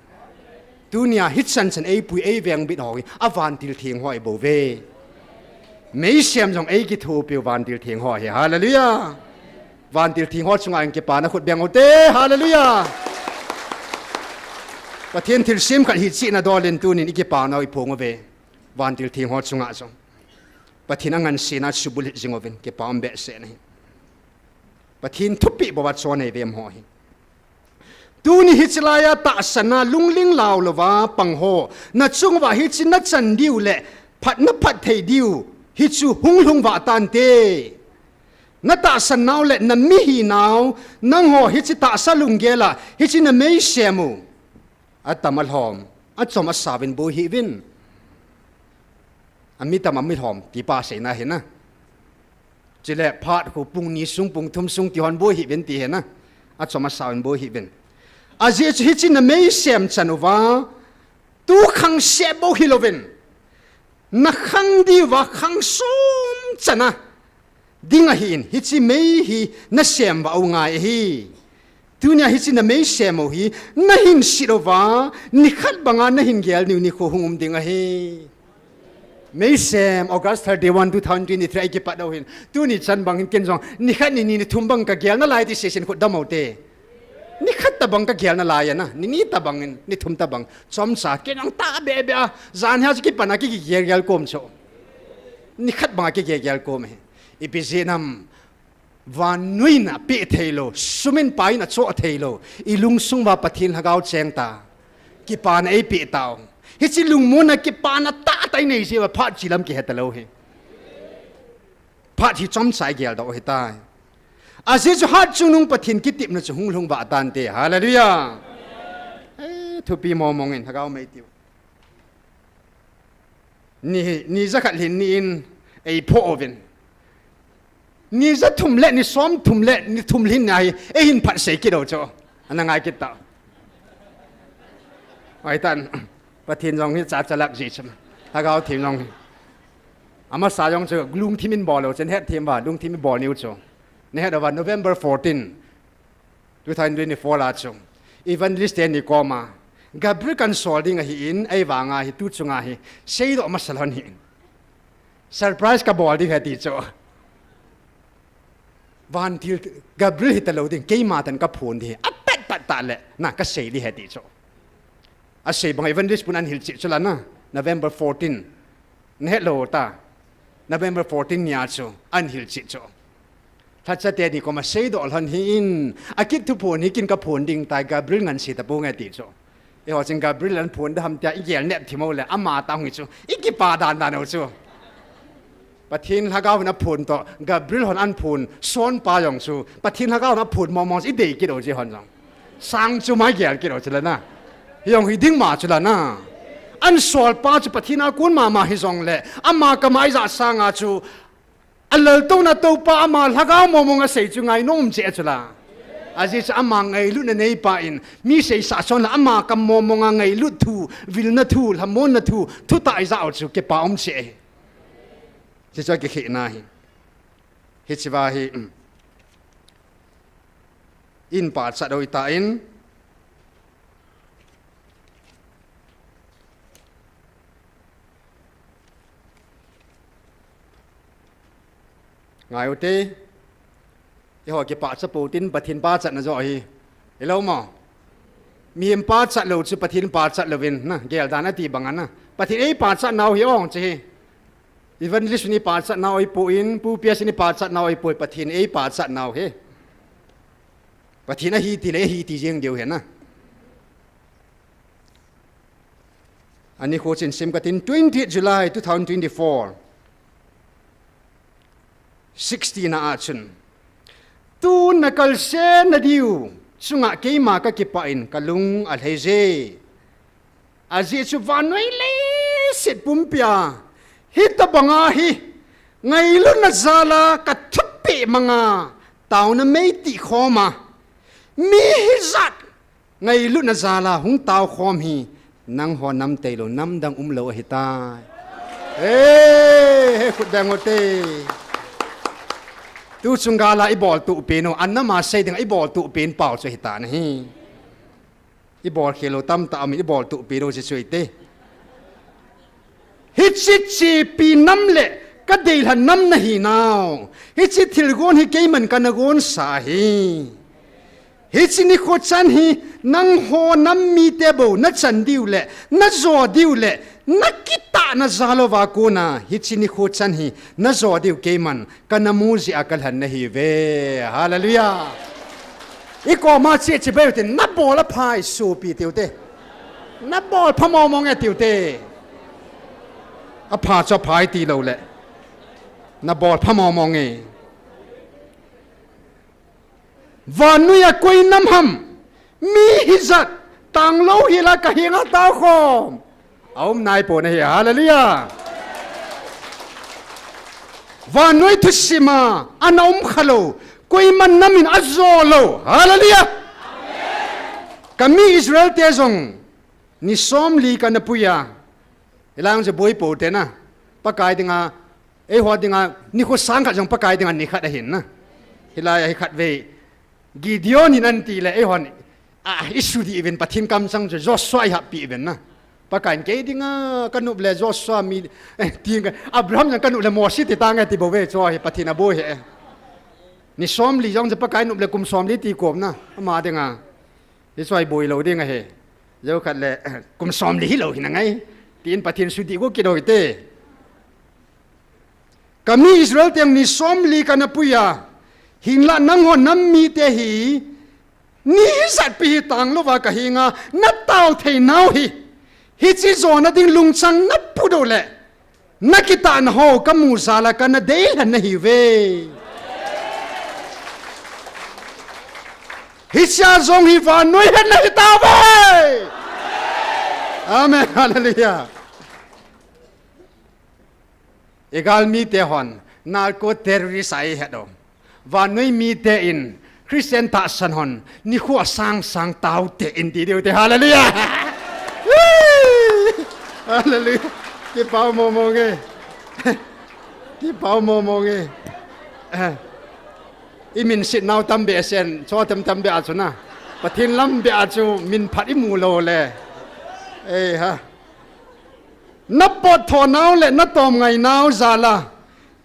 Tunia hichan chan eipui eivengbit ho hi, avantil theng ho ahibouve. Meisem jong eikithopiu vantil theng ho ahi. Hallelujah. Vantil theng ho chunga hin kipana khut beng ute. Hallelujah. Pathen thilsem khat hiche nadol in tunin ikipa nau iphong uve. Vantil theng ho chunga jong Pathen angansena subulhit jing uvin kipa um behseh ahi. Pathen thupeh bou a chon eivem ho hi. Tuni hiche laiya tahsan a lungling lau louva pang ho, nachung uva hiche nachan diu le phat naphah thei diu hichu hung lhung vah tante. Natahsan nau le nami hinau, nangho hiche tahsa lunggel a hiche nameisem u atam alhom, achom asauvin boi hih uvin. Ami tam ami lhom, tipa seina hina. Chule phat khu pung ni sung, pung thum sung ti hon boi hih uvin ti hina. Achom asauvin boi hih uvin. Ajeh chu hiche nameisem chan uva, tu khang seh bou hilouvin, nakhang diuva khang som chan a ding ahin, hiche mei hi nasem uva angai ahi. Tunia hiche nameisem u hi nahin sit uva, nikhat banga nahin gel niu nikho hung um ding ahi. Meisem, August thirty-one, two thousand twenty-three a ikipat u hin, tuni chan bang hin ken jong nikhat, nini, nithum bang kagel nalai ti seisin khut dam u te. Nikhat tabang kagel nalai ana, nini tabang in, nithum tabang. Chomcha, ken jong tabeh beh a, jan hia chu kipan a ki, kigel gel kom chu. Nikhat banga kigel gel kom hi. Ipi jeh ham, vannoiyin apeh theilou, sum in pai in achoh theilou, ilungsung uva Pathen Lhagao cheng ta. Kipana eipeh tau. Hiche lungmonna kipana tahtah inei jeh uva phat chi lam kihe talou hi. Phat hi chomcha igel doh u ahitai. Ajeh chu hatchungnung Pathen kitepna chu hung lhung vah tante. Hallelujah. Eh, thupi mong mong in, Lhagao mei tiu. Ni, ni jakhat lhin ni in eiphoh uvin. Ni jathum le ni somthum le ni thum lhin na hi eihin phat sei kit u chu. Ana ngai kit ta. Hoitan, Pathen jong hi cha chalak ji chu. Lhagao theng jong hi. Amasa jong chu lungthim in bol u chu, nahet thim uva, lungthim in bol niu chu. Nahet uva, November fourteen, two thousand twenty-four a chu Evangelist teni koma Gabriel kahin sol ding ahin, ahivanga hi tu chunga hi seidoh masa lhon ahin. Surprise kabol ding ahi ti chu. Vantil Gabriel hitalou ding, keima tah in kaphon ding ahi. Apet pat tah le, na kasei ding ahi ti chu. Asei banga Evangelist pun ahin hilchet chu la na, November fourteen. Nahet lou ta. November fourteen nia chu ahin hilchet chu. Lhacha teni koma seidoh lhon ahin, akit thuphon hi ken kaphon ding tai, Gabriel ngansi tapong e ti chu. Eiho chun Gabriel ahin phon da ham tia igel nep thim u le, ama tah hung hi chu ikipa dan dan u chu. Pathen Lhagao hin aphon toh, Gabriel hon ahin phon, sonpa jong chu Pathen Lhagao hin aphon mong mong chu idei kit u chu hon jong. Sang chu mai gel kit u chu la na. Hijong hi ding ma chu la na. Ahin solpa chu Pathen a kon mama hijongle, ama kama ijah sanga chu alaltouna toupa ama Lhagao mong mong asei chu ngainom um cheh chu la. Ajeh chu ama ngailutna neipa in, mi seisah chon la ama kam mong mong a ngailut thu, vilna thu, lhamonna thu, thutah ijah u chu kipa um cheh ahi. Hiche chu akikhehna ahi. Hiche va hi, um, in pachat u ahitan, ngai u te, eiho kipachat pou tin Pathen pachatna joh ahi. Hilou mo? Mihem pachat lou chu Pathen pachat louvin, na, geldan ati banga na. Pathen eipachat nau hi ong chu hi. Evangelist in eipachat nau ahipoi, Pu P S in eipachat nau ahipoi, Pathen eipachat nau ahi. Pathen ahi tile, ahi ti jeng diu ahi na. Ani kho chin sim katin, twenty-eight July two thousand twenty-four, sixteen a achun. Tun nakalsen nadiu chunga keima kakipah in kalung alhai je. Ajeh chu vannoi leiset pumpia hitobanga hi ngailutna jala kathupeh manga taona mei tihkhoma, mi hijat ngailutna jala hung taokhom hi nangho nam tailou, namdang umlou ahitai. He, he khut beng u te. Tu chung gala ibol tuh pen u, anama sei dinga ibol tuh pen pau chu ahitan ahi. Ibol khel u tamtah aum in, ibol tuh pen u chu chu ite. Hiche chepi nam le kadeilhen nam nahi nau. Hiche thilgon hi keiman kana gonsa ahi. Hiche nikho chan hi Nangho nam mite bou nachan diu le, najo diu le, nakitahna jal uva kona, hiche nikho chan hi, najo diu keiman, kana mu jeh a kalhen nahiuve. Hallelujah. Ikoma che che beu te, nabol apha e sopi tiu te. Nabol pha mong mong e tiu te. Apha chu apha e tilou le. Nabol pha mong mong e. Vannoi a koi nam ham, mi hijat, tanglou hila kahenga taokhom. Aum naipon ahi, hallelujah. Vannoi thusim a, ana um khalou, koiman nam in ajo lou, hallelujah. Kami Israel te jong, ni somli kana pui a, Hilai jong chu boipo te na. Pakai dinga, eiho dinga, nikho sang khat jong Pakai dinga nikhat ahin na. Hilai a hi khatvei. Gideon in anti le, eihon, a, isudih uvin Pathen kamchang chu Joshua ihappi uvin na. Pakai in kei dinga, kanop le Joshua mi, eh, ti nge, Abraham jong kanop le Mose ti tange ti bou ve chu hi Pathen aboi he. Ni somli jong chu Pakai nop le kum somli ti kom na, ama dinga. Hichu aboi lou ding ahi. Jou khat le, kum somli hilou hina ngai. Tin Pathen sudih go kit u hite. Kami Israel teng ni somli kana pui a. Hinla nangho nam mite hi. Ni hijat pi hi tanglouva kahenga. Natao thei nau hi. Hiche jona ding lungchang naput u le. Nakitahna ho kamu jal a kana deilhen nahiuve. Hichea jong hi vannoi hetna hitauve. Amen. Hallelujah. Igalmite hon, narco terrorist a ihet u. Vannoi mite in, Christian tahsan hon, nikho asang sang taote in ti diu te. Hallelujah. Hallelujah. Kipah mong mong e. Kipah mong mong e. Eh. Imin sit nau tam behseh in, cho tam tam beh a chu na. Pathen lam beh a chu, min phat imu lou le. Eh, ha. Napot tho nau le natom ngai nau jal a.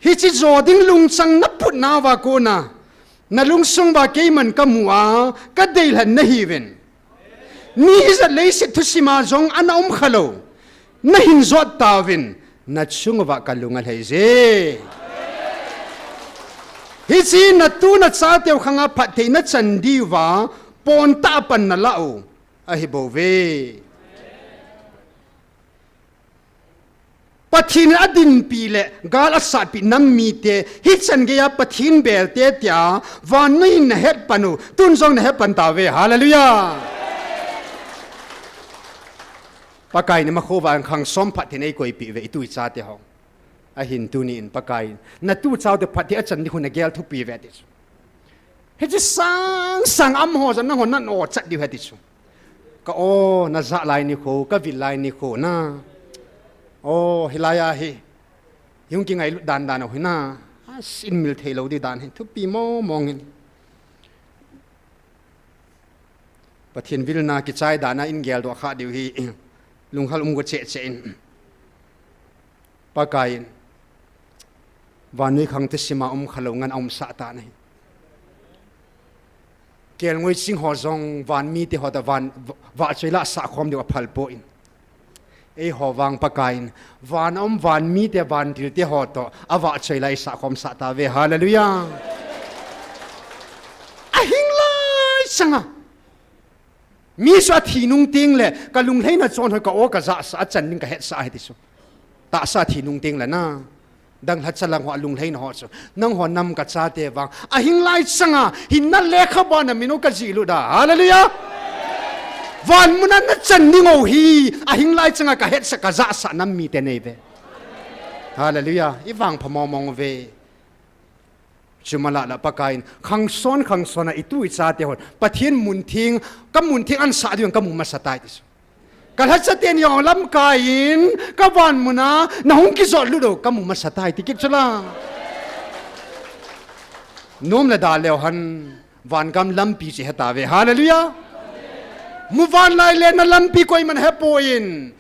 Hiche jo ding lungchang naput nauva kona. Nalungsung uva keiman kamu a, kadeilhen nahiuvin. Ni hijat leiset thusim a jong ana um khalou. Nahin jot tauvin, nachung uva kalung alhai je. Hiche natu nachateu khanga phattheina chan diuva, pontah a pan nalah u, ahibouve. Pathen in adinpi le gal asatpi nam mite, hichan geiya Pathen belte tia, vannoi in nahet pan u, tun jong nahet pan tauve. Hallelujah. Pakai in imakhouva khang som phatthei in eikoipeh uve, itu ichate ho. Ahin tuni in Pakai in, natu chaote phatthei achan ding khu nagel thupi uve ati chu. Hiche sang sang amaho jong nangho nan o chat diu ahi ti chu. Ka o najah lai nikho, kavil lai nikho na. O, hilai a hi. Hung kingailut dan dan u hi na. Asin mil thei lou ding dan hi. Thupi mong mong in. Pathen vilna kichai dan a in geldoh kha diu hi. Lunghel um go cheh cheh in. Pakai in, vannoi khang thusim a um khalou ngen aumsah tan ahi. Kelngoi ching ho jong van mite ho toh van, vahchoi lah sah khom diu aphal poi. Eiho vang Pakai in, van a um van mite vantilte ho toh, avahchoi lah isah khom sah tauve. Hallelujah. Ahing lai chang a. Mi chu athi nung teng le, kalunglhaina chon ho ka o kajah sah, achan ding kahetsah ahi ti chu. Tahsa thi nung teng le na. Dang lhacha lang ho alunglhaina ho chu. Nangho nam kachate vang. Ahing lai chang a, hinna lekhabu a namin u kajih lut a. Hallelujah. Van mun a nachan ding u hi, ahing lai chang a kahetsah kajah sah nam mite neive. Hallelujah. Ivangpha mong mong uve. Chuma lah lah Pakai in, khangson, khangson a itu ichate hon. Pathen mun theng, ka mun theng ansah diu ka mu masa tai ti chu. Ka lhacha ten jong lamkai in, ka van mun a, nahung kijot lut u, ka mu masa tai ti kit chu la. Nom le da leu hen, van gam lampi chu he tauve. Hallelujah. Muvanlai le na lampi koiman hepoi.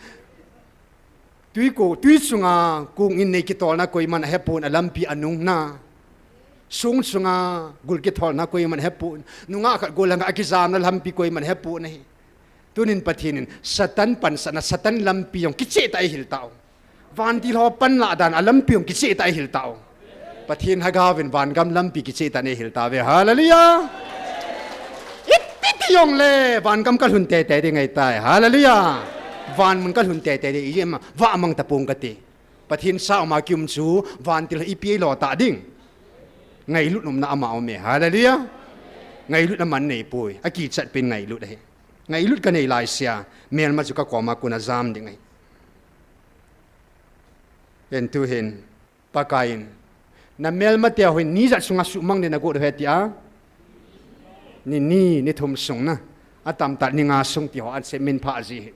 Tui ko, tui chunga kong in nei kitolna koiman ahepon a lampi anung na. Sung sunga gul kitholna koiman hepon. Nungah khat gol langa akijamna lampi koiman hepon ahi. Tunin Pathen in Satan pansatna, Satan lampi jong kicheh tah a eihil tau. Vantil ho panlah dan a lampi jong kicheh tah a eihil tau. Pathen Lhagao vin vangam lampi kicheh tah a eihil tauve. Hallelujah. Iti ti jongle vangam kalhun teitei ding ahitai. Hallelujah. Van mun kalhun teitei ding, ijeh inem, vah mang tapong kati. Pathen sanga kium chu vantil ipi lo tah ding. Ngailut umna ama aume. Hallelujah. Ngailutna man neipoi. Akichat pen ngailut ahi. Ngailut kanei laisea, melma chu kakoma kona jam ding ahi. Hin tuhin, Pakaiyin, namelma teho hin ni ijat sunga suhmang ding nagot u ahi tia. Ni ni, ni thum sung na. Atamtah ni nga sung ti ho asei min pha ji hi.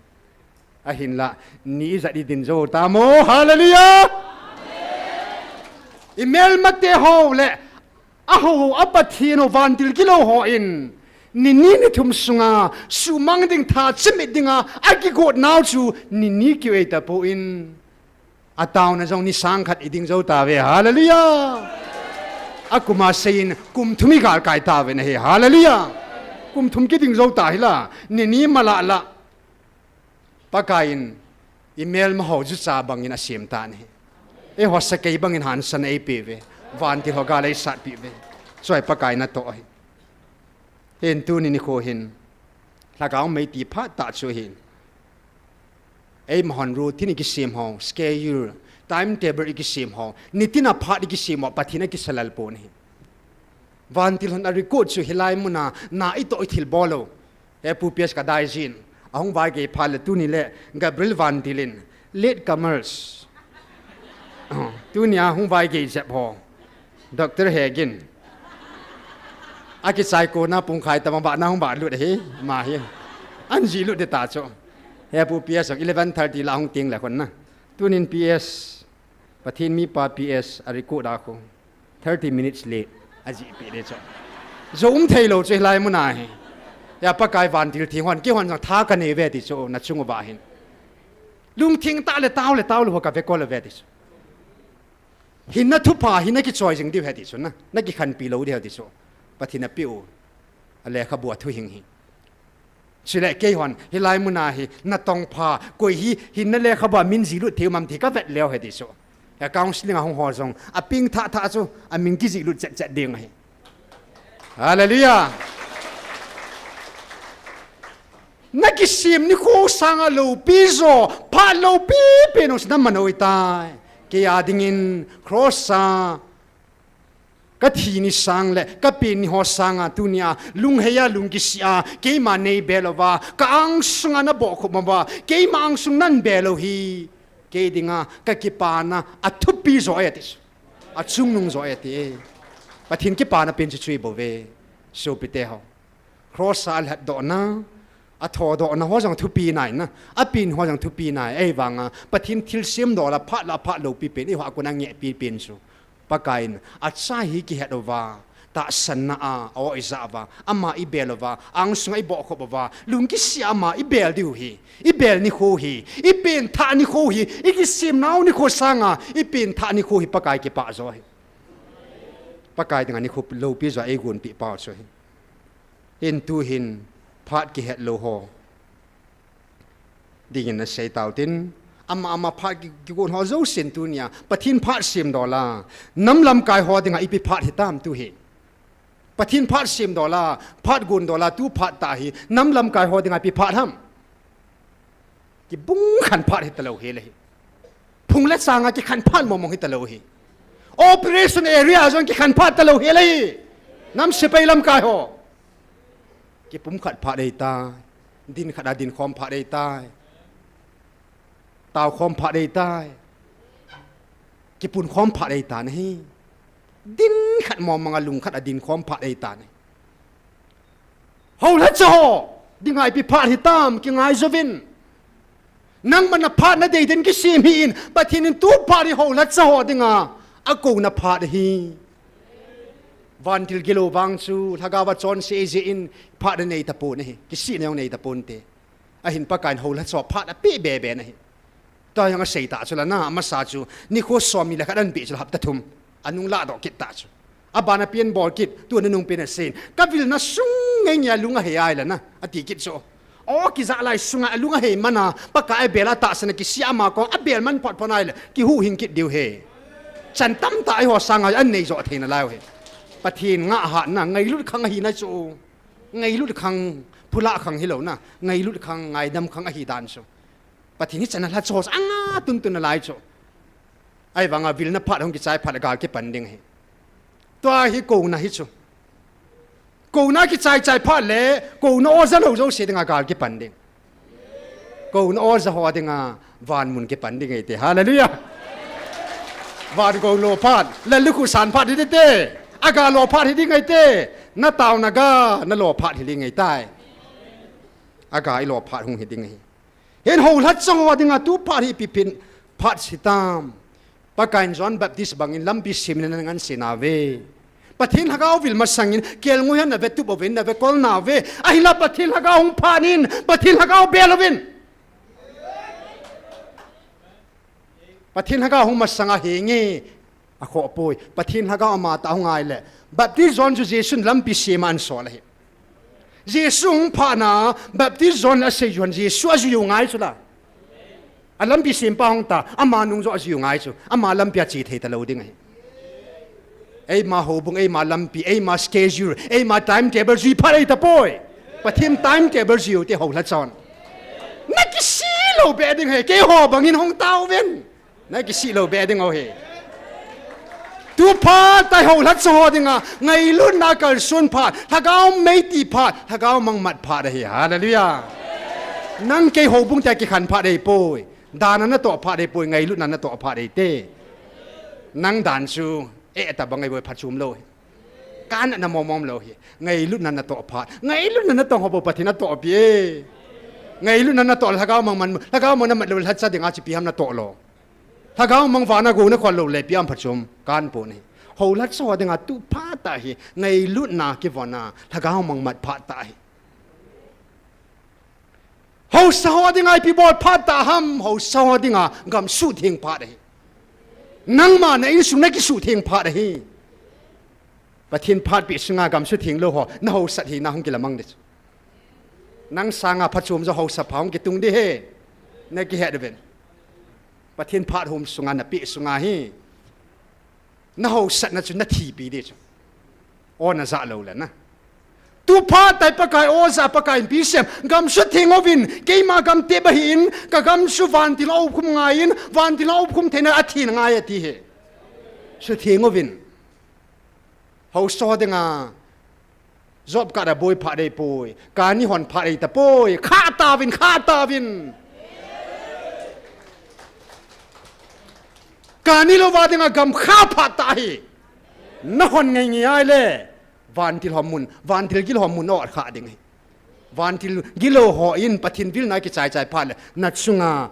Ahinla, ni ijat idin jou tam o, hallelujah! Imelma teho le, aho, a Pathen ho vantil gilou hon, ni ni ni thum sunga, suhmang ding tha chimit dinga, akigot nau chu, ni ni kiu eita pon. Ataona jong ni sang khat iding jou tauve, hallelujah! Akuma seiyin, kum thum igalkai tauve nahi, hallelujah! Kum thum kiding jou ta hila, ni ni malah lah. Pakaiyin, imelma ho jucha bangin asem tan ahi. Eiho sakei bangin hansatna eipeuve. Vantil ho gal eisatpeh uve. Chua hi Pakaiyin atoh ahi. Hin tuni nikho hin. Lhagao mei ti phat tah chu hin. Eimahon routine ikisem ho, schedule, timetable ikisem ho. Nitina phat ikisem ho, Pathen akisalal pon ahi. Vantil hon a record chu hilai muna, na itoh ithilbol lou. He Pu P S kadai jin. Ahung vaigei phat le tuni le Gabriel Vantil in. Late comers. Oh, tunia hung vaigei jep ho. Doctor Hegin. Akichai kona pungkhai tama vahna hung vahlut ahi. Ama hi. Anjilut ding ta chu. He Pu P S eleven thirty la hung ting le khun na. Tunin P S. Pathen mipa P S a record a khu. Thirty minutes late. Ajihpeh ding chu. Jou um theilou chu hilai muna hi. Hia Pakai vantil theng hon, keihon jong tha kanei uve ti chu, nachung uva hin. Lungtheng tah le tao le tao lou ho kave kol uve ti chu. Hinna thupha hi nakichoi jing diu ahi ti chu na. Nakikhenpi lou diu ahi ti chu. Pathen in apeh u. A lekhabu a thuhing hi. Chule keihon, hilai muna hi, natong pha, koi hi, hinna lekhabu a min jilut thei um am ti kavet leu ahi ti chu. A counseling a hung ho jong, apeng thah thah chu, amin kijilut chet chet ding ahi. Hallelujah. Nakisem nikho sanga loupi jo, phat loupi pen jong chu naman u ahitai. Kei a dingin cross a kathi ni sang le kapen ni ho sanga tunia lunghei a lungkisih a keima neibel uva, ka angsunga nabohkhup uva, keima angsung nanbel u hi. Kei dinga kakipana athupi jo ahi ati. Achungnung jo ahi ati. Pathen kipana pen chu chu hi bou ve. Sopite ho. Cross a alhatdohna, athodohna ho jong thupi nai na, apen ho jong thupi nai, ahivanga, Pathen thilsem dola, phat la, phat loupi pen, eiho a kona ngehpi pen chu. Pakaiyin, acha hi kihet uva, tahsanna a, a-o ija uva, ama ibel uva, angsunga ibohkhup uva, lungkisih a ama ibel diu hi, ibel nikho hi, ipen thah nikho hi, ikisem nau nikho sanga, ipen thah nikho hi, Pakai kipah jo hi. Pakai dinga nikho loupi jo eigonpeh pau chu hi. Hin tuhin phat kihet lou ho dingin nasei tau tin, ama ama phat ki, kigon ho jousen tunia, Pathen phat semdola, nam lamkai ho dinga ipi phat hitam tu hi. Pathen phat semdola, phat gondola, tu phat tah hi, nam lamkai ho dinga ipi phat ham. Kibung khan phat hitalou hel ahi. Phung le changa kikhan phat mong mong hitalou hi. Operation area jong kikhan phat talou hel ahi. Nam sepai lamkai ho. Kipumkhat phat ahitai. Din khat a dinkhom phat ahitai. Taokhom phat ahitai. Kipunkhom phat ahitai nahi. Din khat mong mong a lung khat a dinkhom phat ahitai nahi. Houlhacha ho dinga ipi phat hitam kingai jouvin. Nangma naphat nadei din kisem hih in, Pathen in tu phat hi houlhacha ho dinga akouna phat ahi. Vantil gilou vang chu, lhagao a chonse jeh in phat anei tapon ahi. Kisihna jong nei taponte. Ahin Pakaiyin houlhacha ho phat apeh bebe nahi. Tua jong asei ta chu la na, amasa chu, nikho som ni le khat anpeh chu la hapta thum. Anung ladoh kit ta chu. Abana pen bol kit, tu nanung pen asin. Ka vilna sung ngei ngei a lung ahei ai la na, ati kit chu. O kija lai sunga alung ahei mana, Pakai abel a tahsan a kisia ama ko, abel man phot phot ai la, kihuhhing kit diu he. Chan tamtah eiho sanga an nei jo theina lai u he. Pathen ngaihatna, ngailut khang ahina chu. Ngailut khang, phula khang hilou na, ngailut khang, ngaidam khang ahi dan chu. Pathen hi chan a lha chu ho chu anga tuntun a lai chu. Ahivanga vilna phat hung kichai phat le gal kipan ding ahi. Tua hi kouna hi chu. Kouna kichai chai phat le, kouna o ja lou jouse dinga gal kipan ding. Kouna o ja ho dinga van mun kipan ding ahi te. Hallelujah. Van gou lo phat, lallukhuh san phat hi ding te. Aga lo phat hi ding ahi te. Na taona ga, na lo phat hi ding ahi tai. Aga i lo phat hung hi ding ahi. Hin houlhat chang ho dinga tu phat hi ipi pin phat hitam. Pakaiyin John Baptist bangin lampi sem in ana nganse nauve. Pathen Lhagao vil masangin kelngoi a nave tup uvin, nave kol nauve. Ahinla Pathen Lhagao hung phat in, Pathen Lhagao bel uvin. Pathen Lhagao hung masanga henge, akhoh poi. Pathen Lhagao amatah hung ngai le. Baptist John chu Jesun lampi sem a ana sol ahi. Jesu hung phatna, Baptist John le asei John, Jesu ajui u ngai chu la. A lampi sempa hung ta, ama nung joh ajui u ngai chu. Ama lampi a che thei talou ding ahi. Eima houbung, eima lampi, eima schedule, eima timetable jui phat ahi tapoi. Pathen timetable jui u te houlhat chon. Na kisih lou be ding ahi, keiho bangin hung tauvin. Na kisih lou be ding ahi. Tu phat tai houlhat chang ho dinga, ngailutna kalson phat, Lhagao mei ti phat, Lhagao mang mat phat ahi. Hallelujah. Nang kei houbung te kikhen phat ahi poi. Dan a natoh phat ahi poi, ngailutna natoh phat ahi te. Nang dan chu, eh, tabang ahi poi, phachom lou ahi. Kana na momom lou ahi. Ngailutna natoh phat. Ngailutna natong ho bou Pathen atoh pi e. Ngailutna natoh Lhagao mang man, Lhagao mang na mat lou lhacha dinga chu ipi ham natoh lou. Lhagao mang vana gou na khol lou le ipi ham phachom kan pon ahi. Houlhat chang ho dinga tu phat tah hi. Ngailutna kivon a Lhagao mang mat phat tah hi. Haosa ho dinga ipi bol phat tah ham, haosa ho dinga gam suhtheng phat ahi. Nangma na insung na kisuhtheng phat ahi. Pathen phatpi sunga gam suhtheng lou ho, na haosat hina hung kilamang ding chu. Nang sanga phachom jo haosa pha hung kitung ding ahi. Na kihet uvin. Pathen phat hom sunga na pe sunga hi. Na haosatna chu na thipi ding chu. O na ja lou le na. Tu phat tai Pakai o ja Pakai in pi sem. Gam suhtheng uvin, keima gam tep ahin, ka gam chu vantil a umkhum ngaiyin, vantil a umkhum theina a thina ngai ati ahi. Suhtheng uvin. Haosa ho dinga. Job card a boi phat ahi poi. Kani hon phat ahi tapoi. Kha tauvin, kha tauvin. Kani lou va dinga gam kha phat tah hi. Na hon ngei ngei ai le. Vantil ho mun, vantil gilou ho mun o kha ding ahi. Vantil gilou ho in Pathen vilna kichai chai phat le. Na chunga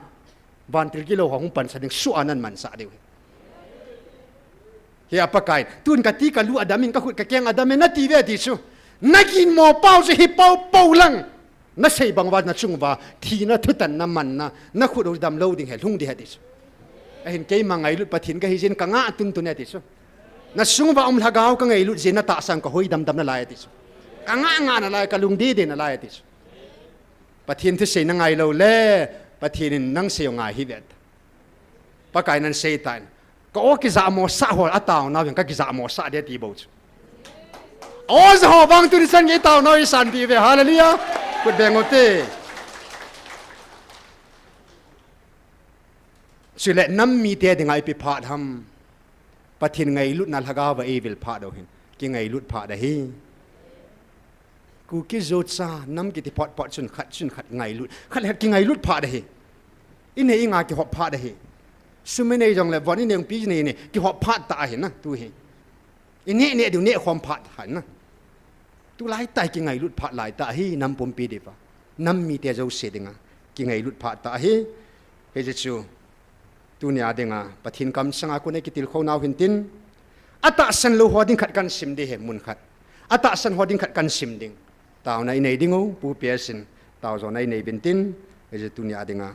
vantil gilou ho hung pansa ding suh a nan mansa ding ahi. Hi a Pakai, tun ka ti ka lu adam in ka khut ka keng adam in na ti ve ti chu. Na ginmo pau chu hi pau pau lang. Na sei bang uva na chung uva, thina thutanna manna, na khut u dam lou ding ahi, lhung ding ahi ti chu. Ahin keima ngailut Pathen ka hi jin ka ngah tun tun ahi ti chu. Na sung uva um Lhagao ka ngailut jin na tahsan ka hoi dam dam nalai ahi ti chu. Ka ngah ngah nalai, ka lung dei dei nalai ahi ti chu. Pathen thusei na ngai lou le, Pathen in nang sei u ngai hi vet. Pakai nan sei tan. Ka o kijamo sah ho a taonau hin ka kijamo sah ding ti bou chu. O ja ho vang tuni chan gei taonau i sanpi ve. Hallelujah. Khut beng u te. Chule nam mite dinga ipi phat ham. Pathen ngailutna Lhagao va eivil phat u hin. Kingailut phat ahi. Kuki Zo cha, nam kiti phot phot chun khat chun khat ngailut. Khat le khat kingailut phat ahi. I nei i nga kihop phat ahi. Sum i nei jongle von i nei pi nei nei kihop phat ta ahi na tu hi. I neh neh diu neh khom phat ahi na. Tulai tai kingailut phat lai ta ahi nam pumpi diuva. Nam mite jouse dinga kingailut phat ta ahi. Hijeh chun Tunia dinga, Pathen kamsanga kona kitilkhou nau hintin. Atahsan lou ho ding khat kahin sim ding ahi, mun khat. Atahsan ho ding khat kahin sim ding. Taona inei ding u, Pu P S in. Tao jona inei uvin tin. Hijeh chun tunia dinga.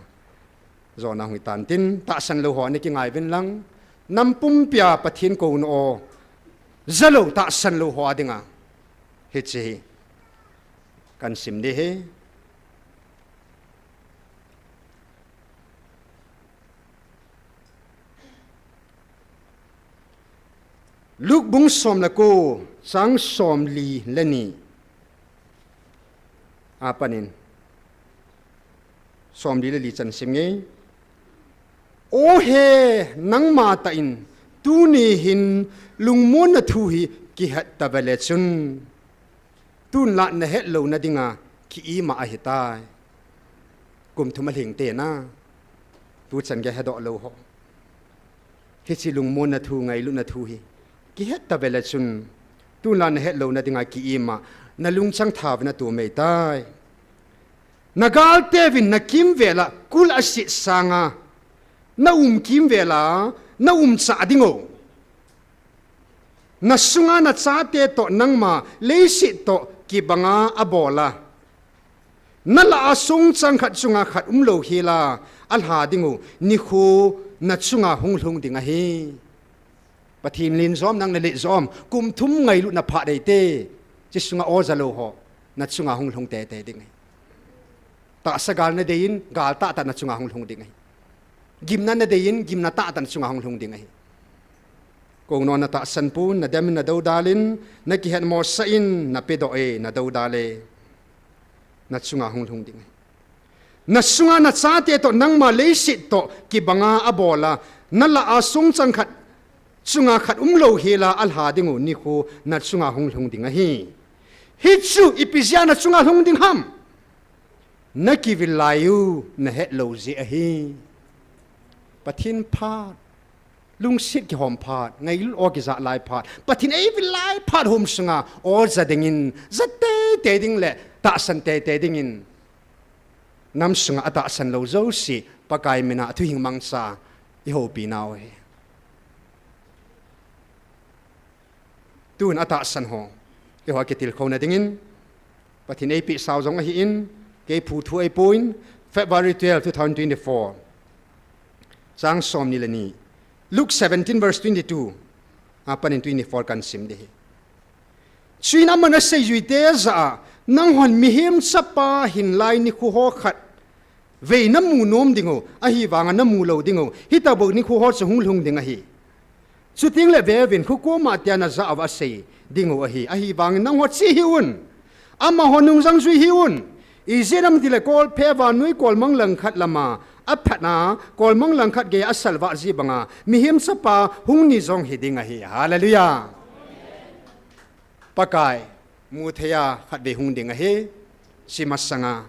Jona hung hitan tin. Tahsan lou ho ana kingai uvin lang. Nam pumpia Pathen kouna o. Jalou tahsan lou ho a dinga hiche hi kahin sim ding ahi. Luke bung som le ko, chang somli le ni a panin somli le li chan sim inge. O he, nangma tah in tuni hin lungmonna thu hi kihet tave le chun, tun la nahet louna dinga ki-im a ahitai. Kum thum alhing tena, tuchan gei hedoh lou ho, hiche lungmonna thu, ngailutna thu hi kihet tave le chun, tun la nahet louna dinga ki-im a, nalungchang thauvin nato meitai. Nagalteuvin nakimvel a kul aset sanga naum kimvel a naum chah ding o. Nasunga nachate toh nangma leiset toh kibanga abol a, nalah a songchang khat chunga khat umlou hel a alha ding u nikho nachunga hung lhung ding ahi. Pathen lenjom, nang nalenjom, kum thum ngailutna phat eite, hiche sunga o jalou ho nachunga hung lhung teitei ding ahi. Tahsa gal nadei in, gal tahtah nachunga hung lhung ding ahi. Gimna nadei in, gimna tahtah nachunga hung lhung ding ahi. Kong non natahsan pon, nadem in, nadoudal in, nakihetmosah in, napedoh e, nadoudal e, nachunga hung lhung ding ahi. Nasunga nachate toh nangma leiset toh kibanga abol a, nalah a songchang khat chunga khat umlou hel a alha ding u nikho nachunga hung lhung ding ahi. Hichu ipi jeh a nachunga lhung ding ham? Nakivil lai u nahet lou jeh ahi. Pathen phat, lungset kihom phat, ngailut o kija lai phat, Pathen eivil lai phat hom sunga o ja dingin, ja teitei ding le tahsan teitei dingin, nam sunga atahsan lou jouse Pakai mina athuhing mangcha ihoupi nau ahi. Tun atahsan ho, eiho akitilkhouna dingin Pathen eipeh sau jong ahin, kei phu thu ahipon, February twelve, two thousand twenty-four, chang somni le ni, Luke seventeen verse twenty-two a panin twenty-four kahin sim ding ahi. Chuin aman aseijuite jah a, nanghon Mihem Chapa hinlai nikho ho khatvei namu nom ding u, ahivanga namu lou ding u, hitobang nikho ho chu hung lhung ding ahi. Chuteng le veuvin, khokoma tia najah uva asei ding u ahi, ahivangin nangho che hih un, amaho nungjang jui hih un. Ijeh inem itile kolphe vannoi kolmang langkhat lama aphatna, kolmang langkhat geiya asalvah jeh banga Mihem Chapa hung ni jong hiding ahi. Hallelujah. Pakai mutheiya khatvei hung ding ahi. Hiche masanga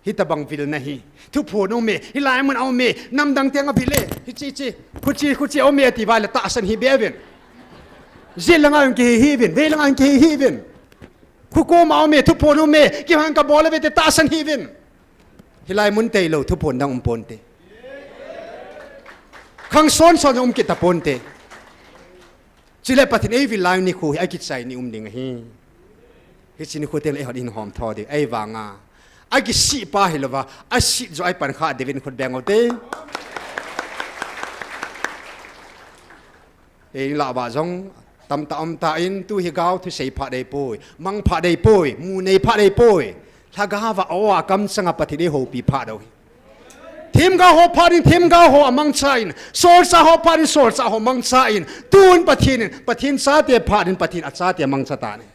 hitobang vilna hi, thuphon aume, hilai mun aume, namdang tenga vile, hiche hiche, khuche khuche aume ati uva le tahsan hih beuvin. Jet langa jong kihe hih uvin, vei langa jong kihe hih uvin. Khokoma aume, thuphon aume, keiman kabol uve ti tahsan hih uvin. Hilai mun tailou thuphon dang um ponte. Khang son son jong um kit taponte. Chule Pathen eivil lai nikho hi akichai ni um ding ahi. Hiche nikho tengle eihon ihin homtho diu, ahivanga akisih pa hilouva, asih joh a ipan kha diuvin khut beng ute. Eilah uva jong tamtah umtan, tu hi gao thusei phat ahipoi, mang phat ahipoi, mu nei phat ahipoi. Lhagaova o a kamchanga Pathen in eihoupi phat u ahi. Themgao ho phat in themgao ho amangchan, solchah ho phat in solchah ho mangchan, tun Pathen in Pathen chate phat in Pathen achate amangcha tan ahi.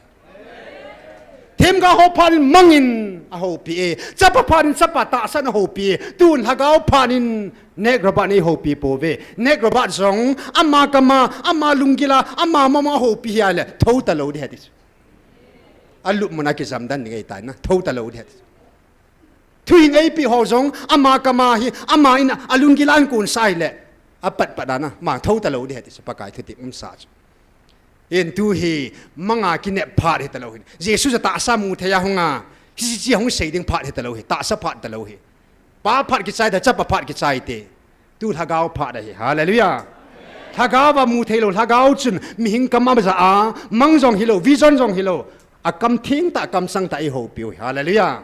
Themgao ho phat in mangin ahoupi e, chapa phat in chapa tahsan ahoupi e, tun lhagao phat in Nat Roberts in eihoupi pouve. Nat Roberts jong ama kama, ama lunggila, ama mama ahoupi hia le thou talou ding ahi ti chu. Alupmun a kijam dan ding ahitai na, thou talou ding ahi ti chu. Thuhing eipeh ho jong ama kama hi, ama in alunggila ahin konsah hile, apatpat a na, ama thou talou ding ahi ti chu, Pakai thutep umsa chu. Hin tu hi manga kinep phat hitalou hin, Jesu jong tahsa mu theiya hunga, hiche hung sei ding phat hitalou hi, tahsa phat talou hi. Pa phat kichai ta, chapa phat kichai te. Tu lhagao phat ahi. Hallelujah. Lhagaova mu theilou, lhagao chun mihem kama ja a, mang jong hilou, vision jong hilou, akam thengtah, akam sangtah eihoupiu ahi. Hallelujah.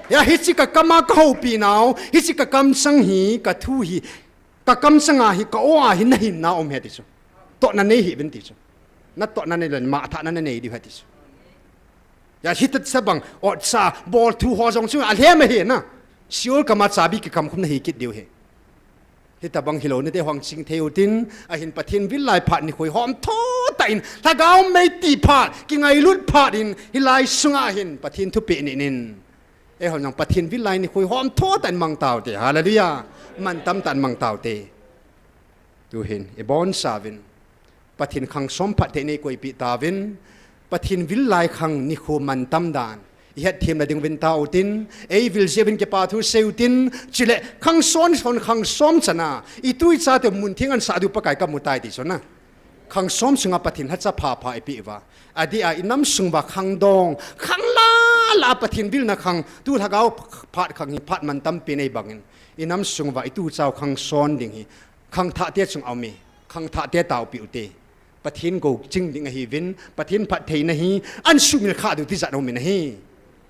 Hia hiche kakama kahoupi nau, hiche kakamsang hi, kathu hi, kakamsanga hi, ka-o a hi nahin na um ahi ti chu. Tohna nei hih uvin ti chu. Natohna nei lou, mangthahna nanei diu ahi ti chu. Hia hitabang otsa, bolthu ho jong chu alhem ahi na. Seol gam a chabi kikam khum nahi kit diu ahi. Hitabang hilou nate hung ching thei utin, ahin Pathen vil lai phat nikho hom tho tah in, lhagao mei ti phat, kingailut phat in, hilai sunga hin Pathen thupeh nei in. Eihon jong Pathen vil lai nikho hom tho tah in mang taute. Hallelujah. Mantam tah in mang taute. Tuhin, ibonchauvin. Pathen khang som phatthei nei koipeh tauvin, Pathen vil lai khang nikho mantam dan ihet them na ding uvin tao utin, eivil jeh uvin kipa thu sei utin, chule khang son son khang som chana itu ichate mun theng ahin sah diu Pakai kamu tai ti chu na. Khang som sunga Pathen lhacha phapha eipeh uva, adeh a inam sung uva khangdong, khang lala Pathen vilna khang, tu lhagao phat khang hi phat mantam pen ahi bangin, inam sung uva itu ichau khang son ding hi khangthahte chung aume. Khangthahte taopiu te. Pathen gou ching ding ahiuvin, Pathen phattheina hi ahin sumil khah diu tijat aumin ahi.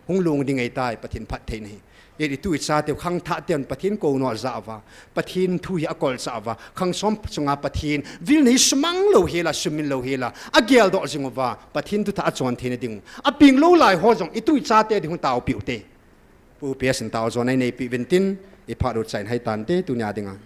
Hung long ding ahitai, Pathen phattheina hi. Itu ichateu khangthahte un Pathen kou noh jah uva, Pathen thu hi akolchah uva, khang som sunga Pathen vilna hi sumang lou hela, sumil lou hela ageldoh jing uva, Pathen thutah achon theina ding u apeng lou lai ho jong itu ichate ding u taopiu te. Pu P S in tao jon eineipi uvin tin, iphat u chai in hai tante tunia dinga.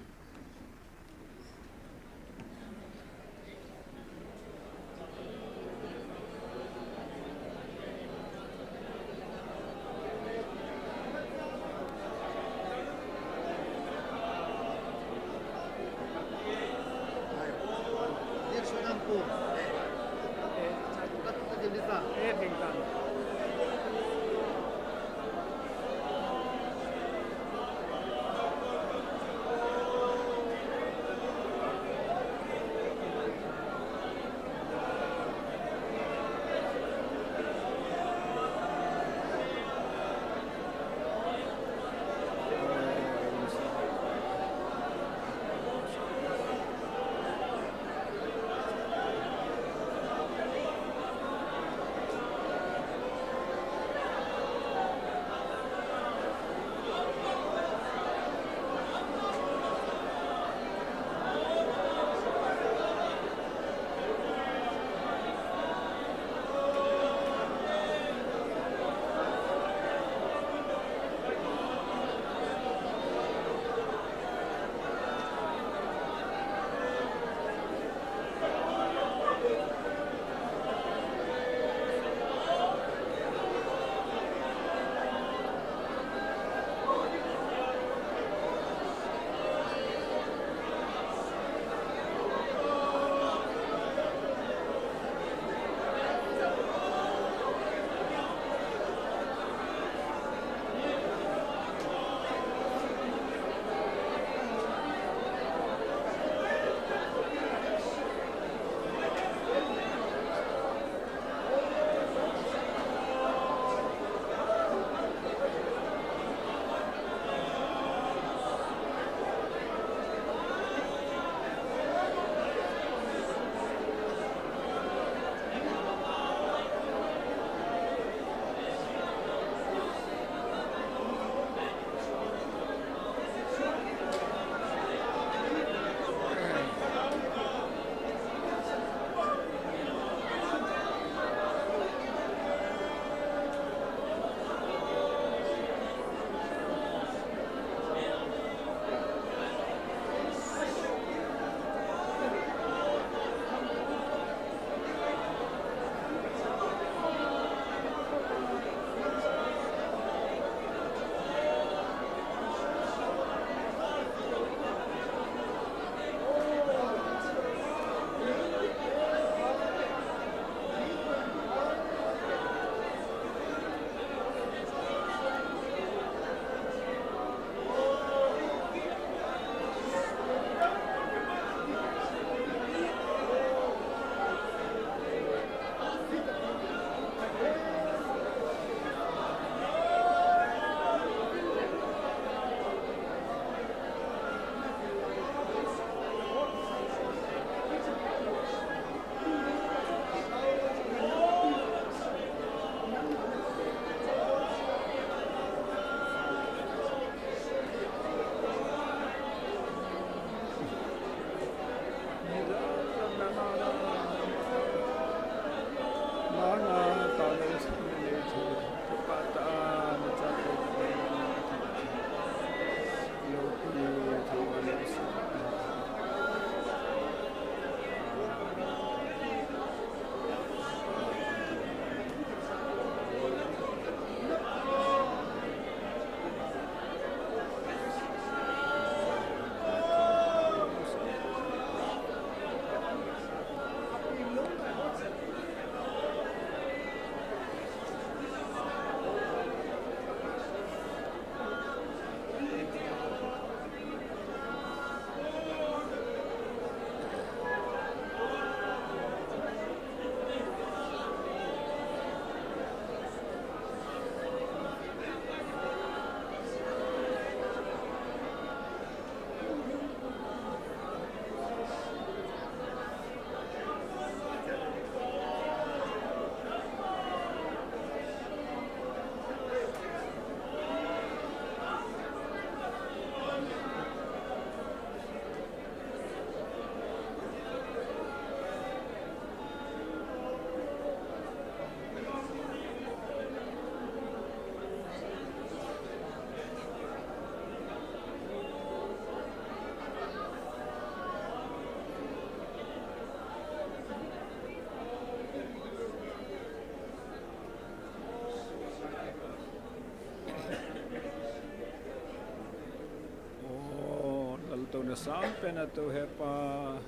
Nasam pen ato hepa,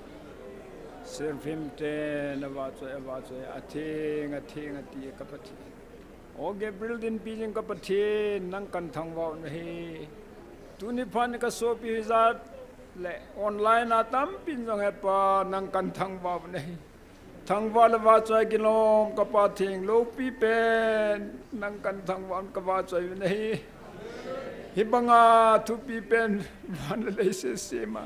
seraphim te navahchoi, avahchoi, atheng, atheng ati ka Pathen. O Gabriel dinpi jing ka Pathen, nang kahin thangvah u ahi. Tuni phat ni ka sopi hijat le online a tampin jong hepa, nang kahin thangvah u ahi. Thangvah le vahchoi kilom ka Pa theng loupi pen, nang kahin thangvah un ka vahchoi u ahi. Hibanga thupi pen van le leiset sema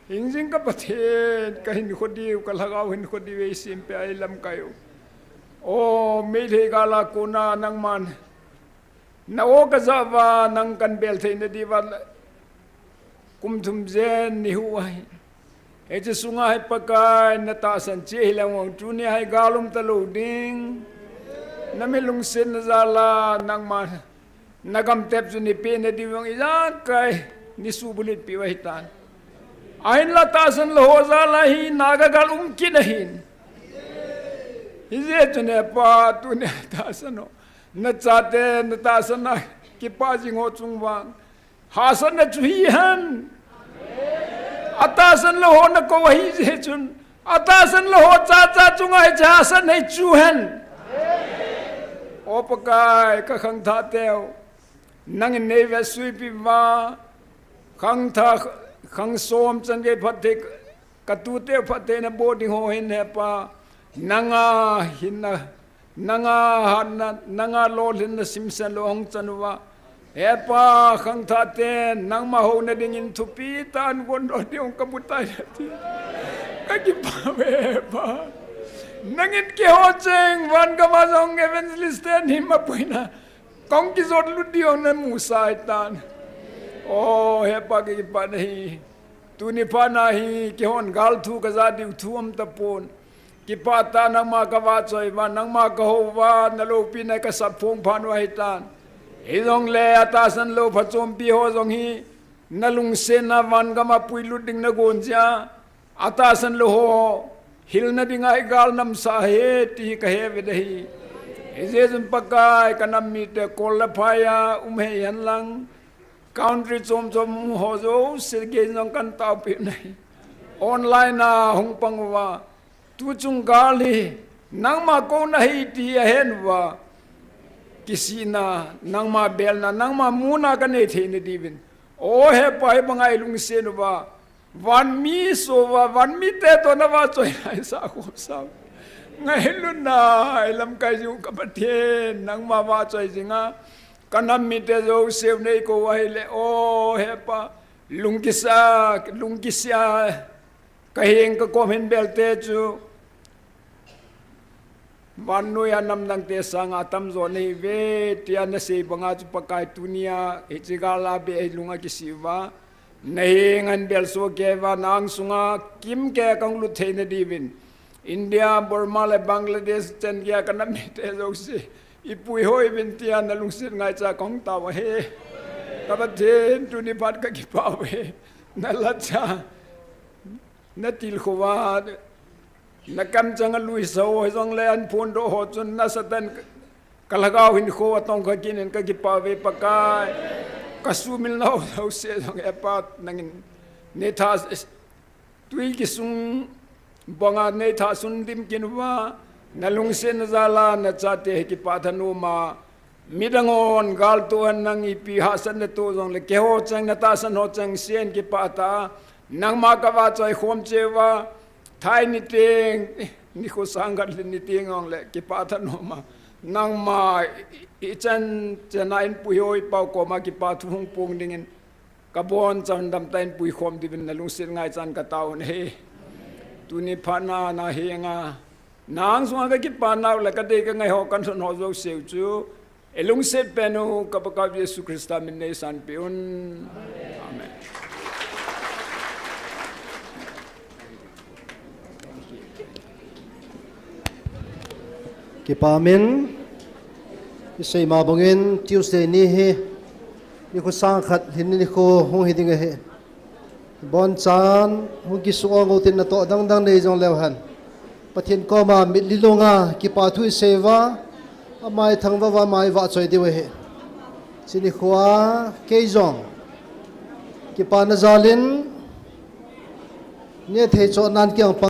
hingjing ka Pathen, ka hinkho diu, ka lhagao hinkho diu eisempeh a eilamkai u. O, Meitei gal a kona nangman na o ka jah uva, nang kahin bel theina diuva kum thum jen ni hu ahi. Hiche sunga hi Pakai na tahsan cheh hilou vang, tuni hi gal um talou ding. Na mi lungsetna jal a nangma na gamtep chu nei pehna diu vang ijakai nei subulhit peh u ahitan. Ahinla tahsan lou ho jal a hi Naga gal um kit ahin. Hijeh chun hepa tuni tahsan ho, na chate na tahsan a kipah jing ho chung vang hahsatna chu hihen. Atahsan lou ho na kou ahi jeh chun, atahsan lou ho chacha chunga hiche hahsatna hi chu hen. O Pakai, ka khangthah teu, nangin nei vetsui peh uva, khangthah, khangsom chan gei phatthei, ka tute phattheina boh ding ho hin hepa, nanga hinna, nanga hatna, nanga lolhinna simsen lou hung chan uva, hepa, khangthah ten nangma houna dingin thupi tah in gon lou ding ka butai nati. Ka kipah uve hepa. Nangin keiho cheng van gam a jong evangelist ten hin mapuina kong kijot lut diu na musa ahitan. O hepa, ka kipah nahi. Tuni phat na hi keihon gal thu ka jah diu thu um tapon. Kipah tah, nangma ka vahchoi uva, nangma ka hou uva, na loupina ka sap phong phat u ahitan. Hijongle atahsan lou phachompi ho jong hi na lungsetna van gam a puilut ding na gon jeh a, atahsan lou ho hilna dinga hi gal namsah ahi ti hi ka he uve ahi. Hijeh chun Pakai, ka nam mite kol le phai a um hihen lang, country chom chom ho jouse gei jong kahin taopeh u ahi. Online a hung pang uva, tuchung gal hi nangma kouna ahi ti ahen uva, kisihna, nangma belna, nangma muna ka nei theina diuvin, o hepa, hibanga i lungset uva, vanmi so uva, vanmite toh na vahchoi lai sa khom sa, ngailutna a i lamkai jing u ka Pathen, nangma vahchoi jinga ka nam mite jouse u nei kou u ahile, o hepa, lungkisa, lungkisih a ka heng ka kom hin bel te chu vannoi a namdang te sanga atamjo nahi uve tia na sei banga chu Pakai, tunia hiche gal a beh hi lung akisih uva, na heng ahin bel soh kei uva, na angsunga kimkei a kahung lut theina diuvin, India, Burma le Bangladesh chan geiya ka nam mite jouse i puihoi uvin tia na lungset ngaicha kahung tao u ahi. Ka Pathen, tuni phat ka kipah uve. Na lhacha, na tilkhou a, na kamchang a luisa ho hijongle ahin phondoh ho chun nasatah in ka lhagao hinkho atongkha kit in, ka kipah uve Pakai. Ka sumil nau jouse jong hepa, nangin nei tha, tui kisung banga nei tha sun dim kit uva, na lungsetna jal a na chate hi kipah thanom a, midang hon gal toh hen, nang ipi hahsatna toh jongle keiho cheng, na tahsan ho cheng sen kipah tah a, nangma ka vahchoi khom cheh uva, thai niteng, nikho sang khat lhin niteng jongle kipah thanom a, nangma i, i, ichan chan a in puihoi pau koma kipah thu hung pung dingin, ka boncha un damtah in puikhom diuvin na lungset ngaichan ka tao u ahi. Tuni phat na, na henga, na angsunga ka kipah nau le ka dei ka ngai ho, ka lhon ho jouse u chu i lungset pen u ka Pakaiu Jesu Christa min in nei sanpeh un. Amen. Kipah in, i seima bangin Tuesday ni hi nikho sang khat lhin nikho hung hi ding ahi. Bonchan hung kisuh ong utin, natoh dangdang nei jongleu hen, Pathen koma mitlhi longa kipah thu i sei uva, ama i thangvah uva, ama i vahchoi diu ahi. Hiche nikho a kei jong kipana jal in Nethei chohnan kiang pang